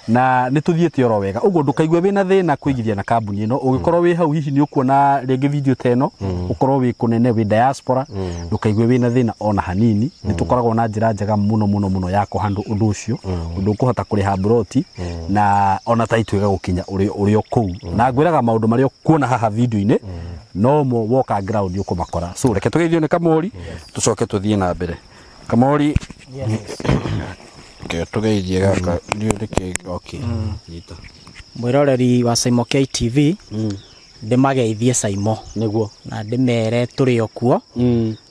Na nĩ tũthiĩte oro wega. Ũguo ndũkaigue wĩna thĩna kũigithia na kambuni ĩno. Ũngĩkorwo wĩ hau hihi nĩ ũkuona rĩngĩ video ta ĩno, ũkorwo wĩ kũnene wĩ diaspora, ndũkaigue wĩna thĩna ona hanini. Nĩ tũkoragwo na njĩra njega mũno mũno mũno ya kũhandle ũndũ ũcio, ũndũ ũkũhota kũrĩha mburoti na ona taitũ ĩgagũkinya ũrĩ o kũu. Na ngwĩraga maũndũ marĩa ũkuona haha video-inĩ no mo woka ground ũkũmakora. So reke tũgeithio nĩ Kamori, tũcoke tũthiĩ na mbere. Kamori, reke tũgeithie gaka, ndiũĩ nĩkĩ, okay, nyita. Mwĩroreri wa Saimo K TV, ndĩmageithie Saimo. Nĩguo. Na ndĩmere tũrĩ o kuo.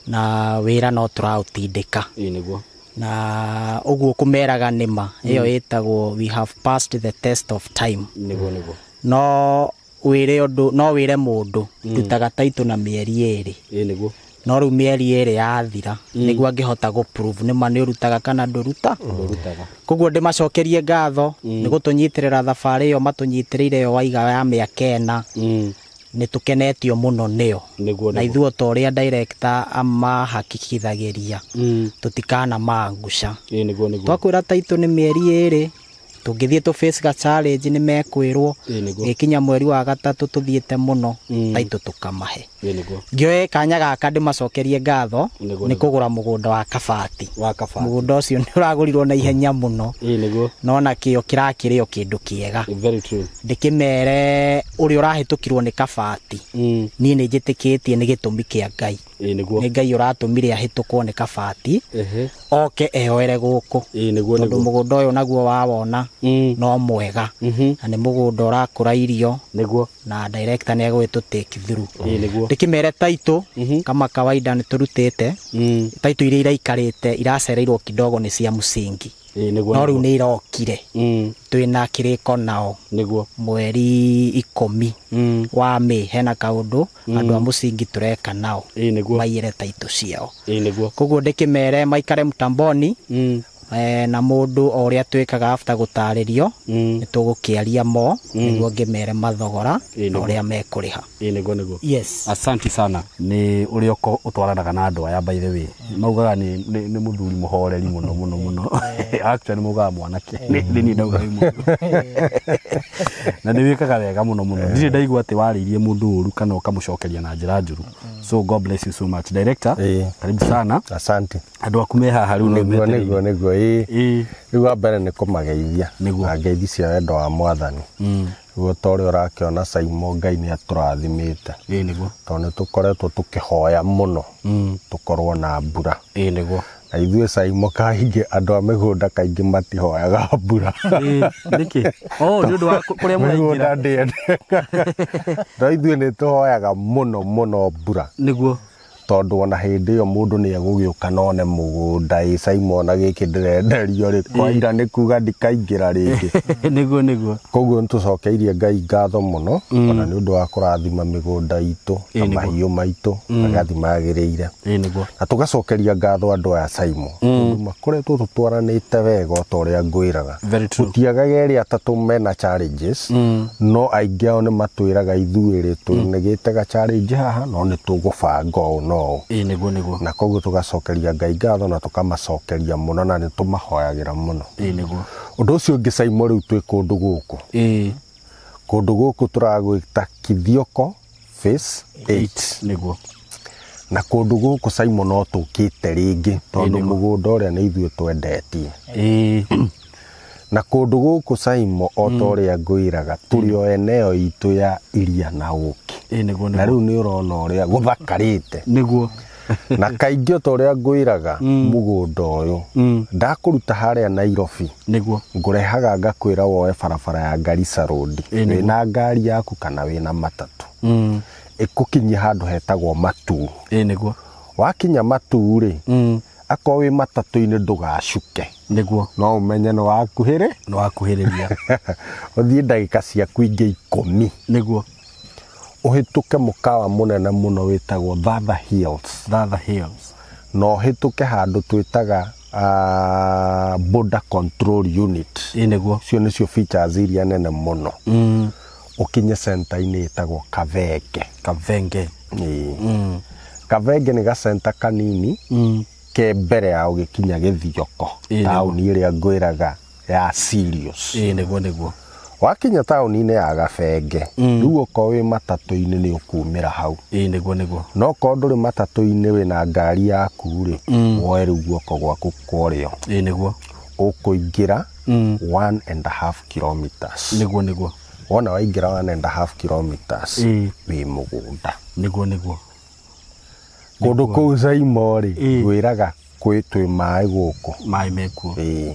Na wĩra no tũraũtindĩka. Nĩguo. Na ũguo kũmeraga nĩma, ĩyo ĩtagwo we have passed the test of time. Nĩguo, nĩguo. No wĩre ũndũ, no wĩre mũndũ, ndutaga taitũ na mĩeri ĩrĩ. Nĩguo. No rĩu mĩeri ĩrĩ yathira, nĩguo angĩhota gũ prove nĩma nĩ ũrutaga kana ndũruta. Ndũrutaga. Koguo ndĩmacokerie ngatho, nĩ gũtũnyitĩrĩra thabarĩ ĩyo matũnyitĩrĩire ĩyo waiga ya mĩaka ĩna. Nĩ tũkenetio mũno nĩo. Nĩguo, Na nĩguo. ithuĩ ta ũrĩa director amahakikithagĩria, tũtikana mangusha. Nĩguo, nĩguo. Twakwĩra taitũ nĩ mĩeri ĩrĩ, tũngĩthiĩ tũ face ga challenge nĩ mekwĩrwo. Nĩguo. Gĩkinya mweri wa gatatũ tũthiĩte mũno, taitũ tũkamahe. Nĩguo. Ngĩoe kanya gaka ndĩmacokerie ngatho, Nĩguo, nĩ nĩguo. kũgũra mũgũnda wa Kabati. Wa Kabati. Mũgũnda ũcio nĩ ũragũrirwo na ihenya mũno. Nĩguo. No na kĩo kĩrakĩrĩ o kĩndũ kĩega. Very true. Ndĩkĩmere ũrĩa ũrahĩtũkirwo nĩ Kabati. Niĩ nĩ njĩtĩkĩtie nĩ gĩtũmi kĩa Ngai. Nĩguo. Nĩ Ngai ũratũmire ahĩtũkwo nĩ Kabati. Oke eyoere gũkũ. Nĩguo, Tondũ nĩguo. mũgũnda ũyũ naguo wawona, no mwega. Na nĩ mũgũnda ũrakũra irio. Nĩguo. Na director nĩ egũgĩtũ take through. Nĩguo. Ndĩkĩmere taitũ, kama kawaida nĩ tũrutĩte. Taitũ iria iraikarĩte iracereirwo kidogo nĩ cia mũcingi. Nĩguo, No rĩu nĩguo. nĩ irokire. Twĩna kĩrĩko nao. Nĩguo. Mweri 10 wa May hena kaũndũ andũ a mũcingi tũreka nao. Nĩguo. Maiyĩre taitũ ciao. Nĩguo. Koguo ndĩkĩmere maikare mtamboni. Na mũndũ o ũrĩa twĩkaga after gũtarĩrio, nĩ tũgũkĩaria mo, nĩguo ngĩmere mathogora na ũrĩa mekũrĩha. Nĩguo, nĩguo. Yes. Asante sana. Nĩ ũrĩa ũtwaranaga na andũ aya by the way. Maugaga nĩ mũthuri mũhoreri mũno mũno mũno. Actually maugaga mwanake. Nĩ niĩ ndauga wĩ mũndũ. Na nĩ wĩkaga wega mũno mũno. Ndirĩ ndaigua atĩ warĩirie mũndũ ũru kana ũkamũcokeria na njĩra njũru. So God bless you so much. Director, karibu sana. Asante. Andũ aku me haha rĩu no Nĩguo, metereire. nĩguo, nĩguo. Rĩu wa mbere nĩ kũmageithia. Nĩguo. Na ngeithi cia wendo wa Mwathani. Nĩguo ta ũrĩa ũrakĩona Saimo Ngai nĩ atũrathimĩte. Nĩguo. Tondũ nĩ tũkoretwo tũkĩhoya mũno. Tũkorwo na mbura. Nĩguo. Na ithuĩ Saimo kaingĩ andũ a mĩgũnda kaingĩ matihoyaga mbura. Nĩkĩ? Oh, nĩ ũndũ wa kũrĩa mũraingĩra. Mĩgũnda ndĩendekaga. No ithuĩ nĩ tũhoyaga mũno mũno mbura. Nĩguo. Tondũ ona hĩndĩ ĩyo mũndũ nĩ egũgĩũka na one mũgũnda ĩ Saimo ona gĩkĩ ndĩrenderio rĩ, kwaira nĩ kuga ndikaingĩra rĩngĩ. Nĩguo, nĩguo. Koguo nĩ tũcokeirie Ngai ngatho mũno, ona nĩ ũndũ wa kũrathima mĩgũnda itũ, na mahiũ maitũ, magathiĩ magĩrĩire. Nĩguo. Na tũgacokeria ngatho andũ aya Saimo, tondũ makoretwo tũtwaranĩte wega o ta ũrĩa ngwĩraga. Very true. Gũtiagaga erĩ atatũ mena challenges, no aingĩ ao nĩ matwĩraga ithuĩ rĩ, tũnegĩte ga challenge haha, no nĩ tũgũbanga ũũ na ũũ. Nĩguo, nĩguo. Na koguo tũgacokeria Ngai ngatho na tũkamacokeria mũno na nĩ tũmahoyagĩra mũno. Nĩguo. Ũndũ ũcio ũngĩ Saimo rĩu twĩ kũndũ gũkũ. Kũndũ gũkũ tũragwĩta Kithioko Phase 8. Nĩguo. Na kũndũ gũkũ Simon no tũkĩte rĩngĩ tondũ Nĩguo. mũgũnda ũrĩa nĩ ithuĩ twendetie. Ĩĩ. Na kũndũ gũkũ Simon o ta ũrĩa ngwĩraga tũrĩ o eneo itũ ya iria na ũkĩ. Ĩĩ nĩguo Na nĩguo. rĩu nĩ ũrona ũrĩa gũthakarĩte. Nĩguo. Na kaingĩ o ta ũrĩa ngwĩraga mũgũnda ũyũ ndakũruta harĩa Nairobi Nĩguo. ngũrehaga ngakwĩra woe barabara ya Garissa Road Ĩĩ, nĩguo. wĩna ngari yaku kana wĩna matatũ ĩkũkinyia handũ hetagwo Matuu. Ĩĩ nĩguo. Wakinya Matuu rĩ, akorwo wĩ matatũ-inĩ ndũgacuke, Nĩguo. no ũmenye nĩ wakuhĩrĩ Nĩ wakuhĩrĩria. ũthiĩ ndagĩka ciaku ingĩ 10 Nĩguo. ũhĩtũke mũkawa mũnene mũno wĩtagwo Thatha Hills Thatha Hills. na ũhĩtũke handũ twĩtaga Border Control Unit. Ĩĩ nĩguo. Icio nĩcio features iria nene mũno. Ũkinye center-inĩ ĩtagwo Kabenge. Kabenge. Ĩĩ. Kabenge nĩ gacenta kanini ke mbere ya ũgĩkinya Gĩthioko, Ĩĩ, nĩguo. taũni ĩrĩa ngwĩraga ya serious. Ĩĩ nĩguo nĩguo. Wakinya taũni-inĩ ya Gabenge, rĩu okorwo wĩ matatũ-inĩ nĩ ũkumĩra hau. Ĩĩ nĩguo nĩguo. No korwo ndũrĩ matatũ-inĩ wĩna ngari yaku rĩ, woe rĩu guoko gwaku kwa ũrĩo. Ĩĩ nĩguo. Ũkũingĩra 1.5 kilometers. Nĩguo nĩguo. Wona waingĩra 1.5 kilometers Ĩĩ. wĩ mũgũnda. Nĩguo nĩguo. Kũndũ kũu Saimo rĩ, Ĩĩ. ngwĩraga kwĩ twĩ maĩ gũkũ. Maĩ mekuo. Ĩĩ.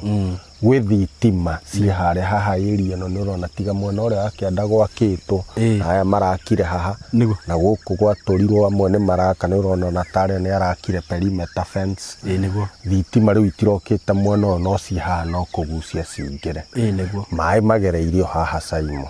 Gwĩ thitima ciĩ harĩa haha area ĩno nĩ ũrona tiga mwena ũrĩa wa kĩanda gwakĩtwo, Ĩĩ. aya marakire haha. Nĩguo. Na gũkũ gwatũrirwo amwe nĩ maraka nĩ ũrona ona tarĩa nĩ arakire perimeter fence. Ĩĩ nĩguo. Thitima rĩu itirokĩte mwena ũyũ no ciĩ haha no kũgucia cingĩre. Ĩĩ nĩguo. Maĩ magereirio haha Saimo.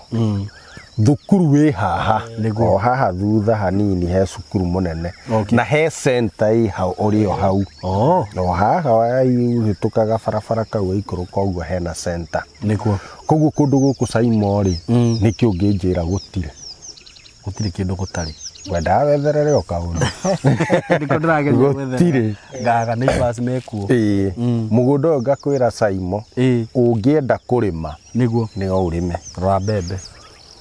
Thukuru wĩ haha. Nĩguo. O haha thutha hanini he cukuru mũnene. Okay. Na he center ĩ hau ũrĩ o hau. Oh. O haha ũhĩtũkaga barabara kau waikũrũka ũguo hena center. Nĩguo. Koguo kũndũ gũkũ Saimo rĩ, nĩkĩ ũngĩnjĩra gũtirĩ? Gũtirĩ kĩndũ gũtarĩ. Wendaga wetherere o kaũndũ. Nĩkĩo ndĩrageria gwetherera. Gũtirĩ. Ngaga neighbors mekuo. Ĩĩ. Mũgũnda ũyũ ngakwĩra Saimo, Ĩĩ. ũngĩenda kũrĩma Nĩguo. nĩ o ũrĩme. Rora mbembe.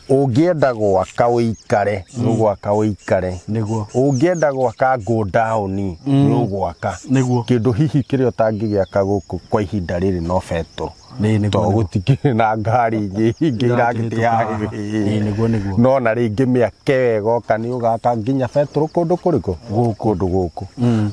Ũngĩenda gwaka ũikare, nĩ ũgwaka ũikare. Nĩguo. Ũngĩenda gwaka godown nĩ ũgwaka. Nĩguo. Kĩndũ hihi kĩrĩa ũtangĩgĩaka gũkũ kwa ihinda rĩrĩ no betũrũ. Nĩ nĩguo. Tondũ gũtikĩrĩ na ngari ingĩ Irakĩhĩtũka haha. Ĩĩ nĩguo nĩguo. No na rĩngĩ mĩaka ĩyo ĩgoka nĩ ũgaka nginya betũrũ kũndũ kũrĩkũ? Kũndũ gũkũ.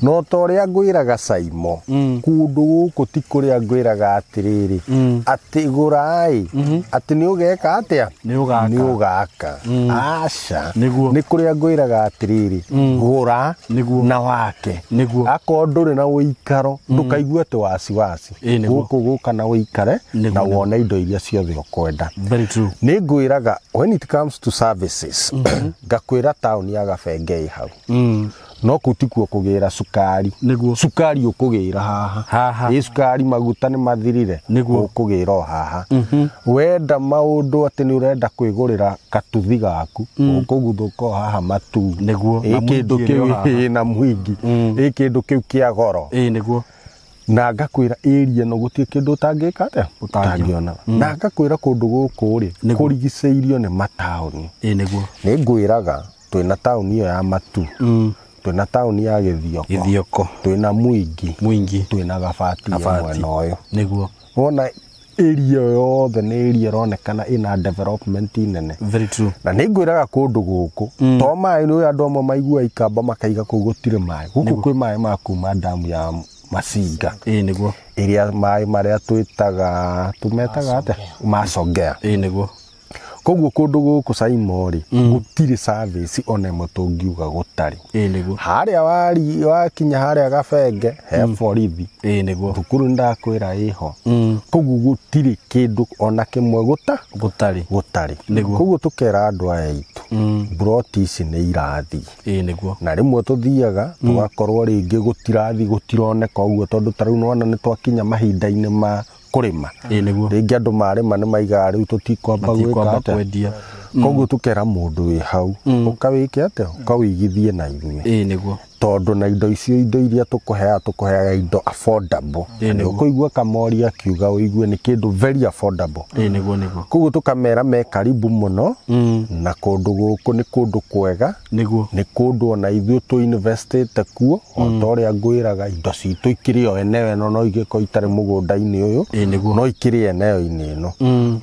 No ta ũrĩa ngwĩraga Saimo, kũndũ gũkũ ti kũrĩa ngwĩraga atĩrĩrĩ, atĩ gũrai, atĩ nĩ ũgeka atĩa? Nĩ ũgaka. Nĩ ũgaka. Aca. Nĩguo. Nĩ kũrĩa ngwĩraga atĩrĩrĩ, gũra Nĩguo. na wake. Nĩguo. Akorwo ndũrĩ na ũikaro, ndũkaigue atĩ wasiwasi. Ĩĩ, nĩguo. Gũkũ gũka na ũikare Nĩguo, na nĩguo. wone indo iria ciothe ũkwenda. Very true. Nĩ ngwĩraga when it comes to services, ngakwĩra taũni ya Gabenge ĩ hau. No kũu tikuo kũgĩra cukari. Nĩguo. Cukari ũkũgĩra haha. Haha. Ĩ cukari maguta nĩ mathirire. Nĩguo. Ũkũgĩra o haha. Wenda maũndũ atĩ nĩ ũrenda kwĩgũrĩra gatuthi gaku, ũkũguthũka o haha Matuu. Nĩguo. Ĩ Na kĩndũ Mwingi ĩrĩ o kĩu haha. ĩ na Mwingi. Ĩ kĩndũ kĩu kĩa goro. Ĩĩ nĩguo. Na ngakwĩra area ĩno gũtirĩ kĩndũ ũtangĩka atĩa? Ũtangĩona. Ũtangĩona. Na ngakwĩra kũndũ gũkũ rĩ, Nĩguo. kũrigicĩirio nĩ mataũni. Ĩĩ nĩguo. Nĩ ngwĩraga twĩna taũni ĩyo ya Matuu, twĩna taũni ya Gĩthioko, Gĩthioko. twĩna Mwingi, Mwingi. twĩna Gabati ĩ Gabati. mwena ũyũ. Nĩguo. Wona area yothe nĩ area ĩronekana ĩna development nene. Very true. Na nĩ ngwĩraga kũndũ gũkũ to maĩ nĩ andũ amwe maiguaga ikamba makaiga kũu gũtirĩ maĩ. Gũkũ kwĩ maĩ ma kuma ndamu ya Masinga. Ĩĩ nĩguo. Ĩrĩa maĩ marĩa twĩtaga tũmetaga atĩa? Macongea. Ĩĩ nĩguo. Koguo kũndũ gũkũ Saimo rĩ, gũtirĩ service ona ĩmwe tũngiuga gũtarĩ. Ĩĩ nĩguo. Harĩa wakinya harĩa Gabenge he borithi. Ĩĩ nĩguo. Thukuru nĩndakwĩra ĩho. Koguo gũtirĩ kĩndũ ona kĩmwe Gũtarĩ. gũtarĩ. Nĩguo. Koguo tũkera andũ aya aitũ, mburoti ici nĩ irathiĩ. Ĩĩ nĩguo. Na rĩmwe tũthiaga tũgakorwo rĩngĩ gũtirathiĩ gũtironeka ũguo tondũ ta rĩu nĩwona nĩ twakinya mahinda-inĩ ma kũrĩma. Ĩĩ nĩguo. Rĩngĩ andũ marĩma nĩ maigaga rĩu tũtikwamba gwĩka Matikwamba atĩa. kwendia. Koguo tũkera mũndũ wĩ hau, ũka wĩke atĩa? Ũka wĩigithie na ithuĩ. Ĩĩ nĩguo. Tondũ na indo icio indo iria tũkũheaga indo affordable. Nĩ ũkũigua Kamori akiuga ũigue nĩ kĩndũ very affordable. Nĩguo. Koguo tũkamera me karibu mũno na kũndũ gũkũ nĩ kũndũ kwega. Nĩguo. Nĩ kũndũ ona ithuĩ tũ investĩte kuo o ta ũrĩa ngwĩraga indo citũ ikĩrĩ o eneo ĩno no ingĩkorwo itarĩ mũgũnda-inĩ ũyũ. Nĩguo. No ikĩrĩ eneo-inĩ ĩno.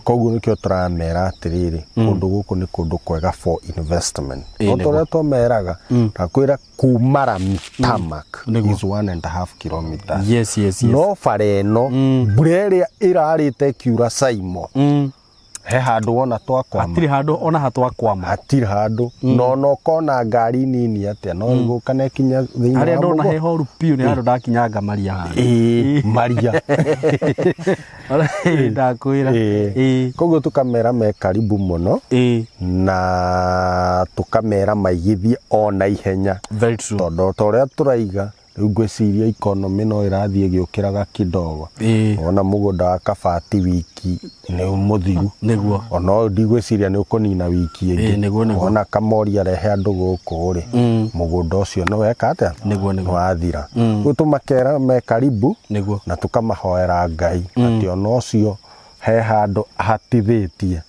Koguo nĩkĩo tũramera atĩrĩrĩ kũndũ gũkũ nĩ kũndũ kwega for investment. O ta ũrĩa twameraga ndakwĩra kuma rami tarmac is 1.5 kilometers. Yes. No bara ĩno mbura ĩrĩa ĩrarĩte ĩkiura Saimo he handũ wona twakwama. Hatirĩ handũ ona hatwakwama. Hatirĩ handũ no no kona ngari nini atĩa no ĩgũka na ĩkinya thĩinĩ wa harĩa ndona mũgũnda. he horu piũ nĩ handũ ndakinyanga maria handũ. Maria. Ndakwĩra. Koguo tũkamera me karibu mũno na tũkamera maigithie o na ihenya. Very true. Tondũ ta ũrĩa tũraiga rĩu ngwĩciria economy no ĩrathiĩ ĩgĩũkĩraga kidogo. Ona mũgũnda wa Kabati wiki nĩ mũthiru. Nĩguo. Ona ũyũ ndigwĩciria nĩ ũkũnina wiki ĩngĩ. Nĩguo. Ona Kamori arehe andũ gũkũ rĩ mũgũnda ũcio nĩ weka atĩa? Nĩguo. Nĩ wathira. Rĩu tũmakera me karibu. Nĩguo. Na tũkamahoera Ngai atĩ ona ũcio he handũ hatithĩtie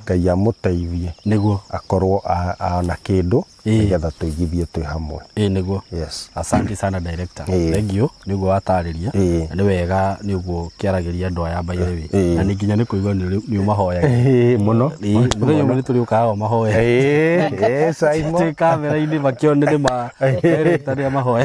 Ngai amũteithie. Nĩguo. Akorwo ana kĩndũ nĩgetha tũigithie twĩ hamwe. Nĩguo. Yes. Asante sana director. Thank you. Nĩguo watarĩria. Na nĩ wega nĩ ũguo kĩaragĩria andũ aya by the way. Na nĩ nginya nĩ kũigua nĩ ũmahoyaga. Mũno. Mũthenya ũmwe nĩ tũrĩũkaga mahoya. Saimo. Twĩ kamera-inĩ makĩone nĩ ma director nĩ amahoya.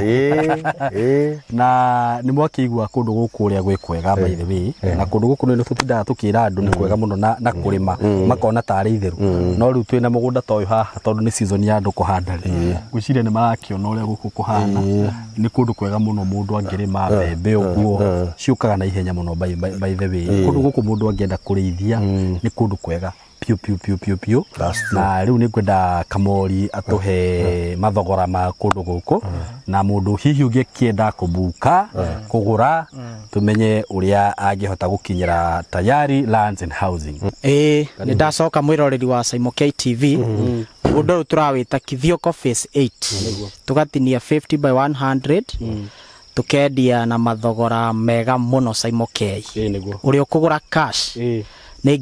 Na nĩ mwakĩigua kũndũ gũkũ ũrĩa gwĩ kwega by the way. Na kũndũ gũkũ nĩ tũtindaga tũkĩra andũ nĩ kwega mũno na kũrĩma makona tarĩ itheru. No rĩu twĩna mũgũnda ta ũyũ haha tondũ nĩ season ya andũ kũhanda rĩ. Ngwĩciria nĩ marakĩona ũrĩa gũkũ kũhana. Nĩ kũndũ kwega mũno mũndũ angĩrĩma mbembe ũguo ciũkaga na ihenya mũno by the way. Kũndũ gũkũ mũndũ angĩenda kũrĩithia nĩ kũndũ kwega piũ piũ piũ piũ piũ. Na rĩu nĩ ngwenda Kamori atũhe mathogora ma kũndũ gũkũ na mũndũ hihi ũngĩkĩenda kũbuka kũgũra tũmenye ũrĩa angĩhota gũkinyĩra Tayari Lands and Housing. Nĩ ndacoka mwĩroreri wa Saimo KTV. Mũgũnda ũyũ tũrawĩta Kithioko Phase 8. Tũgatinia 50 by 100. Tũkendia na mathogora mega mũno Saimo K. Ũrĩa ũkũgũra cash nĩ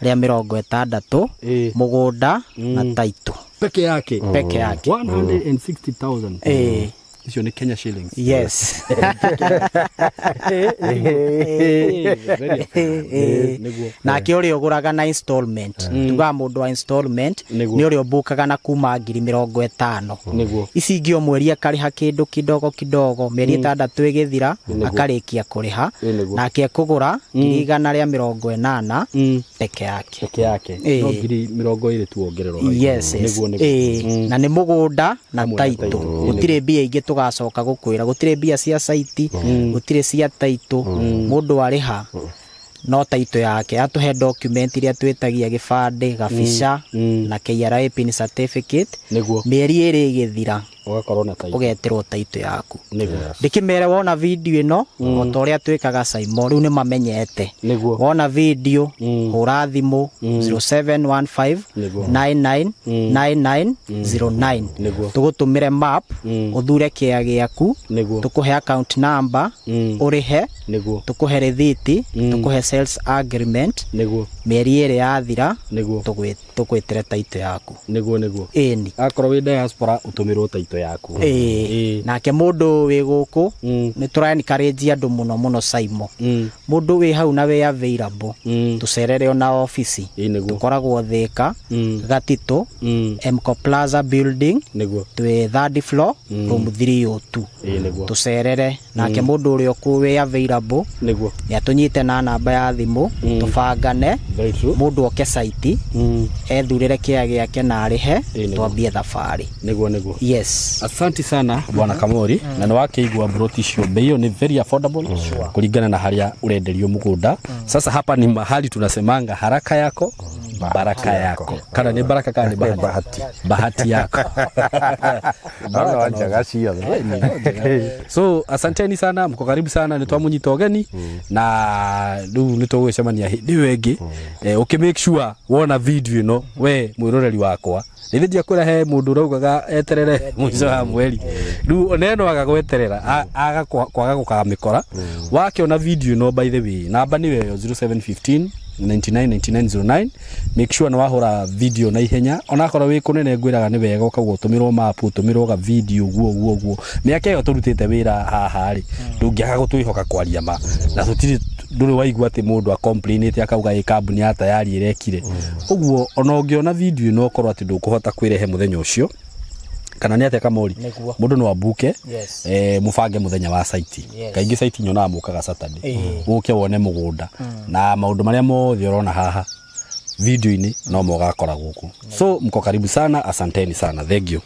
160,000 mũgũnda na title. Peke yake. Peke yake. 160,000. Icio nĩ Kenya shillings. Yes. Nake ũrĩa ũgũraga na installment. Tugaga mũndũ wa installment nĩ ũrĩa ũbukaga na kuma 50,000. Nĩguo. Ici ingĩ o mweri akarĩha kĩndũ kidogo kidogo mĩeri 6 ĩgĩthira akarĩkia kũrĩha. Nake ekũgũra 180,000 peke yake. Peke yake. No 20,000 tu wongererwo. Yes. Nĩguo. Na nĩ mũgũnda na title. Gũtirĩ mbia ingĩ tũgacoka gũkwĩra gũtirĩ mbia cia site gũtirĩ cia title mũndũ arĩha no title yake atũhe document iria twĩtagia gĩbandĩ gabica na KRA pin certificate. Nĩguo. Mĩeri ĩrĩ ĩgĩthira ũgakorwo na title ũgetĩrwo title yaku. Nĩguo. Ndĩkĩmere wona video ĩno o ta ũrĩa twĩkaga Saimo rĩu nĩ mamenyete. Nĩguo. Wona video hũra thimũ 0715 99 9909. Nĩguo. Tũgũtũmĩre map ũthure kĩa gĩaku. Nĩguo. Tũkũhe account number ũrĩhe. Nĩguo. Tũkũhe rĩthiti tũkũhe sales agreement. Nĩguo. Mĩeri ĩrĩ yathira Nĩguo. tũgwĩtĩre title yaku. Nĩguo. Ĩni. Akorwo wĩ diaspora ũtũmĩrwo title yaku. Nake mũndũ wĩ gũkũ nĩ tũra encourage andũ mũno mũno Saimo. Mũndũ wĩ hau na wĩ available tũcerere ona ofici. Tũkoragwo Thika Gatitũ Mco Plaza building. Nĩguo. Twĩ third floor room 302. Nĩguo. Tũcerere nake mũndũ ũrĩa wĩ available. Nĩguo. Nĩ atũnyite na namba ya thimũ tũbangane. Mũndũ oke site ethurĩre kĩa gĩake na arĩhe twambie thabarĩ. Nĩguo. Yes. Asante sana bwana Kamori na nĩ wakĩigua broti icio bei ĩyo nĩ very affordable kũringana na harĩa ũrenderio mũgũnda. Sasa hapa ni mahali tunasemanga haraka yako Baraka Yako. Kana nĩ Baraka kana nĩ Bahati? Bahati. Bahati Yako. No njega ciothe. So asanteni sana, mko karibu sana, nĩ twamunyita ũgeni na rĩu nĩ tũgũgĩcemania hĩndĩ ĩyo ĩngĩ. Ũkĩ make sure wona video ĩno, we mwĩroreri wakwa, rĩrĩ ndiakwĩra he mũndũ ũraugaga eterere mũico wa mweri, rĩu ona ĩno aga gweterera, aga kwaga gũkamĩkora. Wakĩona video ĩno, by the way, namba nĩyo ĩyo 0715 999909. Make sure nĩ wahũra video na ihenya, onakorwo wĩ kũnene ngwĩraga nĩ wega ũkauga ũtũmĩrwo map, ũtũmĩrwo ga video ũguo ũguo ũguo. Mĩaka ĩyo tũrutĩte wĩra haha rĩ, ndũngĩaga gũtwĩhoka kwaria ma, na tũtirĩ ndũrĩ waigua atĩ mũndũ acomplainĩte akauga ĩ kambuni ya Tayari ĩrekire ũguo. Ona ũngĩona video ĩno ũkorwo atĩ ndũkũhota kwĩrehe mũthenya ũcio kana nĩ atĩa, Kamori? Nĩguo. Mũndũ no ambuke, mũbange mũthenya wa site. Kaingĩ site nyonaga mũkaga Saturday, ũke wone mũgũnda na maũndũ marĩa mothe ũrona haha video-inĩ no mogakora gũkũ. So mko karibu sana, asanteni sana, thank you.